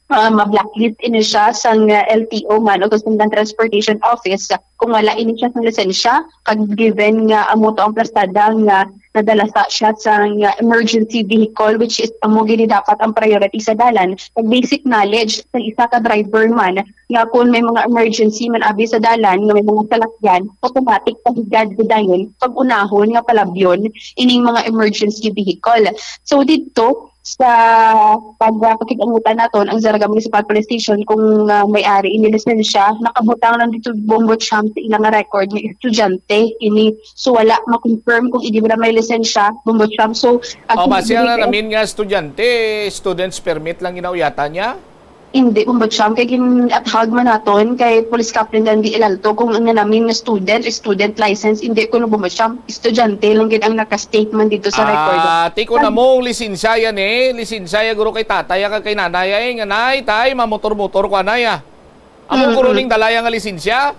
ah, ma-blacklist ini siya sang ah, L T O man o sang Land Transportation Office kung wala ini siya sang lisensya, kag given nga amo to ang plastada nga nadala sa siya sang ah, emergency vehicle, which is amo gini dapat ang priority sa dalan. Kag basic knowledge sa isa ka driver man nga kung may mga emergency man abi sa dalan nga may mga salakyan, automatic pahigad gid dayon pag-unahon nga palabyon ining mga emergency vehicle. So didto sa pag-, pagkig-angutan naton ang Zarraga Municipal Police Station kung ah, may ari ini lisensya, nakabutang lang dito, Bombo Cham, sa ilang record nga estudyante ini. So wala ma-confirm kung hindi ba may lisensya, Bombo Cham. So O, ang base na diri- namin nga estudyante, student's permit lang ginauyatan niya. Hindi, Bombo Cham, kay gin-athag man naton kay Police Captain Dandy Elalto kung ang namin nga student, student license, hindi ko, Bombo Cham, estudyante lang gid ang naka-state man dito sa record. Ah, ti ko na mo lisensya yan eh. Lisensya ya guro kay tatay ya kag kay nanay ay nga nay, tay, mamotor-motor ko anay ah. Amo Mm-mm. Guro ning dalaya nga lisensya.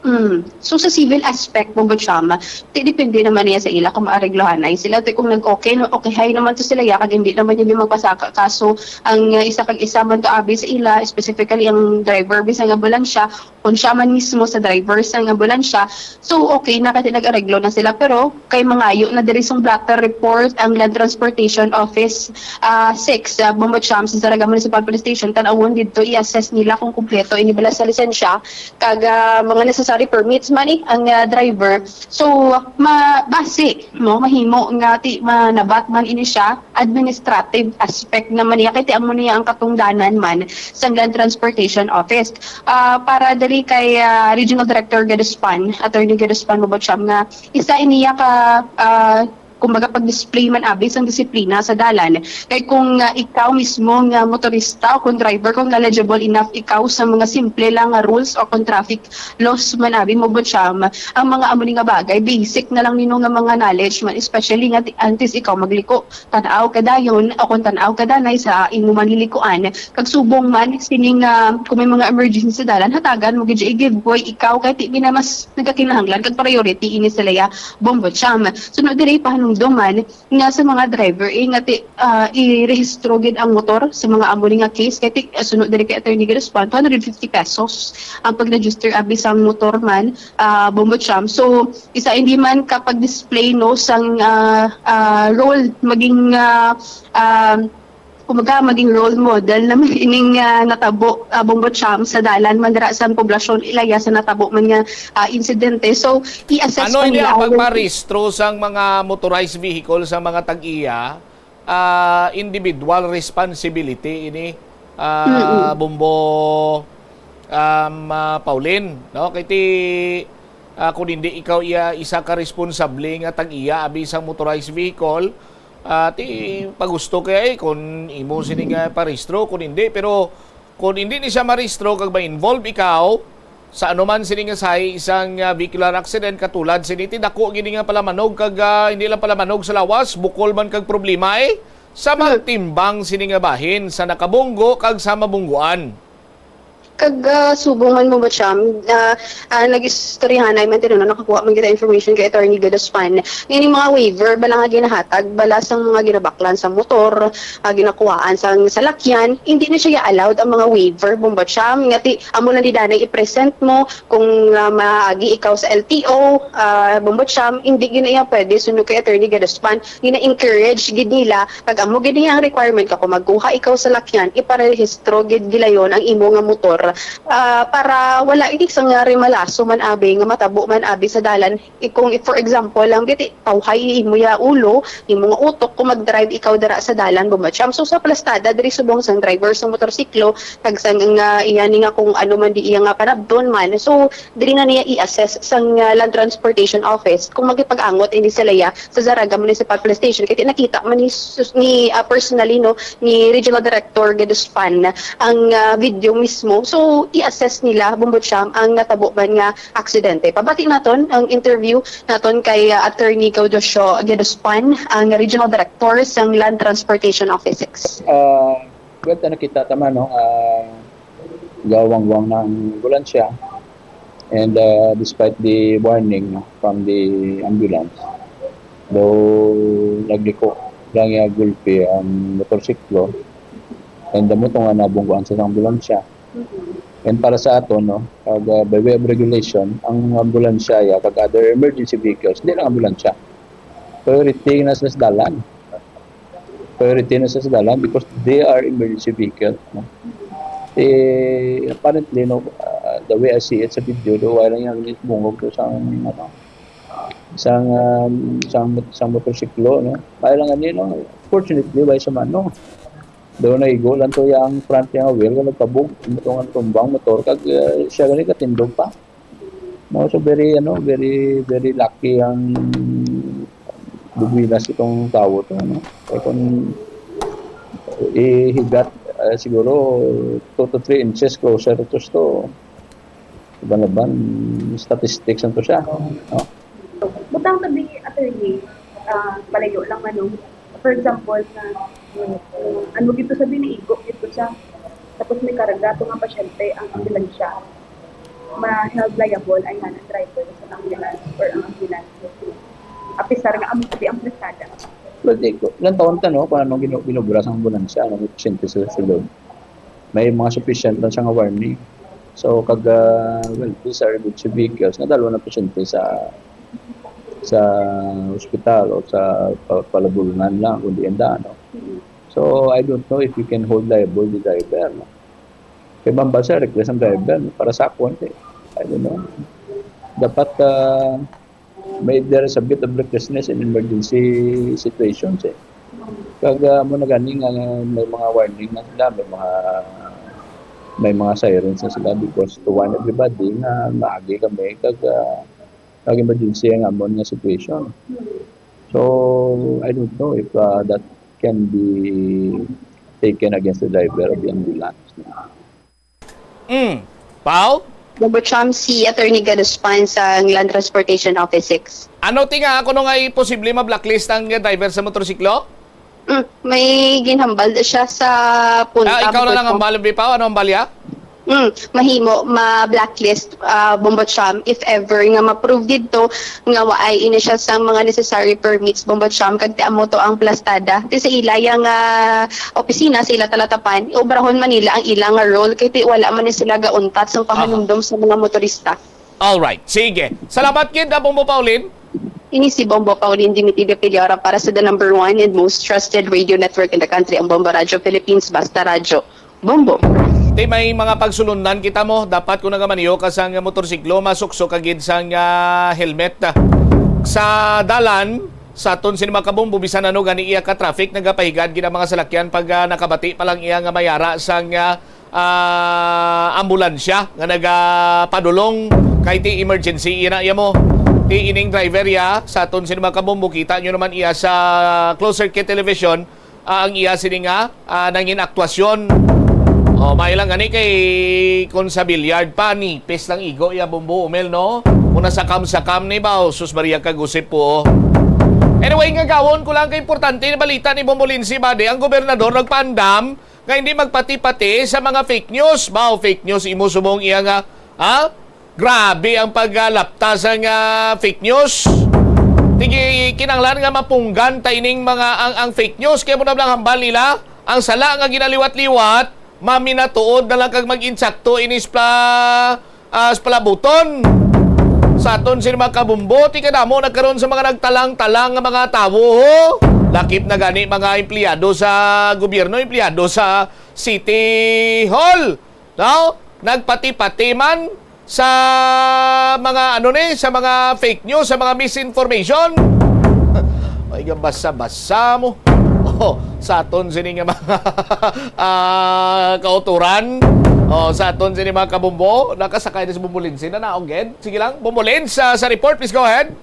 Mm. So sa civil aspect, Bombo Cham, ti depende naman niya sa ila kung maareglohanay sila. Ti kung nag-okay, no, okay, hay naman to sila, ya, kag hindi naman yun yung magpasaka kaso. Ang uh, isa kag isa man to abi sa ila, specifically ang driver bisan nga ambulansya, kung siya man mismo sa driver sa ambulansya, so okay na kasi nag-areglo na sila. Pero kay mangayo na diri sang blotter report ang Land Transportation Office uh, six, uh, Bombo Cham, sa Zarraga Municipal Police Station, tanawon didto, i-assess nila kung kumpleto ini bala sa lisensya kag ah, mga necessary permits man eh ang ah, driver. So mabase, no, mahimo nga ti manabat man ini siya, administrative aspect naman niya kay ti amo niya ang katungdanan man sa Land Transportation Office. Ah, para dali kay ah, Regional Director Gaduspan, Attorney Gaduspan Mabucham, nga isa iniya ka ah, kumbaga pag-display man abi sang disiplina sa dalan. Kay kung ah, ikaw mismo nga motorista o kung driver, kung knowledgeable enough ikaw sa mga simple lang nga rules o kung traffic laws man abi, Mabucham, ang mga amo ni nga bagay, basic na lang nino nga mga knowledge man, especially nga ti- antes ikaw magliko, tan-aw ka dayon o kung tan-aw ka danay sa imo manlilikuan, kag subong man sining ah, kung may mga emergency sa dalan, hatagan mo gid siya, i-give way ikaw kay ti gina mas nagakinahanglan kag priority ini sa laya, Bombo Cham. Sunod diri, pahanumdom man nga sa mga driver eh, nga ti, ah, i-rehistro gid ang motor sa mga amo ni nga case kay ti, ah, sunod diri kay Attorney Gaduspan, two hundred fifty pesos ang pag-register abi sang motor man, ah, Bombo Cham. So isa hindi man kapag display, no, sang ah, ah, role maging ah, ah, kumbaga maging role model naman ining ah, natabo, ah, Bombo Cham, sa dalan man dira sa poblasyon, ilaya sa natabo man nga ah, insidente. So i-assess Ano pa ini nila ang ang pagparehistro sang mga motorized vehicle sa mga tag-iya? Ah, individual responsibility ini, ah, Bombo, um, ah, Pauline, no? Kay ti ah, kung hindi ikaw iya isa ka responsable nga tag-iya abi sang motorized vehicle, ah, ti pagusto kay kun imo sini nga parehistro, kung hindi, pero kung hindi ni siya marehistro kag ma-involve ikaw sa anuman sini nga sahi isang ah, vehicular accident katulad sini, ti dako gini nga palamanog kag ah, hindi lang palamanog sa lawas, bukol man kag problema eh, sa magtimbang sini nga bahin sa nakabunggo kag sa mabungguan. Kag ah, subong man, Bombo Cham, ah, ah, nag-istoryahanay man tinuna, nakakuha man kita information kay Attorney Gaduspan. Nga ining mga waiver bala nga ginahatag bala sang mga ginabaklan sa motor, ah, ginakuhaan sang salakyan, hindi na siya allowed ang mga waiver, Bombo Cham, nga ti amo lang di danay i-present mo kung ah, maagi ikaw sa L T O, ah, Bombo Cham, hindi gina iya pwede suno kay Attorney Gaduspan. Gina-encourage gid nila, kag amo gid niya ang requirement ka kung magkuha ikaw sa lakyan, iparehistro gid gilayon ang imo nga motor Ah, para wala ini sang, ah, rimalaso man abi nga matabo man abi sa dalan. I-, kung if, for example lang, biti, tawhay imo ya ulo, imo nga utok, kung mag-drive ikaw dira sa dalan, Bombo Cham. So, sa plastada, diri subong sang driver sa motorsiklo, kag sang, ah, iya ni nga kung ano man di iya nga panabton man. So, diri na niya i-assess sang, ah, Land Transportation Office kung magipag-angot ini sila ya sa Zarraga Municipal Police Station. Kay nakita man ni, sus-, ni, ah, personally, no, ni Regional Director Geduspan ang, ah, video mismo. So, i-assess nila, Bombo Cham, ang natabo man nga aksidente. Pabati naton ang interview naton kay, ah, Attorney Gaudioso Geduspan, ang Regional Director sang Land Transportation Office six. Ah, well, ta nakita ta man, no, ah, gawangwang na ang ambulansya. And, ah, despite the warning, no, from the ambulance, though nagliko lang ya gulpi ang motorsiklo, and amo to nga nabungguan sa ambulansya. And para sa aton, no, kag, ah, by way of regulation, ang ambulansya ya kag other emergency vehicles, di lang ambulansya. Priority na sa dalan. Priority na sa dalan because they are emergency vehicle, no? Eh, apparently, no, ah, the way I see it sa video, do wala lang yung bungog to sa, ano, sang, um, sang, sang motorsiklo, no? Wala lang ano, no? Fortunately, wala sa mano. Do naigo lang to yung front yung wheel, kung nagpabog, ito nga tumbang motor, kag, ah, siya gani katindog pa. No, so very, ano, very, very lucky ang dumilas itong tawo to, ano. Kaya kung ihigat, ah, siguro two to three inches closer to, to, laban-laban, statistics ang to siya, no? Butang tabi, attorney, ah, palayo lang, ano, for example, na, uh, ano gito sabi ni igo gito siya, tapos may karga to nga pasyente ang ambulansya, ma-held liable ay nga ang driver sa ambulance or ang ambulance. Apisar nga amo di ang plastada. Well, di ko, ilang taon ta, no, kung anong ginu-, ginubra sa ambulansya, anong pasyente sa sulod. May mga sufficient lang siya nga warning. So, kag, ah, well, these are emergency vehicles, nadalo na pasyente sa, sa ospital o sa pa-, palabulungan lang, kundi enda, no? So, I don't know if you can hold liable the driver, no? Kay mambal sa reckless ang driver, no? Para sa akon, eh, I don't know. Dapat, ah, may, there is a bit of recklessness in emergency situations, eh. Kag, ah, mo na gani nga may mga warning na sila, may mga, may mga sirens na sila because to warn everybody nga maagi kami kag, ah, kag emergency ang amon nga situation. So, I don't know if, ah, that can be taken against the driver of the ambulance. Mm. Pao? Bombo Cham, si Attorney Gaduspan sa Land Transportation Office six. Ano ti nga, kuno nga posible ma-blacklist ang driver sa motorsiklo? Mm, may ginhambal siya sa punta. Ah, ikaw na lang ang bal, Pao. Ano ang balya? Mm, mahimo ma-blacklist, ah, Bombo Cham, if ever nga ma-prove didto nga waay ini siya sang mga necessary permits, Bombo Cham, kag ti amo to ang plastada. Ti sa ila ya nga opisina, sa ila talatapan, obrahon man nila ang ila nga role, kay ti wala man ni sila gauntat sang pahanumdom sa mga motorista. Alright, sige. Salamat gid, ah, Bombo Pauline. Ini si Bombo Pauline Dimitida Piliora para sa the number one and most trusted radio network in the country, ang Bombo Radyo Philippines, Basta Radyo. Bombo. Ti may mga pagsulundan kita mo, dapat kung nagamanyo ka sang motorsiklo, masuksok ka gid sang, ah, helmet. Sa dalan, sa aton sini mga kabombo, bisan ano gani iya ka traffic, nagapahigad gid ang mga salakyan pag, ah, nakabati pa lang iya nga mayara sang, ah, ah, ambulansya nga nagapadulong kay ti emergency ina iya mo. Ti ining driver ya sa aton sini mga kabombo, kita nyo naman iya sa closed circuit television. Ah, ang iya sini nga, ah, nangin aktuasyon. Oh, may lang gani kay kung sa billiard pa, nipis lang igo ya, Bombo Umel, no? Kung nasa kam-, sa kam ni ba, oh, sus Maria, kagusip po, oh. Anyway, nga gawon ko lang kay importante na balita ni Bombo Lindsay Bade, ang gobernador nagpaandam nga hindi magpati-pati sa mga fake news. Ba, oh, fake news, imo subong iya nga, ha? Grabe ang paglalapta sa nga fake news. Tigi kinahanglan nga mapunggan ta ining mga ang, ang fake news kay mo na lang hambal nila ang sala nga ginaliwat-liwat, maminatuod na lang kag mag-insakto inis pla, ah, sa palabuton. Sa aton sini mga kabumbo, ti kadamo na karon sa mga nagtalang-talang nga mga tawo, ho. Lakip na gani mga empleyado sa gobyerno, empleyado sa City Hall. No? nagpati-pati man sa mga, ano ni, sa mga fake news, sa mga misinformation. Ay, gabasa-basa mo. Oh, sa aton sini nga mga ah, kauturan. Oh, sa aton sini mga kabumbo, nakasakay na si Bumbo Lindsay na naog gid. Sige lang, Bumbo Lindsay, sa, sa report, please go ahead.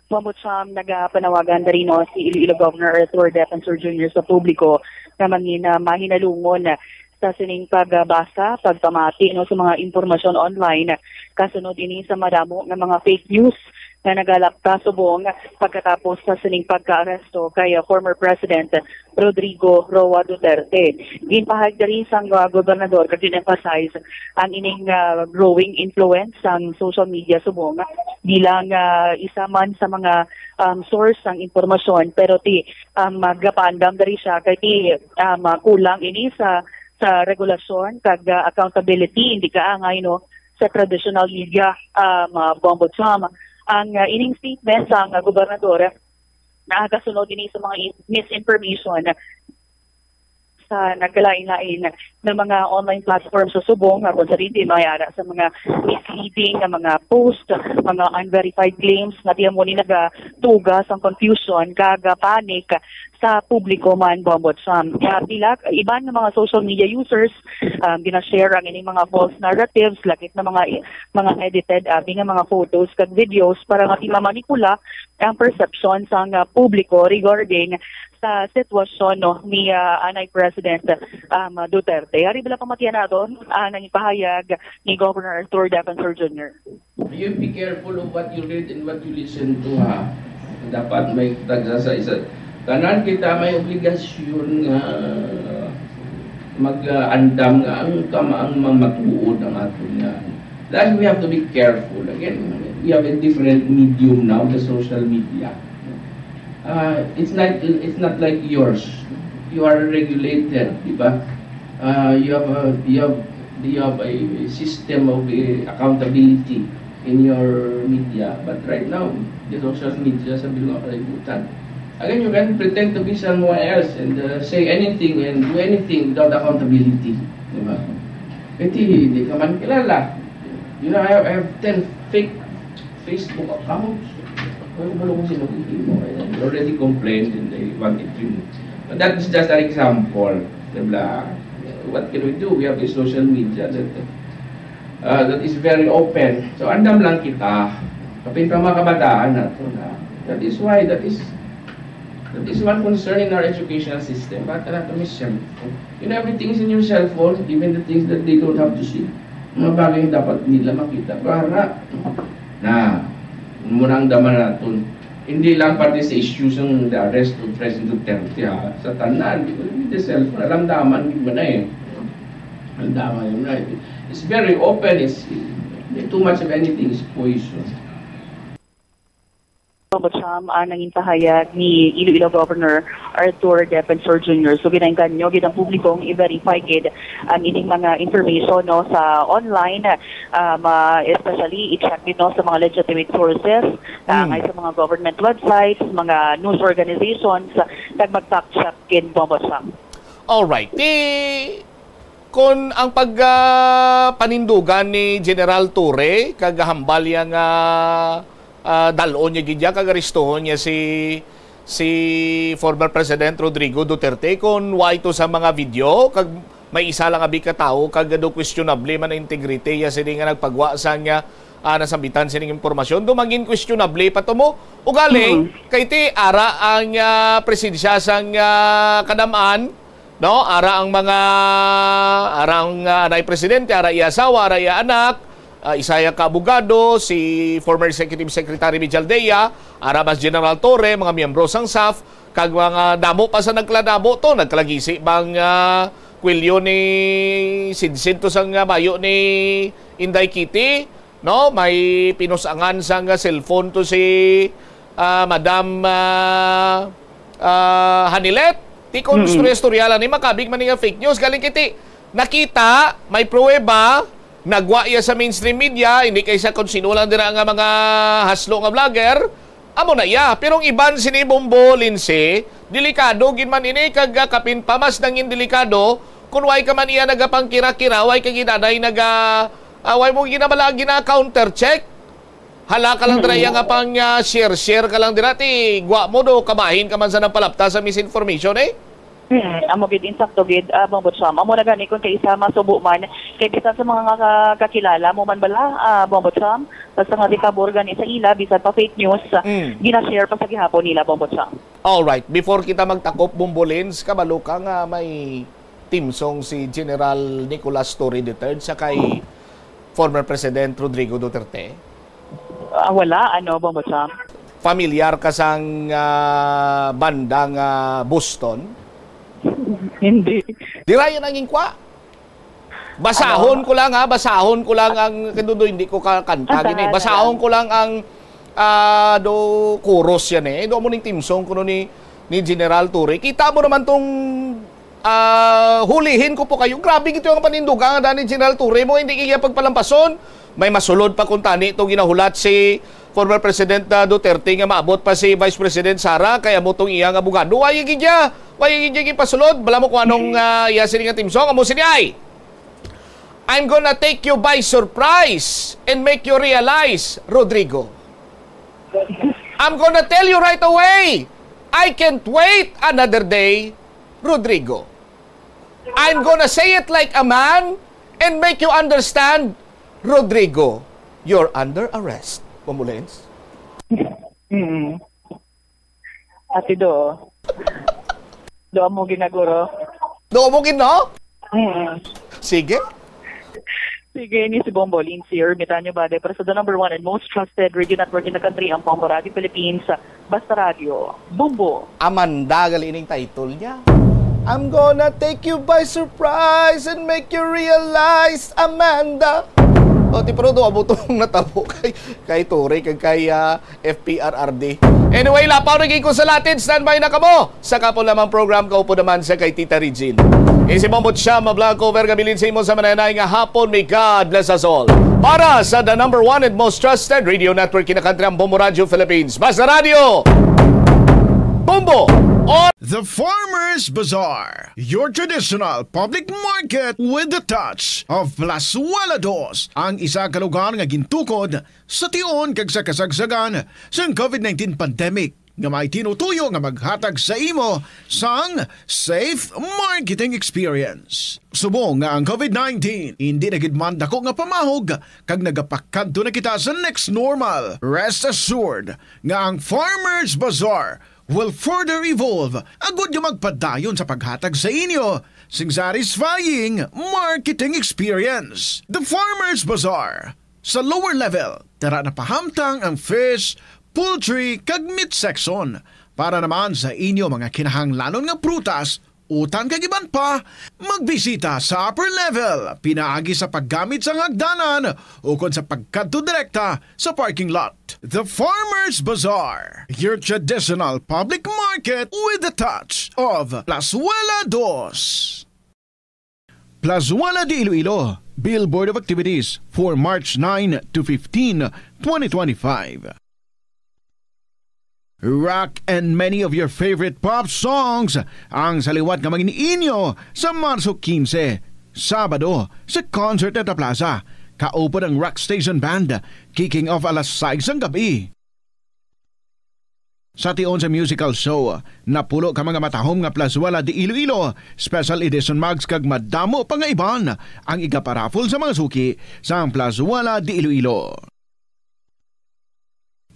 Mamot sa nagapanawagan diri, no, si Iloilo Governor Arthur Defensor Junior sa publiko nga mangin ah, mahinalungon sa sining pagbasa, pagpamati, no, sa mga impormasyon online kasunod ini sa madamo nga mga fake news nga nagalapta subong pagkatapos sa sining pagkaaresto kay ah, former President Rodrigo Roa Duterte. Ginpahayag diri sang ah, gobernador kag gin-emphasize ang ining ah, growing influence sang social media subong bilang ah, isa man sa mga um, source sang impormasyon, pero ti um, gapaandam diri siya kay ti um, kulang ini sa sa regulasyon kag ah, accountability, hindi kaangay, no, sa traditional media, um, ah, Bombo Cham. Ang ah, ining statement sang ah, gobernador nakagasunod ini sa mga in- misinformation sa nagkalain-lain na mga online platform sa subong nga kung sa rin mayara sa mga misleading nga mga post, mga unverified claims nga diyan mo ni nagatuga sang confusion kag panic sa publiko man, Bombo Cham. Kaya pila iban nga mga social media users um, ginashare ang ining mga false narratives, lakit na mga mga edited abi nga mga photos kag videos para nga mamanipula ang perception sang ah, publiko regarding sa sitwasyon, no, ni ah, anay President um, Duterte. Ari bala pamatian naton ang nangipahayag ni Governor Arthur Defensor Junior. You be careful of what you read and what you listen to, ha. Dapat may tagsa sa isa. Tanan kita may obligasyon nga mag-andam nga ang kamaang mamatuod ang aton nga. That we have to be careful. Again, we have a different medium now, the social media. Uh, it's not it's not like yours. You are regulated, di ba? Uh, you have a you have you have a system of uh, accountability in your media. But right now, the social media sa bilog nga kalibutan. Again, you can pretend to be someone else and uh, say anything and do anything without accountability. Di ba? Kasi hindi ka man kilala. You know, I have, I have ten fake Facebook accounts. Wala ba kung sino kung hindi mo? They already complained and they wanted to remove. But that is just an example. Di ba? What can we do? We have this social media that uh, that is very open. So, andam lang kita. Kapin pa mga kabataan nato na. That is why, that is that is one concern in our educational system. Bakit nato may cellphone? You know, everything is in your cellphone, even the things that they don't have to see. Mga bagay na dapat nila makita para na muna ang daman naton. Hindi lang pati sa issues ng the arrest of President Duterte, ha. Sa tanan, with the cellphone, alam daman, di ba na eh. Ang dama yun na. It's very open. It's, too much of anything is poison. Tungod sa ang nangin pahayag ni Iloilo Governor Arthur Defensor Junior. So, ginainganyo gid ang publikong i-verify gid ang ining mga information, no, sa online, um, ah, especially i-check gid, no, sa mga legitimate sources, mm. Sa mga government websites, mga news organizations, kag mag-fact check gid, Bombo Sam. Alright. Di Kon ang pag, ah, panindugan ni General Torre kag hambal iya nga, ah, dal-on niya gid iya kag arestuhon niya si, si former President Rodrigo Duterte, kon wa ito sa mga video kag may isa lang abi ka tawo kag do questionable man ang integrity iya sini nga nagpagwa sang, ah, nasambitan sining impormasyon, do mangin questionable pa to mo. Ugaling, kay ti ara ang, ah, presensya sang, ah, kadam-an, no? Ara ang mga, ara ang, ah, anay presidente, ara iya asawa, ara iya anak, ah, isa iya ka abogado, si former Executive Secretary Mijaldea, ara mas General Torre, mga miyembro sang SAF, kag mga damo pa sa nagkaladamo to, nagkalagisi bang, ah, kwelyo ni Sidsid to sang, ah, bayo ni Inday Kitty, no? May pinusangan sang, ah, cellphone to si, ah, Madam, ah, ah, Hanilet. Ti kon istorya-istorya lang ni, makabig man ni nga fake news. Galing kiti, nakita, may pruweba, nagwa iya sa mainstream media, hindi kay sa kung sino lang dira nga mga haslo nga vlogger, amo na iya. Pero ang iban sini Bombo, Lindsay, delikado gid man ini, kag, ah, kapin pa mas nangin delikado Kung way ka man iya nagapangkira-kira, way ka gid anay naga, ah, way mo ginabala, gina-counter check. Hala ka lang dira iya nga pang, ah, share-share ka lang dira, ti gwa mo do, kabahin ka man sa nagpalapta sa misinformation, eh. Hmm, amo gid, insakto gid, ah, Bong Butcham. Amo na gani kung kaisa masubo man, kay bisan sa mga nga ka-, kakilala mo man bala, ah, Bong Butcham, basta nga di pabor gani sa ila, bisan pa fake news, ah, Mm. gina-share pa sa gihapon nila, Bong Butcham. Alright, before kita magtakop, Bumbo Lens, kabalo ka nga may theme song si General Nicolas Torre the third sa kay former President Rodrigo Duterte? Ah, wala, ano, Bong Butcham? Familiar ka sang, ah, banda nga Boston? Hindi. Dira yan ang inkwa. Basahon Ano? ko lang, ha, basahon ko lang ang, kay Dudoy, hindi ko kakanta gini. Basahan na Basahon lang. ko lang ang, ah, do chorus yan, eh. Do mo ning theme song kuno ni, ni General Torre. Kita mo naman tong, ah, hulihin ko po kayo. Grabe gito yung paninduga nga ni General Torre mo, hindi kaya pagpalampason. May masulod pa kung tani itong ginahulat si former President, ah, Duterte nga maabot pa si Vice President Sara kay amo tong iyang abogado. Why gid niya? Why gid niya gipasulod? Bala mo kung anong, ah, iya sini nga theme song. Amo sini ay, "I'm gonna take you by surprise and make you realize, Rodrigo. I'm gonna tell you right away, I can't wait another day, Rodrigo. I'm gonna say it like a man and make you understand, Rodrigo, you're under arrest." Bumbo Lens? Mm. Ate Do. Do mo ginaguro. Do mo gid, no? Mm. Sige. Sige, ni si Bumbo Lens, si Ermitanyo Bade, para sa the number one and most trusted radio network in the country, ang Bumbo Radio Philippines. Basta Radio, Bumbo. Amanda, gali ining title niya. "I'm gonna take you by surprise and make you realize, Amanda." O, ti, pero do, amo tong natabo kay, kay Torre, kag kay, ah, F P R R D. Anyway, lapaw na gid ko sa Latin. Standby na kamo sa kapo lamang program, kaupo naman sa kay Tita Regine. Isi mo mo siya, mablang cover nga bilin sa imo sa mananay nga hapon. May God bless us all. Para sa the number one and most trusted radio network in the country, ang Bombo Radio Philippines. Basta Radio, Bombo, on The Farmers Bazaar, your traditional public market with the touch of Plazuela Dos, ang isa ka lugar nga gintukod sa tion kag sa kasagsagan sang COVID nineteen pandemic nga may tinutuyo nga maghatag sa imo sang safe marketing experience. Subong nga ang COVID nineteen indi na gid man dako nga pamahog kag nagapakadto na kita sa next normal, rest assured nga ang Farmers Bazaar will further evolve agud nga magpadayon sa paghatag sa inyo sing satisfying marketing experience. The Farmers Bazaar, sa lower level, tara na pahamtang ang fish, poultry, kag meat section. Para naman sa inyo mga kinahanglanon nga prutas, utan kag iban pa, magbisita sa upper level pinaagi sa paggamit sang hagdanan ukon sa pagkadto direkta sa parking lot. The Farmers Bazaar, your traditional public market with a touch of Plazuela Dos. Plazuela de Iloilo, Billboard of Activities for March nine to fifteen, twenty twenty-five. Rock and many of your favorite pop songs ang sa liwat nga mangin-inyo sa Marso quince, Sabado, sa Concert at the Plaza. Kaupod ang Rock Station Band, kicking off alas sais sang gabi. Sa tion sa musical show, napulo ka mga matahom nga Plazuela de Iloilo Special Edition mugs kag madamo pa nga iban ang igaparaffle sa mga suki sang Plazuela de Iloilo.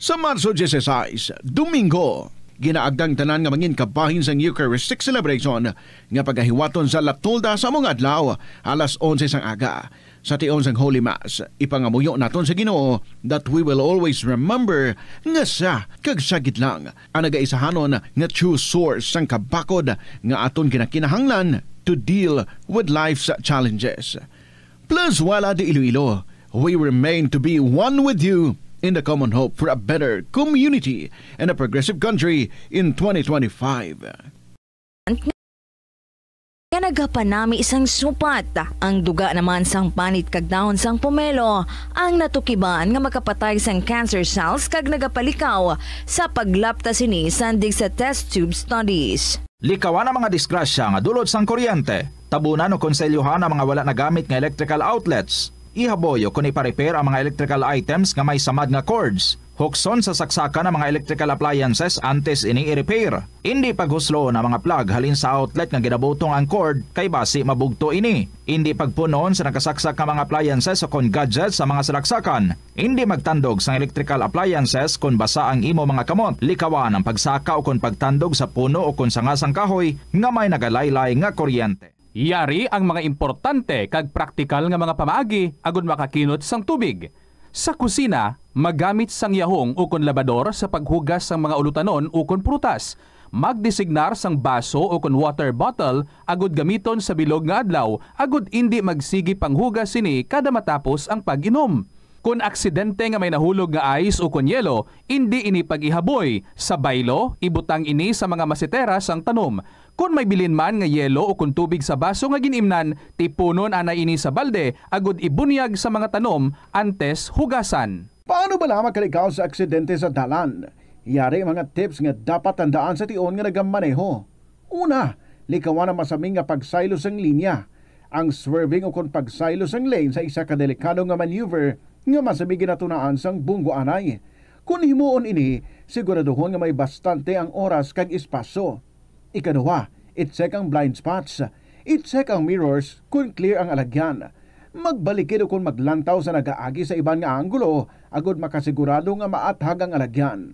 Sa Marso dieciséis, Domingo, ginaagda ang tanan nga mangin kabahin sang Eucharistic celebration nga pagahiwaton sa La Tolda sa amo nga adlaw, alas onse sang aga. Sa tion sang Holy Mass, ipangamuyo naton sa Ginoo that we will always remember nga siya kag siya gid lang ang nagaisahanon nga true source sang kabakod nga aton ginakinahanglan to deal with life's challenges. Plazuela de Iloilo, we remain to be one with you in the common hope for a better community and a progressive country in twenty twenty-five. Nga nagapanami sang supat. Ang duga naman sang panit kag dahon sang pomelo ang natukiban nga makapatay sang cancer cells kag nagapalikaw sa paglapta sini sandig sa test tube studies. Likawan ang mga disgrasya nga dulot sang kuryente. Tabunan o konselyohan ang mga wala nagamit nga electrical outlets. Ihaboy o kon ipa-repair ang mga electrical items nga may samad nga cords. Hukson sa saksakan ang mga electrical appliances antes ini i-repair. Indi paghusloon ang mga plug halin sa outlet nga ginabutong ang cord, kay basi mabugto ini. Indi pagpunon sa nakasaksak nga mga appliances o kon gadgets sa mga salaksakan. Indi magtandog sang electrical appliances kon basa ang imo mga kamot. Likawan ang pagsaka o kon pagtandog sa puno o kon sanga sang kahoy nga may nagalaylay nga kuryente. Yari ang mga importante kag praktikal nga mga pamaagi agud makakinot sang tubig. Sa kusina, magamit sang yahong ukon labador sa paghugas sang mga ulutanon ukon prutas. Magdesignar sang baso ukon water bottle agud gamiton sa bilog nga adlaw agud indi magsigi panghugas sini kada matapos ang pag-inom. Kon aksidente nga may nahulog nga ice ukon yelo, indi ini pag-ihaboy. Sa baylo, ibutang ini sa mga masetera sang tanom. Kon may bilin man nga yelo ukon tubig sa baso nga gin-imnan, tipunon anay ini sa balde agud ibunyag sa mga tanom antes hugasan. Paano bala makalikaw sa aksidente sa dalan? Yari mga tips nga dapat tandaan sa tion nga nagamaneho. Una, likawan ang masami nga pagsaylo sang linya. Ang swerving ukon pagsaylo sang lane sa isa ka delikado nga maneuver nga masami ginatunaan sang bunggo anay. Kon himuon ini, siguraduhon nga may bastante ang oras kag espasyo. Ikaduha, i-check ang blind spots. I-check ang mirrors kon clear ang alagyan. Magbalikid ukon maglantaw sa nagaagi sa iban nga anggulo agud makasigurado nga maathag ang alagyan.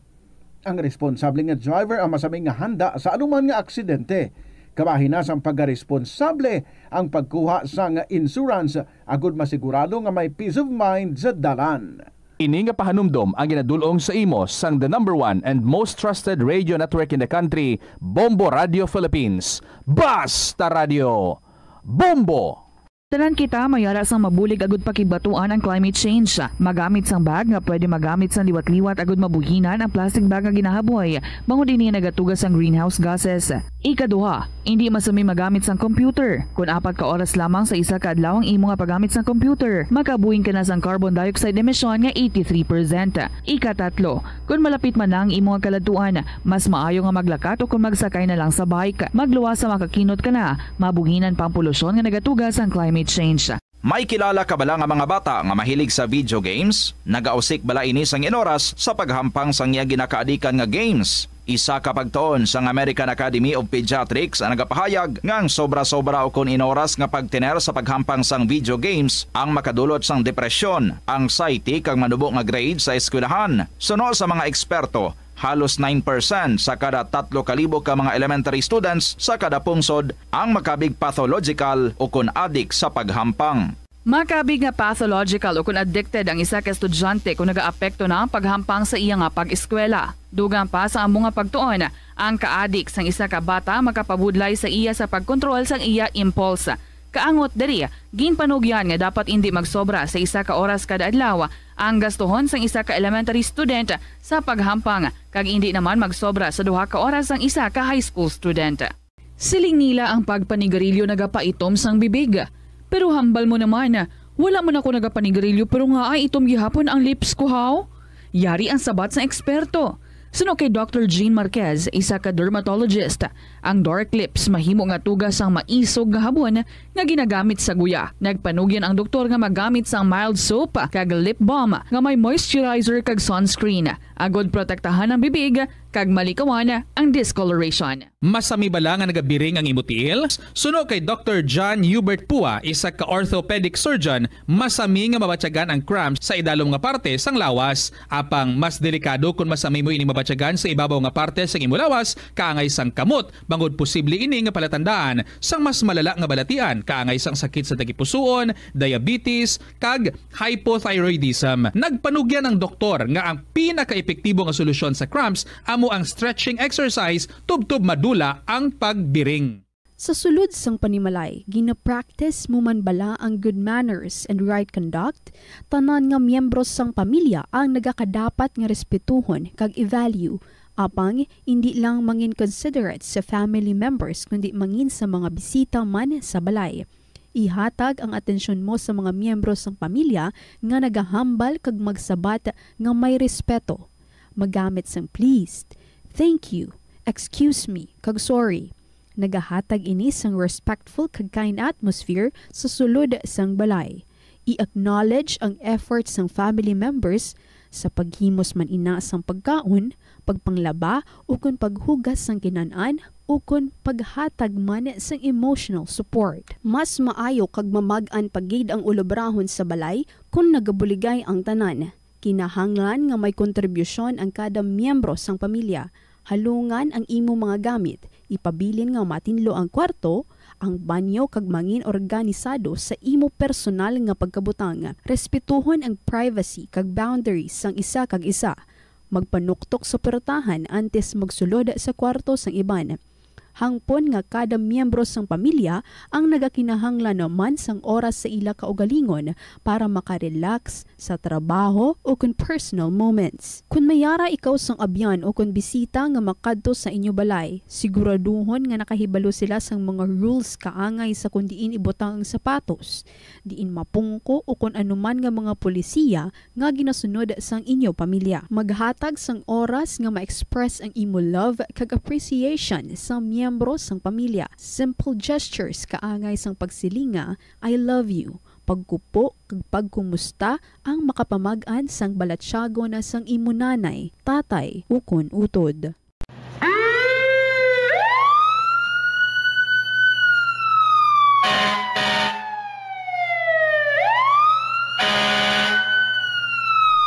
Ang responsable nga driver ang masami nga handa sa anuman nga aksidente. Kabahin na sang pagkaresponsable ang pagkuha sang insurance agud masigurado nga may peace of mind sa dalan. Ini nga pahanumdom ang ginadul-ong sa imo sang the number one and most trusted radio network in the country, Bombo Radio Philippines. Basta Radio, Bombo! Tanan kita may ara sang mabulig agud pakigbatuan ang climate change. Magamit sang bag nga pwede magamit sang liwat-liwat agud mabuhinan ang plastic bag nga ginahaboy, bangod ini nagatuga sang greenhouse gases. Ikaduha, indi masami magamit sang computer. Kon apat ka oras lamang sa isa ka adlaw ang imo nga paggamit sang computer, makabuhin ka na sang carbon dioxide emission nga eighty-three percent. Ikatatlo, kon malapit man na ang imo nga kaladtuan, mas maayo nga maglakat o kon magsakay na lang sa bike. Magluwas sa makakinot ka na, mabuhinan pa ang polusyon nga nagatuga sang climate change. May kilala ka bala nga mga bata nga mahilig sa video games? Nagausik bala ini sang inoras sa paghampang sang iya ginakaadikan nga games? Isa ka pagtuon sang American Academy of Pediatrics ang nagapahayag nga ang sobra-sobra ukon inoras nga pagtener sa paghampang sang video games ang makadulot sang depresyon, anxiety, kag manubo nga grade sa eskwelahan. Suno sa mga eksperto, halos nine percent sa kada tatlo ka libo ka mga elementary students sa kada pungsod ang makabig pathological ukon adik sa paghampang. Makabig nga pathological ukon addicted ang isa ka estudyante kon nagaapekto na ang paghampang sa iya nga pag-eskwela. Dugang pa sa amo nga pagtuon, ang kaadik sang isa ka bata makapabudlay sa iya sa pagkontrol sang iya impulse. Kaangot diri, ginpanugyan nga dapat indi magsobra sa isa ka oras kada adlaw ang gastuhon sang isa ka elementary student sa paghampang, kag indi naman magsobra sa duha ka oras ang isa ka high school student. Siling nila ang pagpanigarilyo nagapaitom sang bibig. Pero hambal mo naman, wala man ako nagapanigarilyo pero nga ay itom gihapon ang lips ko, haw? Yari ang sabat sang eksperto. Suno kay Doctor Jean Marquez, isa ka dermatologist, ang dark lips mahimo nga tuga sang maisog nga habon nga ginagamit sa guya. Nagpanugyan ang doktor nga magamit sang mild soap kag lip balm nga may moisturizer kag sunscreen, agod protektahan ang bibig kag malikawan ang discoloration. Masami bala nga nagabiring ang imo tiil? Suno kay Doctor John Hubert Pua, isa ka orthopedic surgeon, masami nga mabatyagan ang cramps sa idalom nga parte sang lawas. Apang mas delikado kon masami mo ini mabatyagan sa ibabaw nga parte sang imo lawas, kaangay sang kamot, bangod posible ini nga palatandaan sang mas malala nga balatian, kaangay sang sakit sa tagipusoon, diabetes, kag hypothyroidism. Nagpanugyan ang doktor nga ang pinakaepektibo nga solusyon sa cramps amo ang stretching exercise tubtob madula ang pagbiring. Sa sulod sang panimalay, gina-practice mo man bala ang good manners and right conduct? Tanan nga miyembro sang pamilya ang nagakadapat nga respetuhon kag i-value. Apang indi lang mangin considerate sa family members, kundi mangin sa mga bisita man sa balay. Ihatag ang atensyon mo sa mga miyembro sang pamilya nga nagahambal kag magsabat nga may respeto. Magamit sang please, thank you, excuse me, kag sorry. Nagahatag ini sang respectful kag kind atmosphere sa sulod sang balay. I-acknowledge ang effort sang family members sa paghimos man ina sang pagkaon, pagpanglaba, ukon paghugas sang kinan-an, ukon paghatag man sang emotional support. Mas maayo kag mamag-an pa gid ang ulobrahon sa balay kon nagabuligay ang tanan. Kinahanglan nga may kontribusyon ang kada miyembro sang pamilya. Halungan ang imo mga gamit, ipabilin nga matinlo ang kwarto, ang banyo, kag mangin organisado sa imo personal nga pagkabutang. Respetuhon ang privacy kag boundaries sang isa kag isa. Magpanuktok sa puwertahan antes magsulod sa kwarto sang iban. Hangpon nga kada miyembro sang pamilya ang nagakinahanglan man sang oras sa ila kaugalingon para makarelax sa trabaho o kon personal moments. Kon may yara ikaw sang abyan o kon bisita nga makadto sa inyo balay, siguraduhon nga nakahibalo sila sang mga rules kaangay sa kon diin ibutang ang sapatos, diin mapungko o kon anuman nga mga polisiya nga ginasunod sang inyo pamilya. Maghatag sang oras nga ma-express ang imo love kag appreciation sa miyembro sang pamilya. Simple gestures kaangay sang pagsiling nga, "I love you," pagkupo kag pagkumusta ang makapamag-an sang balatyagon sang imo nanay, tatay, ukon utod.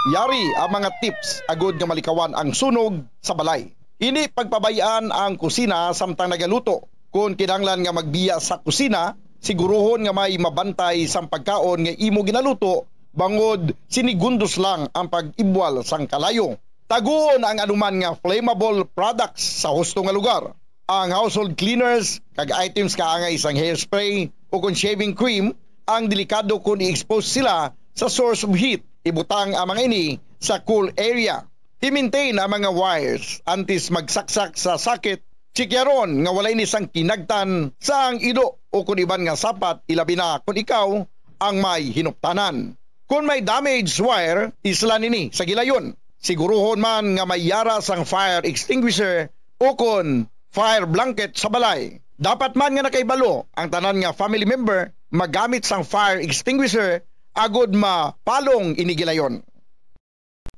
Yari ang mga tips agud nga malikawan ang sunog sa balay. Hindi pagpabay-an ang kusina samtang nagaluto. Kon kinahanglan nga magbiya sa kusina, siguruhon nga may mabantay sang pagkaon nga imo ginaluto, bangod sinigundos lang ang pag-ibwal sang kalayo. Taguon ang anuman nga flammable products sa husto nga lugar. Ang household cleaners kag items kaangay sang hairspray o kon shaving cream ang delikado kon i-expose sila sa source of heat. Ibutang ang mga ini sa cool area. I-maintain ang mga wires antes magsaksak sa socket. Chikyaron nga wala ini sang kinagtan sang ido o kon iban nga sapat, ilabi na kon ikaw ang may hinuptanan. Kon may damaged wire, islan ini sa gilayon. Siguruhon man nga may yara sang fire extinguisher o kon fire blanket sa balay. Dapat man nga nakahibalo ang tanan nga family member magamit sang fire extinguisher agod mapalong ini gilayon.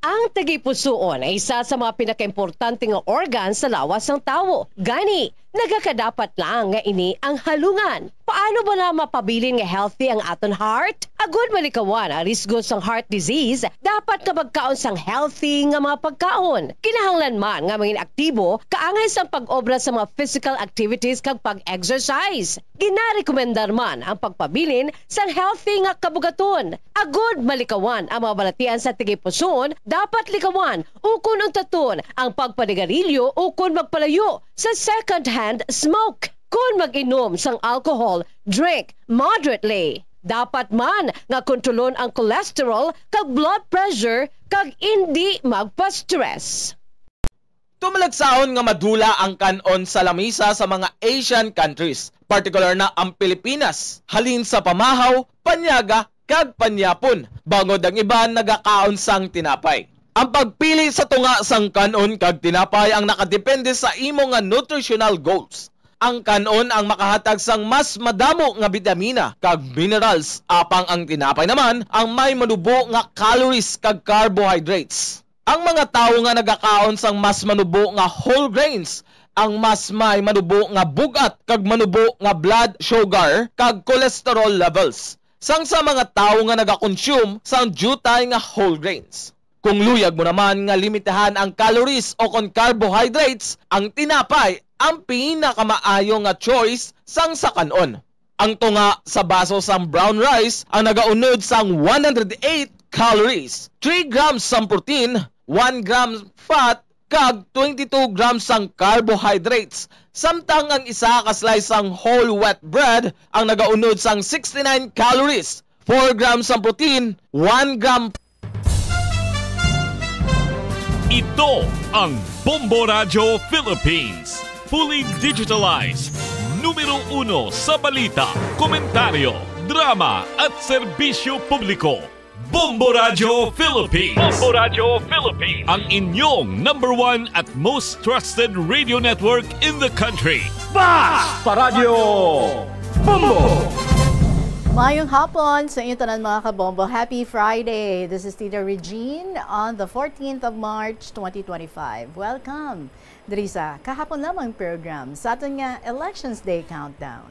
Ang tagipusoon ay isa sa mga pinakaimportante nga organ sa lawas sang tawo. Gani, nagakadapat lang nga ini ang halungan. Paano bala mapabilin nga healthy ang aton heart? Agud malikawan ang risgo sang heart disease, dapat nga magkaon sang healthy nga mga pagkaon. Kinahanglan man nga mangin aktibo kaangay sang pag-obra sa mga physical activities kag pag-exercise. Ginarekomendar man ang pagpabilin sang healthy nga kabugaton. Agud malikawan ang mga balatian sa tagipusoon, dapat likawan ukon untaton ang pagpanigarilyo ukon magpalayo sa second-hand smoke. Kon mag-inom sang alcohol, drink moderately. Dapat man nga kontrolon ang cholesterol kag blood pressure kag indi magpa-stress. Tumalagsahon nga madula ang kan-on sa lamisa sa mga Asian countries, partikular na ang Pilipinas, halin sa pamahaw, panyaga, kag panyapon, bangod ang iban nagakaon sang tinapay. Ang pagpili sa tunga sang kan-on kag tinapay ang nakadepende sa imo nga nutritional goals. Ang kan-on ang makahatag sang mas madamo nga bitamina kag minerals, apang ang tinapay naman ang may manubo nga calories kag carbohydrates. Ang mga tawo nga nagakaon sang mas manubo nga whole grains ang mas may manubo nga bug-at kag manubo nga blood sugar kag cholesterol levels sang sa mga tawo nga nagakonsume sang diutay nga whole grains. Kung luyag mo naman nga limitahan ang calories o kon carbohydrates, ang tinapay ang pinakamaayo nga choice sang sa kan-on. Ang tunga sa baso sang brown rice ang nagaunod sang one hundred eight calories, three grams sang protein, one gram fat, kag twenty-two grams sang carbohydrates, samtang ang isa ka slice sang whole wheat bread ang nagaunod sang sixty-nine calories, four grams sang protein, one gram Ito ang Bombo Radyo Philippines. Fully digitalized. Numero uno sa balita, komentaryo, drama at serbisyo publiko. Bombo Radyo Philippines. Bombo Radyo Philippines. Ang inyong number one at most trusted radio network in the country. Basta Radyo Bombo! Mayong hapon sa inyo tanan, mga kabombo. Happy Friday! This is Tita Regine on the fourteenth of March, twenty twenty-five. Welcome diri sa kahapon lamang program sa aton nga Elections Day Countdown.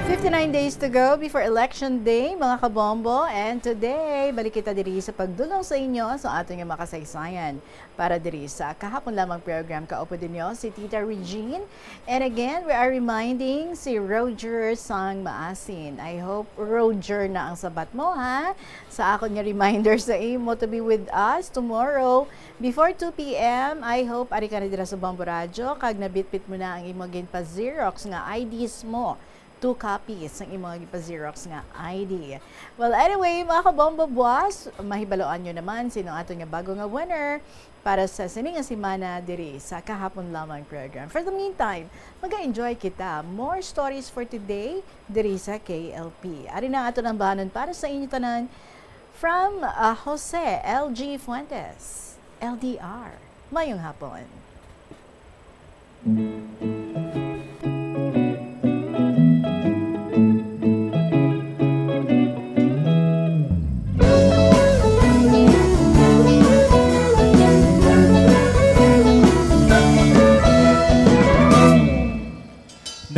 Fifty-nine days to go before Election Day, mga kabombo. And today, balik kita diri sa pagdulong sa inyo sa aton nga mga kasaysayan. Para diri sa kahapon lamang program, kaupod ninyo si Tita Regine. And again, we are reminding si Roger Sang Maasin. I hope, Roger, na ang sabat mo, ha? Sa akon nga reminder sa imo to be with us tomorrow before two p m. I hope ari ka na dira sa Bombo Radyo kag nabitbit mo na ang imo ginpa-Xerox nga I Ds mo. Two copies ang imo nga ginpa-Xerox nga I D. Well, anyway, mga kabombo, buwas, mahibaloan nyo naman sino aton nga bago nga winner para sa sini nga semana diri sa kahapon lamang program. For the meantime, mag-enjoy kita. More stories for today diri sa K L P. Ari na aton ang bahanon para sa inyo tanan from, uh, Jose L G Fuentes, L D R. Mayong hapon.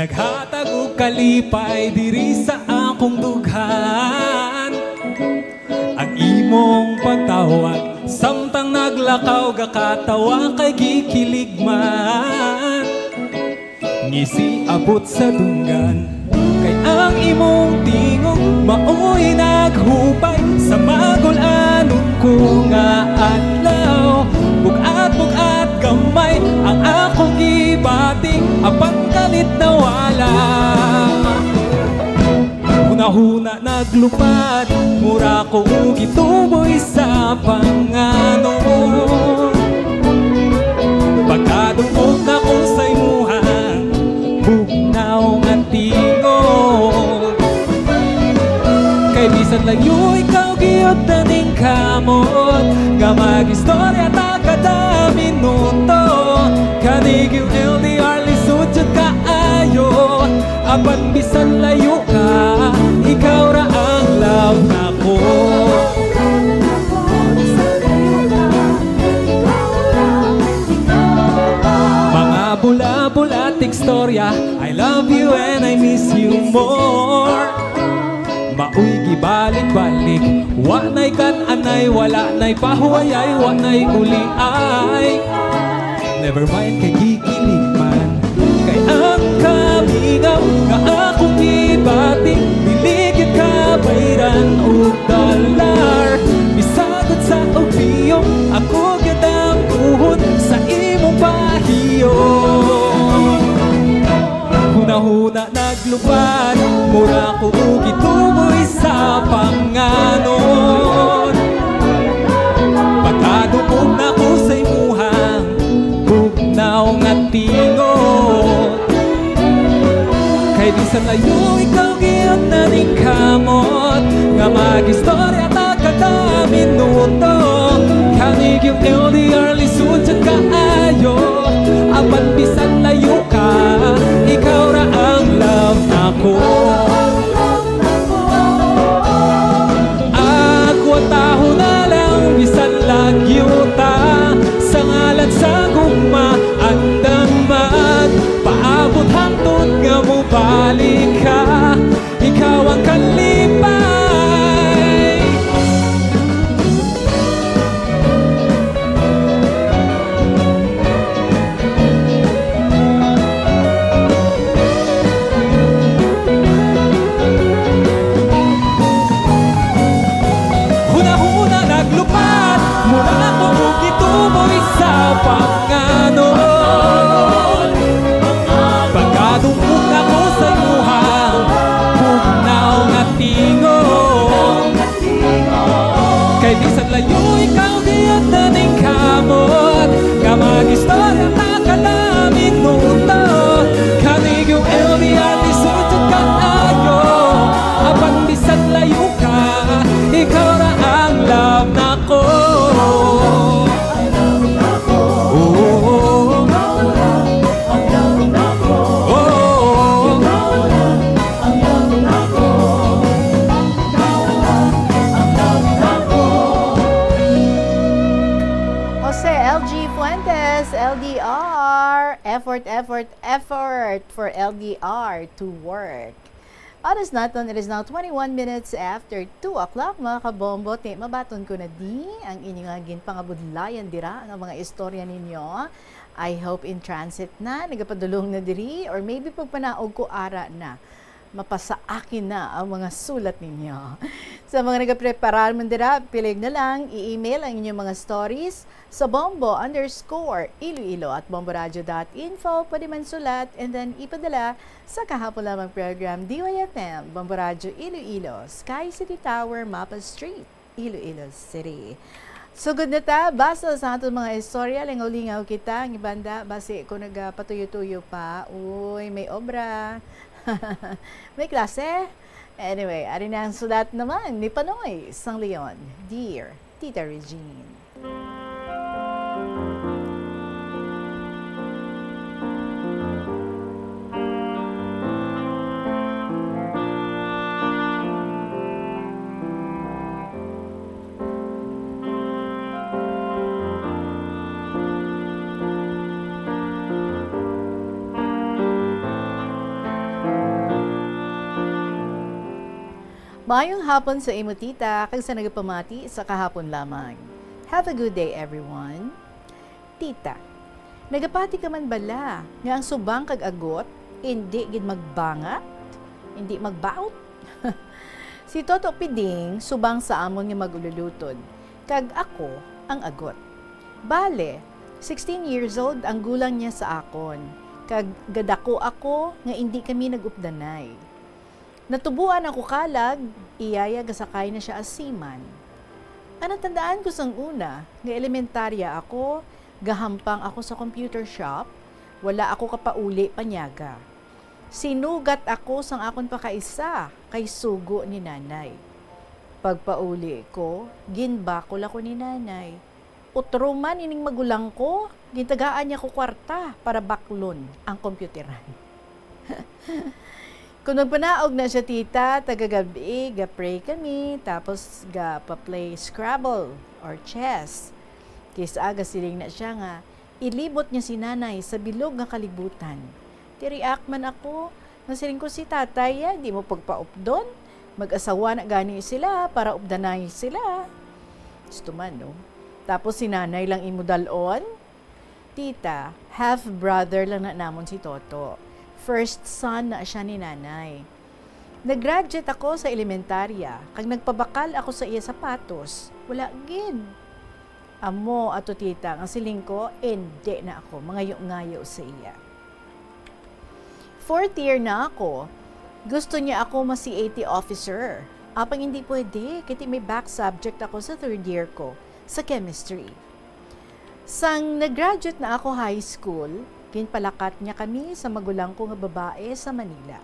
Naghatag og kalipay diri sa akong dughan. Ang imong pagtawag, samtang naglakaw, gakatawa kay gikilig man. Ngisi abot sa dunggan, kay ang imong tingog maoy naghupay sa magul-anon ko nga adlaw. Bug-at-bug-at gamay ang akong gibati, apan kalit nawala. Hunahuna naglupad, mura ko gituboy sa panganon. Pagkadungog nako sa imuhang bugnaw nga tingog, kay bisan layo ikaw, gihapon ning kamot nga mag-istorya ta kada minuto. Kani gyud L D R, lisod jud kaayo. Apan bisan layo ka, ikaw ra ang love nako. Mga bula-bula, tigstorya, I love you and I miss you more. Maoy gibalik-balik, wa na'y kan-anay, wala na'y pahuwayay, wa na'y uliay. Never mind kay gikilig man, kay ang kamingaw nga akong gibati, dili gyud kabayran og dolyar. Bisag unsa og biyong, ako gyud ang buhon sa imong pahiyom. Hunahuna naglupad, mura ko gituboy sa panganon. Pagkadungog nako sa imuhang bugnaw nga tingog, kay bisan layo ikaw, gihapon ning kamot nga mag-istorya ta kada minuto. Kani gyud L D R, lisod jud kaayo. Apan bisan layo ka, ikaw ra ang love nako. Akwataho na lang bisan lagyo ta, sa ngalan sa gugma, andam magpaabot hangtod nga mobalik ka. Ikaw ang kalipay. Hunahuna naglupad, mura ko gituboy sa panganon. Pagkadungog nako sa imuhang bugnaw nga tingog, kay bisan layo ikaw, gihapon ning kamot nga mag-istorya ta kada minuto. Kani gyud L D R, lisod jud kaayo. Apan bisan layo ka, ikaw ra ang love nako. L G Fuentes, L D R, effort, effort, effort for L D R to work. Oras naton, it is now twenty-one minutes after two o'clock, mga kabombo. Ti, mabaton ko na di ang inyo nga ginpangabudlayan dira, ang mga istorya ninyo. I hope in transit na, nagapadulong na diri, or maybe pagpanaog ko ara na. Mapasa akin na ang mga sulat ninyo. Sa mga nagapreparar man dira, pilig na lang i-email ang inyong mga stories sa bombo underscore iloilo at bomboradio dot info. Pwede man sulat and then ipadala sa kahapon lamang program, D Y F M, Bombo Radio Iloilo, Sky City Tower, Mapa Street, Iloilo City. Sugod na ta, basa sa aton mga istorya, lingaw-lingaw kita, ang ibanda, basi ko nagapatuyo-tuyo pa. Uy, may obra. May klase. Anyway, ari na ang sulat naman ni Panoy Sang Leon. Dear Tita Regine. Maayong hapon sa imo, tita, kag sa nagapamati sa kahapon lamang. Have a good day, everyone. Tita, nagapati ka man bala nga ang subang kag agot indi gid magbangat, indi magbaot? Si Toto Piding subang sa amon nga mag-ululutod, kag ako ang agot. Bale, sixteen years old ang gulang niya sa akon, kag gadako ako nga indi kami nag-updanay. Natuboan ako kalag, iya ya gasakay na siya as seaman. Ang natandaan ko sang una, nga elementarya ako, gahampang ako sa computer shop, wala ako kapauli paniaga. Sinugat ako sang akon pakaisa kay sugo ni nanay. Pagpauli ko, ginbakol ako ni nanay. Utro man ining magulang ko, gintagaan niya ko kwarta para baklon ang kompyuteran. Kung magpanaog na siya, tita, taga gabi, ga-pray kami, tapos ga-pa-play Scrabble or chess. Kis-a gasiling na siya nga, ilibot niya si nanay sa bilog nga kalibutan. Ti react man ako, nga siling ko, "Si tatay, ya, di mo pagpaupdon. Mag-asawa na gani sila para updanay sila." Gusto man, no? Tapos si nanay lang imo dal-on? Tita, half brother lang na namon si Toto. First son na siya ni nanay. Nag-graduate ako sa elementarya, kag nagpabakal ako sa iya sapatos. Wala gid. Amo ato, tita, nga siling ko, indi na ako mangayo-ngayo sa iya. Fourth year na ako, gusto niya ako ma-C A T officer. Apang hindi pwede, kay ti may back subject ako sa third year ko, sa chemistry. Sang nag-graduate na ako high school, ginpalakat niya kami sa magulang ko nga babae sa Manila.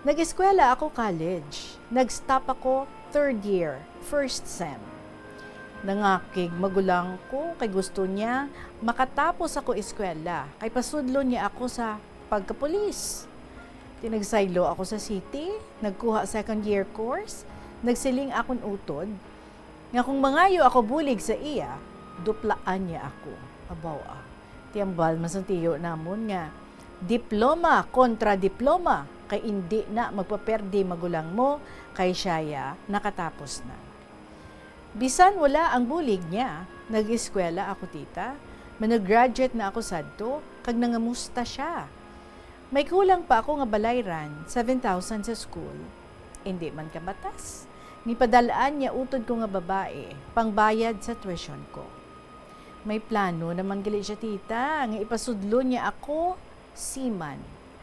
Nag-eskwela ako college. Nag-stop ako third year, first sem. Nangakig magulang ko kay gusto niya makatapos ako eskwela, kay pasudlon niya ako sa pagkapulis. Ti nagsaylo ako sa city, nagkuha second year course, nagsiling akon utod nga kung mangayo ako bulig sa iya, duplaan niya ako. Abaw, ah. Ti hambal man sang tiyo namon nga diploma kontra diploma, kay indi na magpaperdi magulang mo, kay siya ya nakatapos na. Bisan wala ang bulig niya, nag-eskwela ako, tita. Manag-graduate na ako sadto, kag nangamusta siya. May kulang pa ako nga balayran, seven thousand sa school. Indi man kabatas. Nipadal-an niya utod ko nga babae, pangbayad sa tuition ko. May plano naman gali siya, tita, nga ipasudlo niya ako seaman.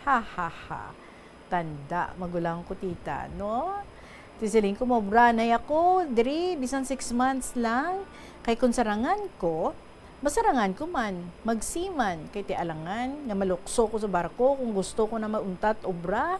Ha, ha, ha. Tanda, magulang ko, tita, no? Ti siling ko, maobra na ako diri, bisan six months lang. Kay kung sarangan ko, masarangan ko man, magseaman. Kay ti alangan nga malukso ko sa barko kung gusto ko na mauntat obra.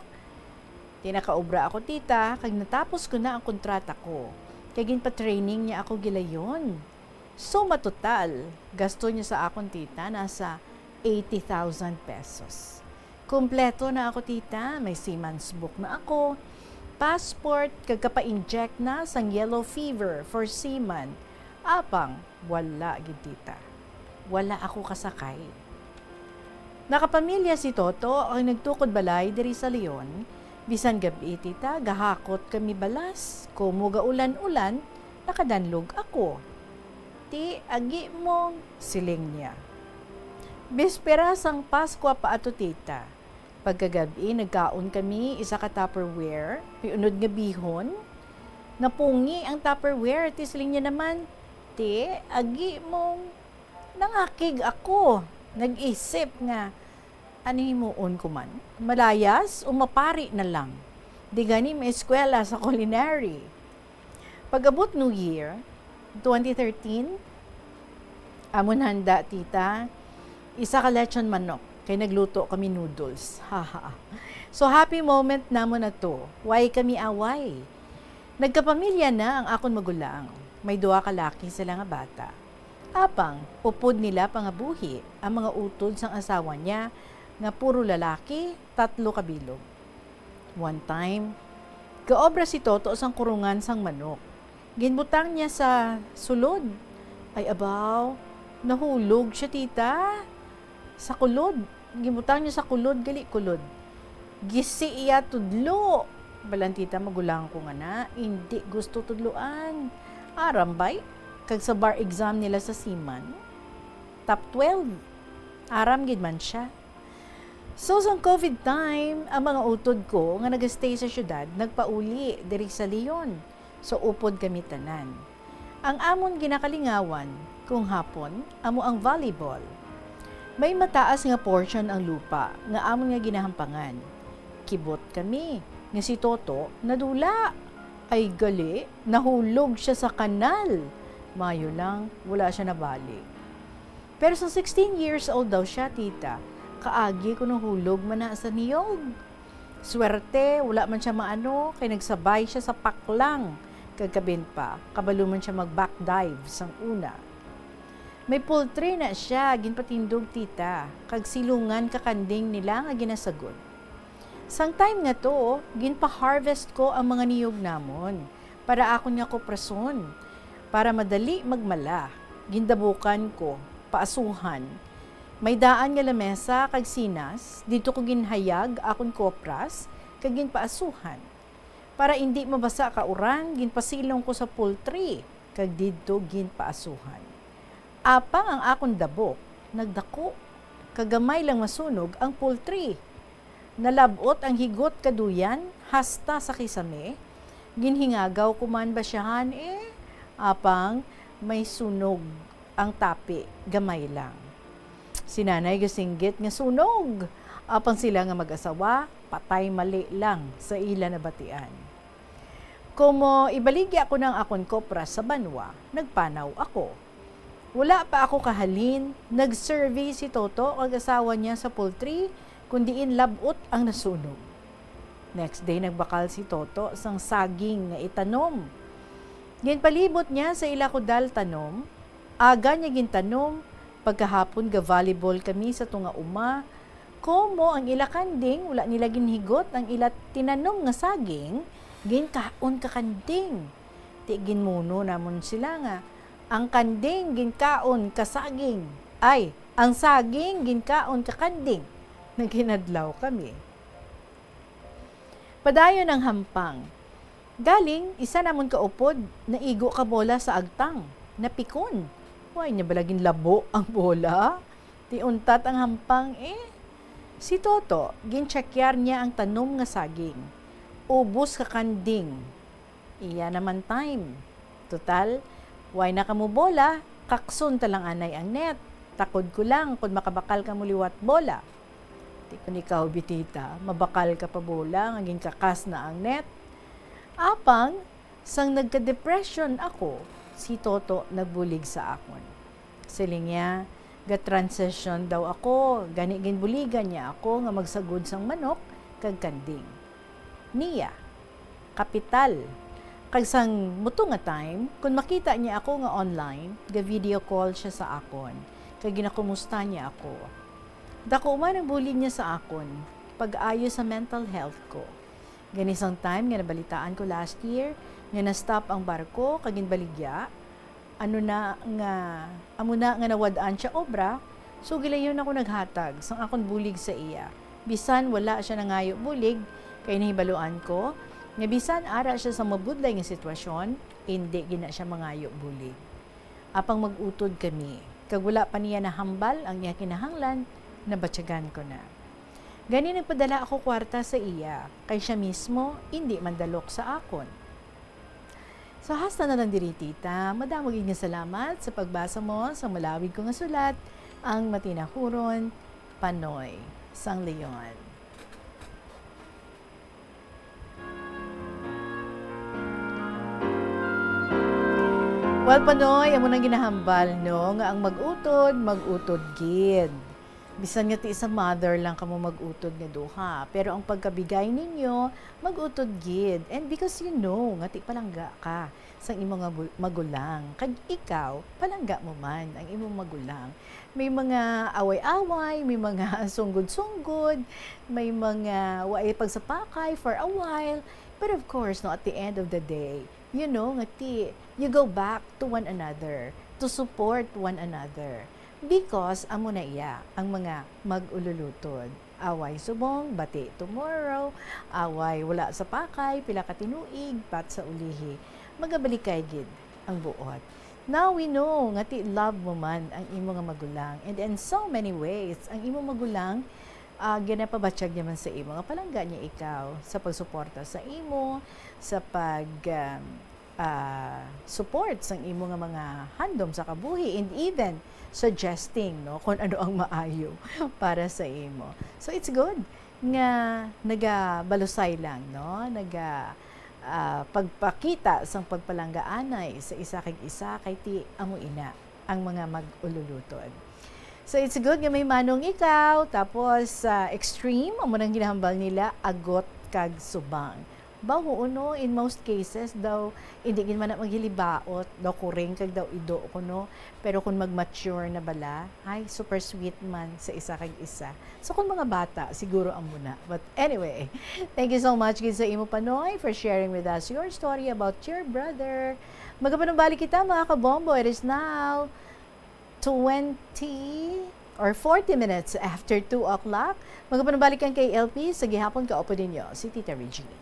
Ti nakaobra ako, tita, kag natapos ko na ang kontrata ko. Kay ginpa-training niya ako gilayon. Suma total, gasto niya sa akon, tita, nasa eighty thousand pesos. Kompleto na ako, tita. May seaman's book na ako, passport, kag kapa-inject na sang yellow fever for seaman. Apang, wala gid, tita. wala ako kasakay. Nakapamilya si Toto ang nagtukod balay diri sa Leon. Bisan gab-i, tita, gahakot kami balas, kumo gaulan-ulan, nakadanlog ako. "Ti, agi mong," siling niya. Bispera sang Paskwa pa ato, tita. Pagkagab-i, nagkaon kami isa ka Tupperware, piunod nga bihon. Napungi ang Tupperware, ti siling niya naman, "Ti, agi mong," nangakig ako. Nag-isip nga, "Ano himuon ko man? Malayas o mapari na lang? Di gani may eskwela sa culinary." Pag-abot New Year, twenty thirteen, amon handa, tita, isa ka lechon manok, kay nagluto kami noodles. Haha. So, happy moment namon na to. Way kami away. Nagkapamilya na ang akon magulang. May duha ka laki sila nga bata. Apang, upod nila pangabuhi ang mga utod sang asawa niya nga puro lalaki, tatlo ka bilog. One time, gaobra si Toto sang kurungan sang manok. Ginbutang niya sa sulod. Ay, abaw, nahulog siya, tita. Sa kulod. Ginbutang niya sa kulod, gali kulod. Gisi iya tudlo. Balantita, magulang ko nga na, indi gusto tudloan. Aram bay, kag sa bar exam nila sa seaman, top twelve. Aram gid man siya. So, sang covid time, ang mga utod ko nga nagastay sa syudad nagpauli diri sa Leon. So, upod kami tanan. Ang amon ginakalingawan kung hapon amo ang volleyball. May mataas nga portion ang lupa nga amon nga ginahampangan. Kibot kami nga si Toto nadula. Ay gali, nahulog siya sa kanal. Mayo lang, wala siya nabali. Pero sa sixteen years old daw siya, tita, kaagi ko nahulog man na sa niyog. Swerte, wala man siya maano, kay nagsabay siya sa paklang, kag kabin pa, kabalo man siya mag-back dive sang una. May poultry na siya ginpatindog, tita, kag silungan ka kanding nila nga ginasagod. Sang time nga to, ginpa-harvest ko ang mga niyog namon para akon nga koprason, para madali magmala. Gindabukan ko, paasuhan. May daan nga lamesa kag sinas, didto ko ginhayag akon kopras kag ginpaasuhan. Para indi mabasa ka uran, ginpasilong ko sa poultry kag didto ginpaasuhan. Apang ang akon dabok nagdako, kag gamay lang masunog ang poultry. Nalab-ot ang higot kaduyan hasta sa kisame. Ginhingagaw ko man basyahan, eh, apang may sunog ang tapi, gamay lang. Si nanay gasinggit nga sunog, apang sila nga mag-asawa patay mali lang sa ila nabatian. Komo ibaligya ko na ang akon kopra sa banwa, nagpanaw ako. Wala pa ako kahalin, nag-survey si Toto kag asawa niya sa poultry kon diin lab-ot ang nasunog. Next day, nagbakal si Toto sang saging nga itanom. Ginpalibot niya sa ila kudal tanom, aga niya gintanom, pagkahapon ga-volleyball kami sa tunga uma, komo ang ila kanding, wala nila ginhigot ang ila tinanom nga saging, ginkaon ka kanding. Ti ginmuno namon sila nga, "Ang kanding ginkaon ka saging. Ay, ang saging ginkaon ka kanding." Naghinadlaw kami. Padayon ang hampang. Galing, isa namon ka upod, naigo ka bola sa agtang. Napikon. Way niya bala ginlabo ang bola? Ti untat ang hampang, eh. Si Toto, ginchekyar niya ang tanom nga saging. Ubos ka kanding. Iya naman time. Total, way na kamo bola, kakson ta lang anay ang net. Takod ko lang kon makabakal kamo liwat bola. Ti kon ikaw, Bitita, mabakal ka pa bola nga ginkakas na ang net. Apang, sang nagka-depression ako, si Toto nagbulig sa akon. Siling niya, ga-transition daw ako, gani ginbuligan niya ako nga magsagod sang manok kag kanding. Niya, kapital. Kag sang muto nga time, kon makita niya ako nga online, ga-video call siya sa akon, kag ginakumusta niya ako. Daku man ang bulig niya sa akon, pag-ayo sa mental health ko. Gani sang time nga nabalitaan ko last year nga na-stop ang barko kag ginbaligya, Ano na nga, amo na nga nawad-an siya obra, so gilayon ako naghatag sang akon bulig sa iya. Bisan wala siya nangayo bulig, kay nahibaluan ko nga bisan ara siya sa mabudlay nga sitwasyon, indi gid na siya mangayo bulig. Apang mag-utod kami, kag wala pa niya nahambal ang iya kinahanglan, nabatyagan ko na. Gani nagpadala ako kwarta sa iya, kay siya mismo indi mandalok sa akon. So, hasta na lang diri, tita. Madamo gid nga salamat sa pagbasa mo sa malawig ko nga sulat, Ang Matinahuron, Panoy, sang Leon. Well, Panoy, amo nang ginahambal, no, nga ang mag-utod, mag-utod gid. Bisan nga ti sa mother lang kamo mag-utod nga duha, pero ang pagkabigay ninyo, mag-utod gid. And because you know nga ti palangga ka sang imo nga bu-, magulang, kag ikaw, palangga mo man ang imong magulang. May mga away-away, may mga sunggod-sunggod, may mga waay pagsapakay for a while. But of course, no, at the end of the day, you know, nga ti, you go back to one another, to support one another. Because amo na iya ang mga mag-ululutod. Away subong, bati tomorrow, away wala sapakay, pila ka tinuig, pat sa ulihi. Magabalikay gid ang buot. Now we know nga ti love mo man ang imo nga magulang. And in so many ways, ang imo magulang, ah, ginapabatyag niya man sa imo nga palangga niya ikaw sa pagsuporta sa imo, sa pag, um, ah, support sang imo nga mga handom sa kabuhi, and even suggesting, no, kung ano ang maayo para sa imo. So, it's good nga nagabalusay lang, no? Naga, ah, pagpakita sang pagpalanggaanay sa isa kag isa, kay ti amo ina ang mga mag-ululutod. So, it's good nga may manong ikaw, tapos, ah, extreme, amo nang ginahambal nila, agot kag subang. Bawo, no, in most cases daw, hindi gid man na maghilibaot, daw kuring kag daw ido kuno. Pero kung mag-mature na bala, ay, super sweet man sa isa kag isa. So, kung mga bata, siguro amo na. But anyway, thank you so much gid sa imo, Panoy, for sharing with us your story about your brother. Magapanumbalik kita, mga kabombo. It is now twenty or forty minutes after two o'clock. Magapanumbalik ang K L P sa gihapon, kaupod ninyo si Tita Regine.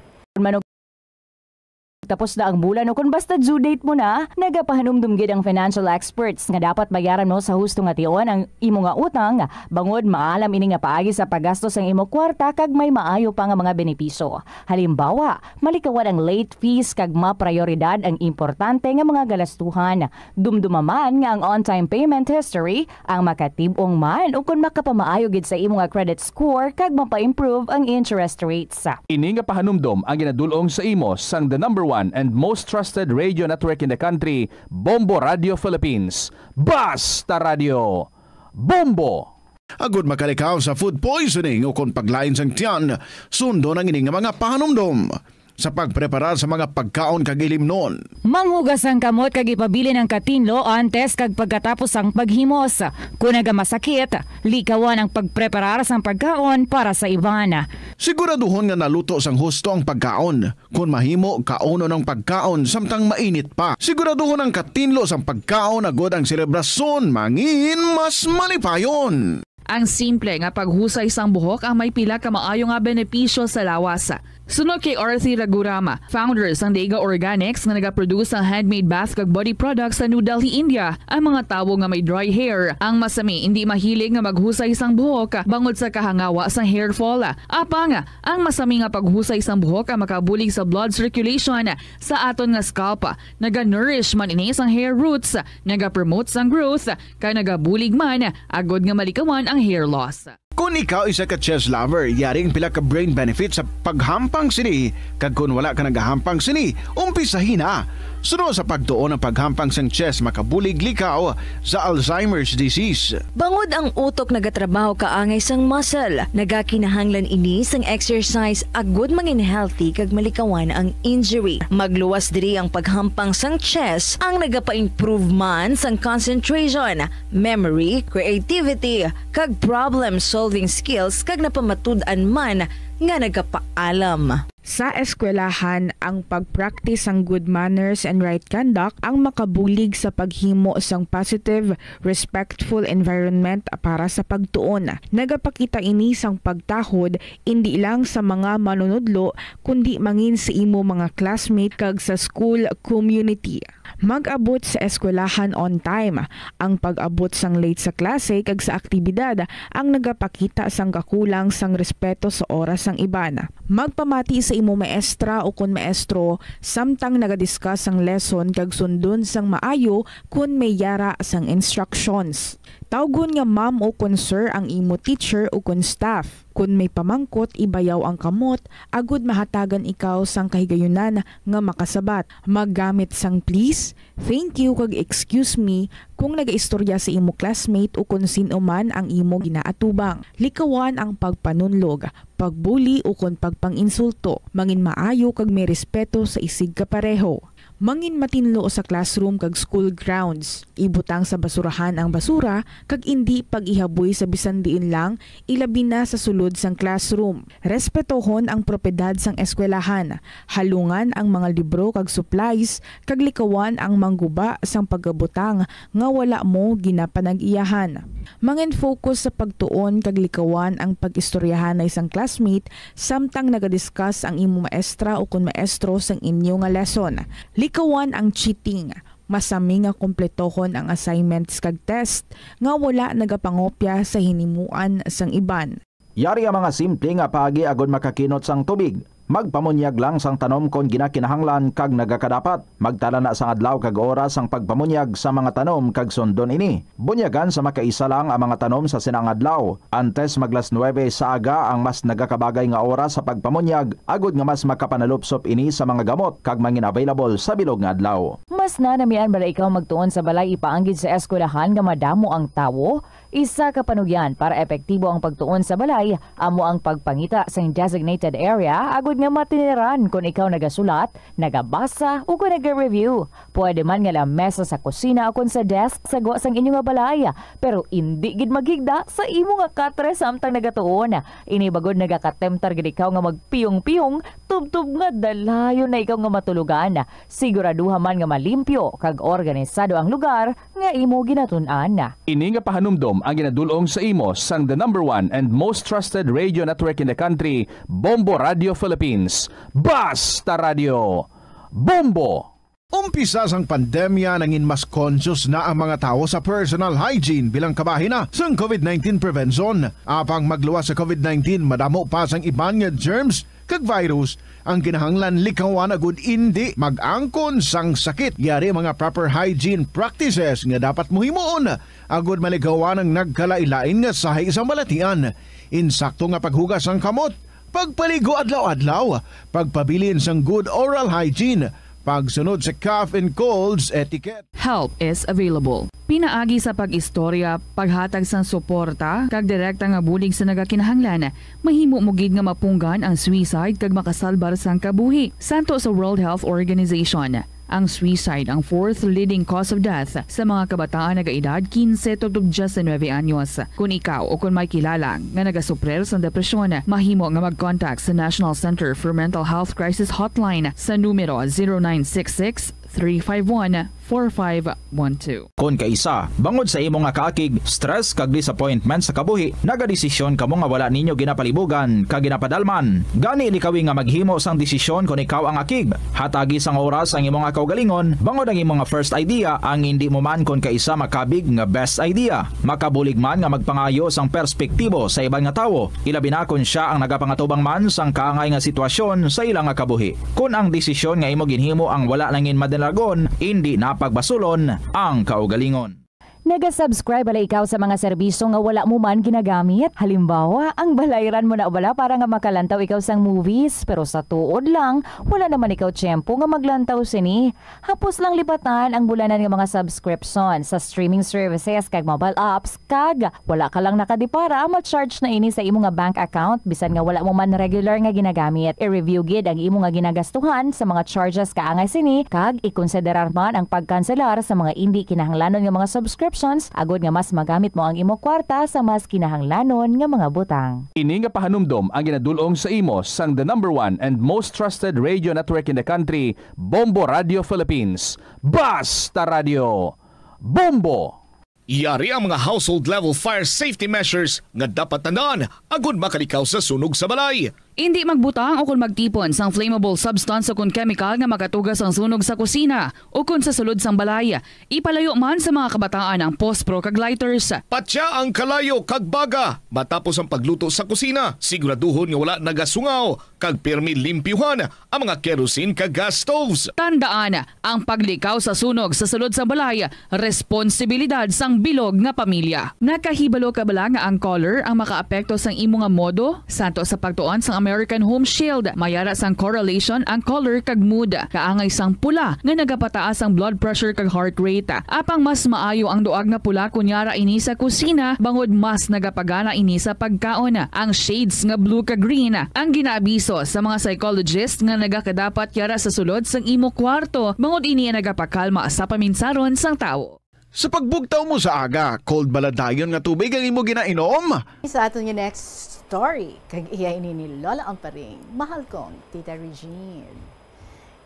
Tapos na ang bulan o kon basta due date mo na, nagapahanumdom gid ang financial experts nga dapat bayaran mo sa husto nga tion ang imo nga utang, bangod maalam ini nga paagi sa paggasto sang imo kwarta kag may maayo pa nga mga benepisyo. Halimbawa, malikawan ang late fees kag maprayoridad ang importante nga mga galastuhan. Dumduma man nga ang on-time payment history ang makatib-ong man ukon makapamaayo gid sa imo nga credit score kag mapa-improve ang interest rates. Ini nga pahanumdom ang ginadul-ong sa imo sang the number one and most trusted radio network in the country, Bombo Radio Philippines. Basta Radio, Bombo! Agud makalikaw sa food poisoning ukon paglain sang tiyan, sundon ang ini nga mga pahanumdom. Sa pagpreparar sa mga pagkaon kag ilimnon. Manghugas ang kamot kag ipabilin ang katinlo antes kag pagkatapos sang paghimos. Kon nagamasakit, likawan ang pagpreparar sang pagkaon para sa iban. Siguraduhon nga naluto sang husto ang pagkaon. Kon mahimo, kaunon ang pagkaon samtang mainit pa. Siguraduhon ang katinlo sang pagkaon agud ang selebrasyon mangin mas malipayon. Ang simple nga paghusay sang buhok ang may pila ka maayo nga benepisyo sa lawas. Suno kay Arthi Ragurama, founder sang Dega Organics nga nagaproduce sang handmade bath kag body products sa New Delhi, India, ang mga tawo nga may dry hair, ang masami indi mahilig nga maghusay sang buhok bangod sa kahangawa sang hair fall. Apang, ang masami nga paghusay sang buhok ang makabulig sa blood circulation sa aton nga scalp. Naga-nourish man ini sang hair roots, nagapromote sang growth, kag nagabulig man agud nga malikawan ang hair loss. Kon ikaw isa ka chess lover, yari ang pila ka brain benefits sa paghampang sini, kag kon wala ka nagahampang sini, umpisahi na. Suno sa pagtuon, ang paghampang sang chess makabulig likaw sa Alzheimer's disease. Bangod ang utok nagatrabaho kaangay sang muscle, nagakinahanglan ini sang exercise agud mangin healthy kag malikawan ang injury. Magluwas diri ang paghampang sang chess, ang nagapa-improve man sang concentration, memory, creativity, kag problem-solving skills, kag napamatud-an man nga nagapaalam. Sa eskwelahan, ang pag-practice sang good manners and right conduct ang makabulig sa paghimo sang positive, respectful environment para sa pagtuon. Nagapakita ini sang pagtahod indi lang sa mga manunudlo, kundi mangin sa imo mga classmate kag sa school community. Mag-abot sa eskwelahan on time. Ang pag-abot sang late sa klase kag sa aktibidad ang nagapakita sang kakulang sang respeto sa oras sang iban. Magpamati sa imo maestra o kon maestro samtang naga-discuss sang lesson kag sundon sang maayo kon may yara sang instructions. Tawgon nga ma'am o kon sir ang imo teacher o kon staff. Kon may pamangkot, ibayaw ang kamot agud mahatagan ikaw sang kahigayunan nga makasabat. Maggamit sang please, thank you, kag excuse me kung nagaistorya sa imo classmate o kon sin-o man ang imo ginaatubang. Likawan ang pagpanunlog, pagbuli, o kon pagpang-insulto. Mangin maayo kag may respeto sa isigkapareho. Mangin matinlo sa classroom kag school grounds. Ibutang sa basurahan ang basura kag indi pag-ihaboy sa bisan diin lang, ilabi na sa sulod sang classroom. Respetohon ang propiedad sang eskwelahan. Halungan ang mga libro kag supplies kag likawan ang mangguba sang pagabutang nga wala mo ginapanag-iyahan. Mangin-focus sa pagtuon kag likawan ang pag-istoryahanay sang classmate samtang naga-discuss ang imo maestra o kon maestro sang inyo nga lesson. Likawan ang cheating. Masami nga kompletohon ang assignments kag test nga wala nagapangopya sa hinimuan sang iban. Yari ang mga simple nga paagi agud makakinot sang tubig. Magpamunyag lang sang tanom kon ginakinahanglan kag nagakadapat. Magtala na sang adlaw kag oras sang pagpamunyag sa mga tanom kag sundon ini. Bunyagan sa makaisa lang ang mga tanom sa sina nga adlaw. Antes mag las nuebe sa aga ang mas nagakabagay nga oras sa pagpamunyag, agud nga mas makapanalupsop ini sa mga gamot kag mangin-available sa bilog nga adlaw. Mas nanamian bala ikaw magtuon sa balay ipaanggid sa eskwelahan nga madamo ang tawo? Isa ka panugyan para epektibo ang pagtuon sa balay amo ang pagpangita sang designated area agud nga matiniran kon ikaw nagasulat, nagabasa, o kon naga-review. Pwede man nga lamesa sa kusina o kon sa desk sa gwa sang inyo nga balay, pero indi gid maghigda sa imo nga katre samtang nagatuon. Ini bagod nagakatemptar gid ikaw nga magpiyong-piyong tubtob nga dalayon na ikaw nga matulogan. Siguraduha man nga malimpyo kag organisado ang lugar nga imo ginatun-an. Ini nga pahanumdom ang ginadul-ong sa imo sang the number one and most trusted radio network in the country, Bombo Radio Philippines. Basta Radio, Bombo! Umpisa sang pandemya, nangin mas conscious na ang mga tawo sa personal hygiene bilang kabahin na sang covid nineteen prevention. Apang magluwas sa covid nineteen, madamo pa sang iban nga germs kag virus ang kinahanglan likawan agud indi mag-angkon sang sakit. Yari mga proper hygiene practices nga dapat mo himuon agud malikawan ang nagkalain-lain nga sahi sang balatian. Insakto nga paghugas sang kamot, pagpaligo adlaw-adlaw, pagpabilin sang good oral hygiene, pagsunod sa cough and colds etiquette. Help is available. Pinaagi sa pag-istorya, paghatag sang suporta, kag direkta nga bulig sa nagakinahanglan, mahimo mo gid nga mapunggan ang suicide kag makasalbar sang kabuhi. Santo sa World Health Organization, ang suicide ang fourth leading cause of death sa mga kabataan nagaedad quince tubtob diecinuebe anyos. Kon ikaw o kon may kilala nga nagasuprir sang depresyon, mahimo nga mag-contact sa National Center for Mental Health Crisis Hotline sa numero zero nine six six, three five one, four five one two. Kon kaisa, bangod sa imo nga kaakig, stress kag disappointment sa kabuhi, nagadesisyon kamo nga wala ninyo ginapalibugan kag ginapadalman. Gani, likawi nga maghimo sang desisyon kon ikaw ang akig. Hatagi sang oras ang imo nga kaugalingon, bangod ang imo nga first idea ang indi mo man kon kaisa makabig nga best idea. Makabulig man nga magpangayo sang perspektibo sa iban nga tawo, ilabi na kon sia ang nagapangatubang man sang kaangay nga sitwasyon sa ila nga kabuhi. Kon ang desisyon nga imo ginhimo ang wala nangin madalagon, indi na pagbasulon ang kaugalingon. Naga-subscribe bala ikaw sa mga serbisyo nga wala mo man ginagamit? Halimbawa, ang balayran mo na bala para nga makalantaw ikaw sang movies, pero sa tuod lang, wala naman ikaw tiyempo nga maglantaw sini. Hapos lang lipatan ang bulanan nga mga subscription sa streaming services kag mobile apps, kag wala ka lang nakadipara, ma-charge na ini sa imo nga bank account bisan nga wala mo man regular nga ginagamit. I-review gid ang imo nga ginagastuhan sa mga charges kaangay sini kag ikonsiderar man ang pagkanselar sa mga indi kinahanglanon nga mga subscription options agod nga mas magamit mo ang imo kwarta sa mas kinahanglanon nga mga butang. Ini nga pahanumdom ang ginadul-ong sa imo sang the number one and most trusted radio network in the country, Bombo Radio Philippines. Basta Radio, Bombo! Yari ang mga household level fire safety measures nga dapat tandaan agud makalikaw sa sunog sa balay. Indi magbutang o kon magtipon sang flammable substance o kon chemical nga makatuga sang sunog sa kusina o kon sa sulod sang balay. Ipalayo man sa mga kabataan ang pospro kag lighters. Patya ang kalayo kag baga matapos ang pagluto sa kusina. Siguraduhon nga wala nagasungaw kag pirmi limpyuhan ang mga kerosene kag gas stoves. Tandaan, ang paglikaw sa sunog sa sulod sang balay, responsibilidad sang bilog nga pamilya. Nakahibalo ka bala nga ang color ang makaapekto sang imo nga modo? Santo sa pagtuon sang American Home Shield, may ara sang correlation ang color kag mood. Kaangay sang pula nga nagapataas ang blood pressure kag heart rate. Apang mas maayo ang duag nga pula kon yara ini sa kusina, bangod mas nagapagana ini sa pagkaon. Ang shades nga blue kag green ang ginaabiso sa mga psychologist nga nagakadapat yara sa sulod sang imo kwarto, bangod ini ang nagapakalma sa paminsaron sang tawo. Sa pagbugtaw mo sa aga, cold bala dayon nga tubig ang imo ginainom? Sa aton nga next story, kag iya ini ni Lola Amparing, mahal kong Tita Regine.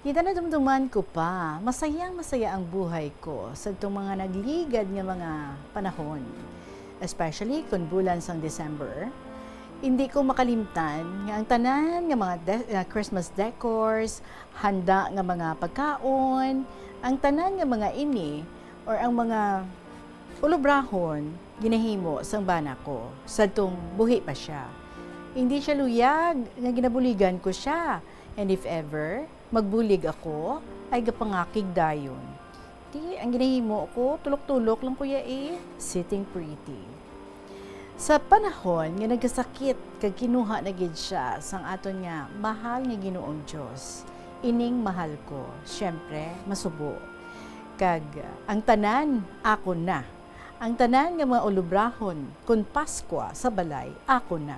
Tita, nadumduman ko pa, masayang masaya ang buhay ko sa itong mga nagligad nga mga panahon. Especially kung bulan sang December, hindi ko makalimtan nga ang tanan nga mga de-, ah, Christmas decors, handa nga mga pagkaon, ang tanan nga mga ini, or ang mga ulubrahon, ginahimo sang bana ko sadtong buhi pa siya. Hindi siya luyag nga ginabuligan ko siya, and if ever magbulig ako, ay gapangakig dayon. Di, ang ginahimo ko, tulok-tulok lang ko ya eh, sitting pretty. Sa panahon nga nagkasakit kag kinuha na gid siya sang aton nga mahal nga Ginoong Dios, ining mahal ko, siyempre, masubo. Kag ang tanan, ako na. Ang tanan nga mga ulubrahon kon Paskwa sa balay, ako na.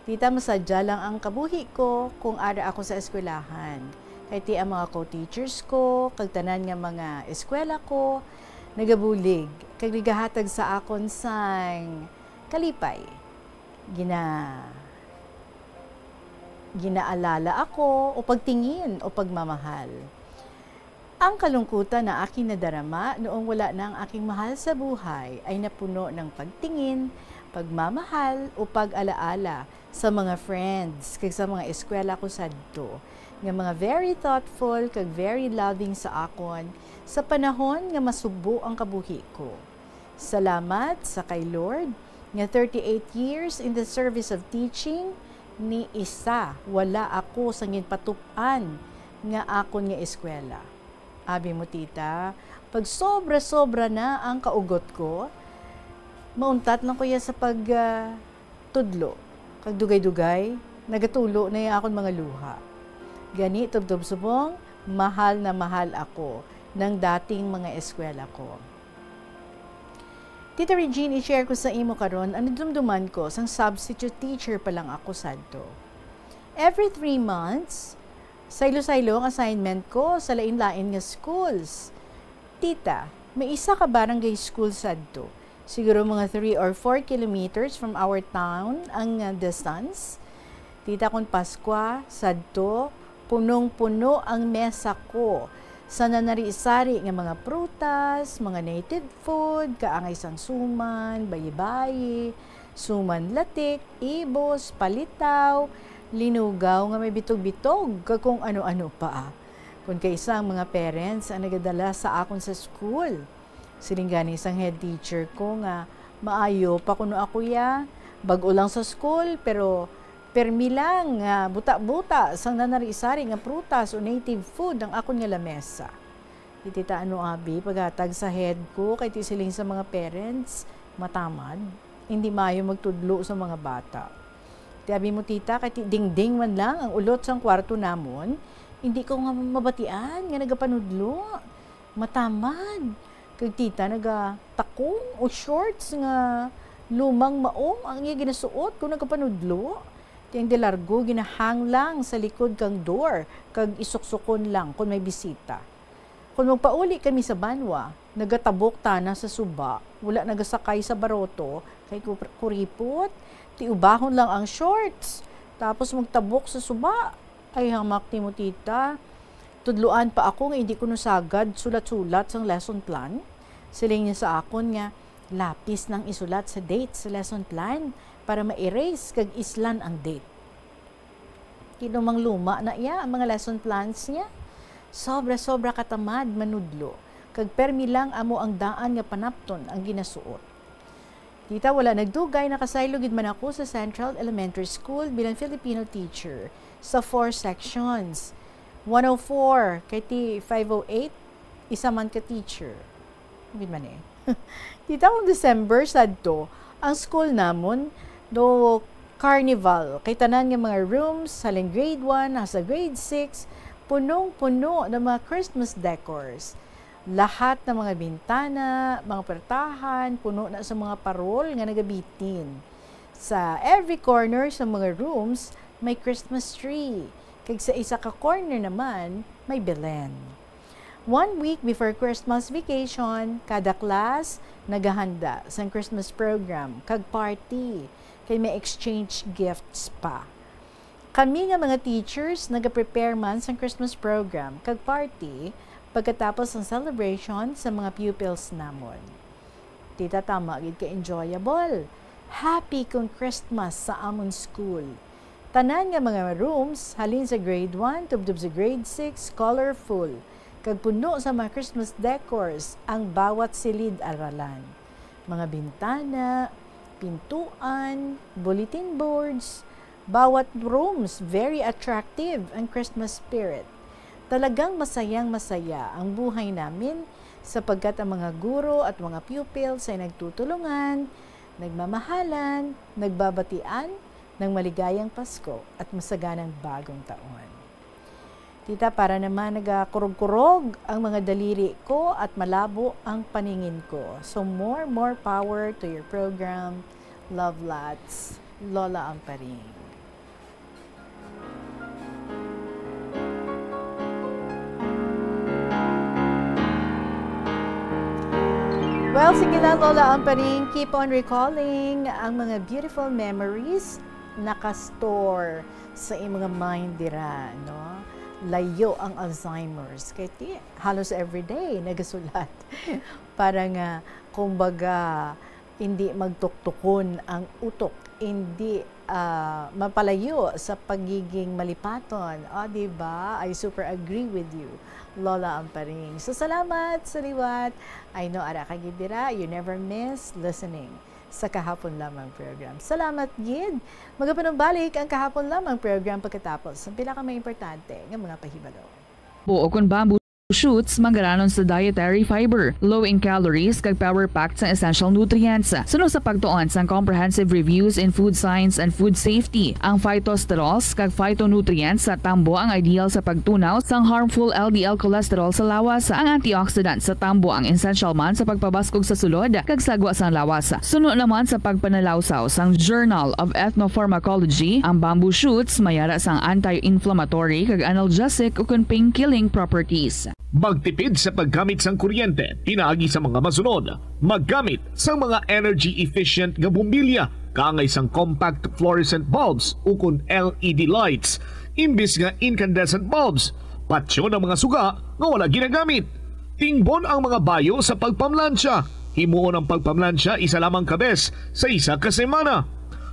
Tita, masadya lang ang kabuhi ko kung ara ako sa eskwelahan. Kay ti ang mga co-teachers ko, kag tanan nga mga eskwela ko, nagabulig, kag nagahatag sa akon sang kalipay. Gina-, ginaalala ako, o pagtingin, o pagmamahal. Ang kalungkutan na aking nadarama noong wala na ang aking mahal sa buhay ay napuno ng pagtingin, pagmamahal, o pag-alaala sa mga friends kag sa mga eskwela ko sadto, nga mga very thoughtful kag very loving sa akon sa panahon nga masubo ang kabuhi ko. Salamat sa kay Lord nga thirty-eight years in the service of teaching, ni isa wala ako sa ginpatup-an nga akon nga eskwela. Abi mo, tita, pag sobra-sobra na ang kaugot ko, mauntat lang ko ya sa pag, ah, tudlo, kag dugay-dugay nagatulo na ya akon mga luha. Gani, tubtob subong, mahal na mahal ako ng dating mga eskwela ko. Tita Regine, i-share ko sa imo karon ang nadumduman ko sang substitute teacher pa lang ako sadto. Every three months, saylo-saylo ang assignment ko sa lain-lain nga schools. Tita, may isa ka barangay school sadto. Siguro mga three or four kilometers from our town ang, uh, distance. Tita, kon Paskwa sadto, punong-puno ang mesa ko sa nanari-sari nga mga prutas, mga native food, kaangay sang suman, bayi-bayi, suman latik, ibos, palitaw, linugaw nga may bitog-bitog, kag kung ano-ano pa. Kon kaisa ang mga parents ang nagadala sa akon sa school. Siling gani sang head teacher ko nga maayo pa kuno ako ya, bag-o lang sa school, pero permi lang nga buta-buta sang nanari-sari nga prutas o native food ang akon nga lamesa. Iti ta ano, abi, paghatag sa head ko, kay ti siling sa mga parents, matamad, hindi maayo magtudlo sa mga bata. Ti abi mo, tita, kay ti dingding man lang ang ulot sang kwarto namon, hindi ko nga mabatian nga nagapanudlo. Matamad. Kag tita nagatakong o shorts nga lumang maong ang iya ginasuot kon nagapanudlo. Ti ang de largo ginahang lang sa likod kang door kag isuksukon lang kon may bisita. Kon magpauli kami sa banwa, Nagatabok tana sa suba, wala nagasakay sa baroto, kay ku-, kuripot, tiubahon lang ang shorts, tapos magtabok sa suba. Ay, hamak nimo, tita. Tudloan pa ako nga hindi ko nasagad sulat-sulat sang lesson plan. Siling niya sa akon nga lapis nang isulat sa date sa lesson plan para ma-erase kag islan ang date. Kinumang luma na iya ang mga lesson plans niya. Sobra-sobra katamad manudlo, kag permi lang amo ang daan nga panapton ang ginasuot. Tita, wala nagdugay, nakasaylo gid man ako sa Central Elementary School bilang Filipino teacher sa four sections. One oh four, kay ti five oh eight, isa man ka teacher. Gid man eh. Tita, kung December, sadto, ang school namon, do carnival. Kay tanan nga mga rooms, halin grade one, hasta grade six, punong-puno ng mga Christmas decors. Lahat ng mga bintana, mga pertahan, puno na sa mga parol nga nagabitin. Sa every corner sa mga rooms, may Christmas tree. Kag sa isa ka corner naman, may Belen. One week before Christmas vacation, kada class nagahanda sang Christmas program kag party, kay may exchange gifts pa. Kami nga mga teachers nagaprepare man sang Christmas program kag party pagkatapos sang celebration sa mga pupils namon. Tita, tama gid ka enjoyable. Happy kung Christmas sa amon school. Tanan nga mga rooms, halin sa grade one tubtob sa grade six, colorful, kag puno sa mga Christmas decors ang bawat silid-aralan. Mga bintana, pintuan, bulletin boards, bawat rooms, very attractive ang Christmas spirit. Talagang masayang-masaya ang buhay namin sapagkat ang mga guro at mga pupils ay nagtutulungan, nagmamahalan, nagbabatian ng maligayang Pasko at masaganang Bagong Taon. Tita, para naman nagakurog-kurog ang mga daliri ko at malabo ang paningin ko. So more, more power to your program. Love lots, Lola Amparing. Well, sige lang, Lola Amparing, keep on recalling ang mga beautiful memories nakastore sa imong mind dira, no? Layo ang Alzheimer's. Kay ti, halos everyday nagasulat para nga, kumbaga, hindi magtuktukon ang utok, hindi, ah, mapalayo sa pagiging malipaton. O, di ba? I super agree with you, Lola Amparing. So, salamat sa liwat. I know, ara ka gid dira, you never miss listening sa Kahapon Lamang program. Salamat gid. Magapanumbalik ang Kahapon Lamang program pagkatapos ang pila ka mga importante nga mga pahibalo. Buo kon bamboo shoots, manggaranon sa dietary fiber, low in calories, kag power-packed sa essential nutrients. Suno sa pagtuon sang Comprehensive Reviews in Food Science and Food Safety, ang phytosterols kag phytonutrients sa tambo ang ideal sa pagtunaw sang harmful L D L cholesterol sa lawas. Ang antioxidant sa tambo ang essential man sa pagpabaskog sa sulod kag sagwa sang lawas. Suno naman sa pagpanalawsaw sang Journal of Ethnopharmacology, ang bamboo shoots may ara sang anti-inflammatory kag analgesic ukon pain-killing properties. Magtipid sa paggamit sang kuryente pinaagi sa mga masunod: maggamit sang mga energy-efficient nga bombilya kaangay sang compact fluorescent bulbs ukon L E D lights imbis nga incandescent bulbs. Patyon ang mga suga nga wala ginagamit. Tingbon ang mga bayo sa pagpamlansya. Himuon ang pagpamlansya isa lamang ka bes sa isa ka semana.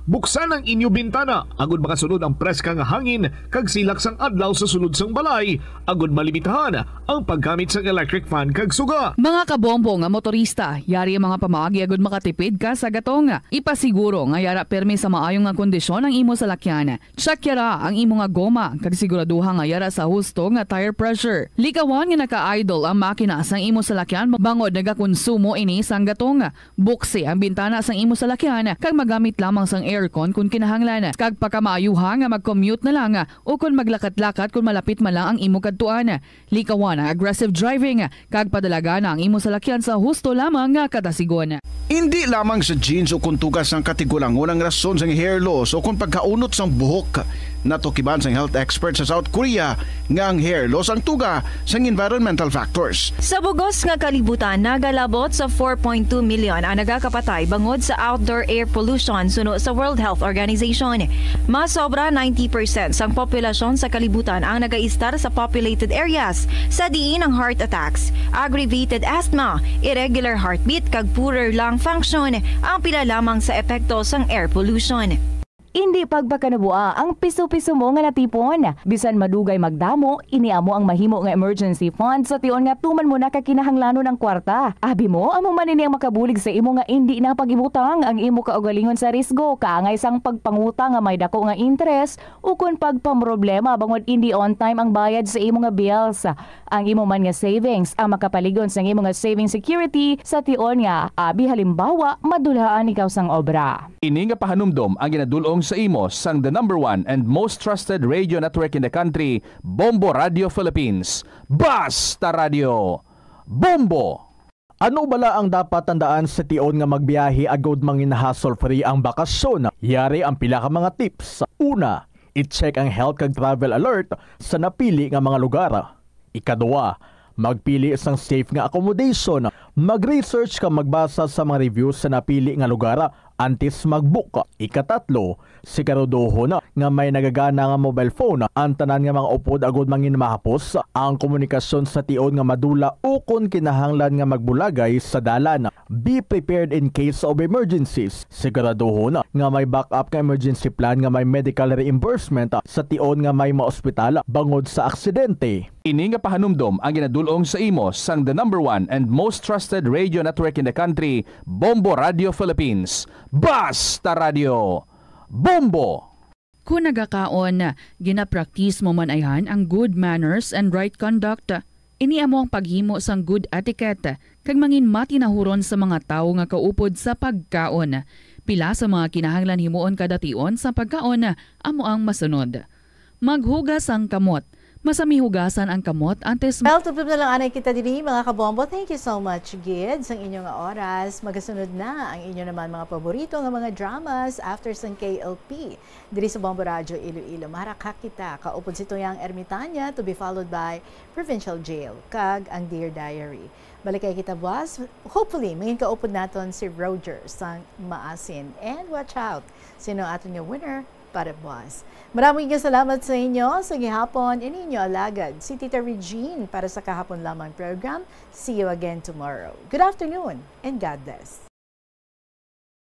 Buksan ang inyo bintana agod makasulod ang preska nga hangin kag silak sang adlaw sa sulod sang balay, agod malimitahan ang paggamit sang electric fan kag suga. Mga kabombo nga motorista, yari ang mga pamaagi agud makatipid ka sa gatong. Ipasiguro nga yara pirmi sa maayo nga kondisyon ang imo salakyan. Check yara ang imo nga goma kag siguraduha nga yara sa husto nga tire pressure. Likawan nga naka-idle ang makina sang imo salakyan bangod nagakonsumo ini sang gatong. Buksi ang bintana sang imo salakyan kag magamit lamang sang aircon kon kinahanglan, kag pakamaayuha nga mag-commute na lang o kon maglakat-lakat kon malapit man lang ang imo kadtuan. Likawan Ang aggressive driving kag padalagan ang imo salakyan sa husto lamang nga kadasigon. Indi lamang sa genes o kon tuga sang katigulangon ang rason sang hair loss o kon pagkaunot sang buhok. Natukiban sang health expert sa South Korea nga ang hair loss ang tuga sang environmental factors. Sa bugos nga kalibutan, nagalabot sa four point two million ang nagakapatay bangod sa outdoor air pollution suno sa World Health Organization. Mas sobra ninety percent sang populasyon sa kalibutan ang nagaistar sa populated areas, sa diin ang heart attacks, aggravated asthma, irregular heartbeat, kag poorer lung function ang pila lamang sa epekto sang air pollution. Indi pagpakanabuha ang piso-piso mo nga natipon. Bisan madugay magdamo, ini amo ang mahimo nga emergency fund sa tion nga tuman mo na ka kinahanglanon ang kwarta. Abi mo, amo man ini ang makabulig sa imo nga indi na pag-ibutang ang imo kaugalingon sa risgo, kaangay sang pagpangutang nga may dako nga interes, ukon pagpamroblema bangod indi on time ang bayad sa imo nga bills. Ang imo man nga savings ang makapalig-on sang imo nga saving security sa tion nga, abi halimbawa, madulhaan ikaw sang obra. Ini nga pahanumdom ang ginadul-ong sa imo sang the number one and most trusted radio network in the country, Bombo Radio Philippines. Basta Radio! Bombo! Ano bala ang dapat tandaan sa tion nga magbiyahe agod mangin hassle-free ang bakasyon? Yari ang pila ka mga tips. Una, i-check ang health kag travel alert sa napili nga mga lugar. Ikaduha, magpili sang safe nga accommodation. Mag-research kag magbasa sa mga reviews sa napili nga lugar antes mag-book. Ikatatlo, siguraduhon nga may nagagana nga mobile phone ang tanan nga mga upod agod mangin mahapos ang komunikasyon sa tion nga madula ukon kinahanglan nga magbulagay sa dalan. Be prepared in case of emergencies. Siguraduhon nga may backup nga emergency plan nga may medical reimbursement sa tion nga may maospital bangod sa aksidente. Ini nga pahanumdom ang ginadul-ong sa imo sang the number one and most trusted radio network in the country, Bombo Radio Philippines. Basta Radio! Bombo! Kon nagakaon, ginapraktis mo man ayhan ang good manners and right conduct. Ini amo ang paghimo sang good etiquette kag mangin matinahuron sa mga tawo nga kaupod sa pagkaon. Pila sa mga kinahanglan himuon kada tion sa pagkaon amo ang masunod. Maghugas ang kamot. Masami hugasan ang kamot antes. Well, tubtob na lang anay kita diri, mga kabombo. Thank you so much, gid, sang inyo nga oras. Magasunod na ang inyo naman mga paborito nga mga dramas after sang K L P diri sa Bombo Radyo Iloilo. Maharakak kita kaupod si Tuyang Ermitanya, to be followed by Provincial Jail kag ang Dear Diary. Balikay kita buwas. Hopefully, mangin kaupod naton si Roger sang Maasin. And watch out, sino aton nga winner para buwas. Maraming nga salamat sa inyo. Sa gihapon, ini inyo alagad, si Tita Regine para sa Kahapon Lamang program. See you again tomorrow. Good afternoon and God bless.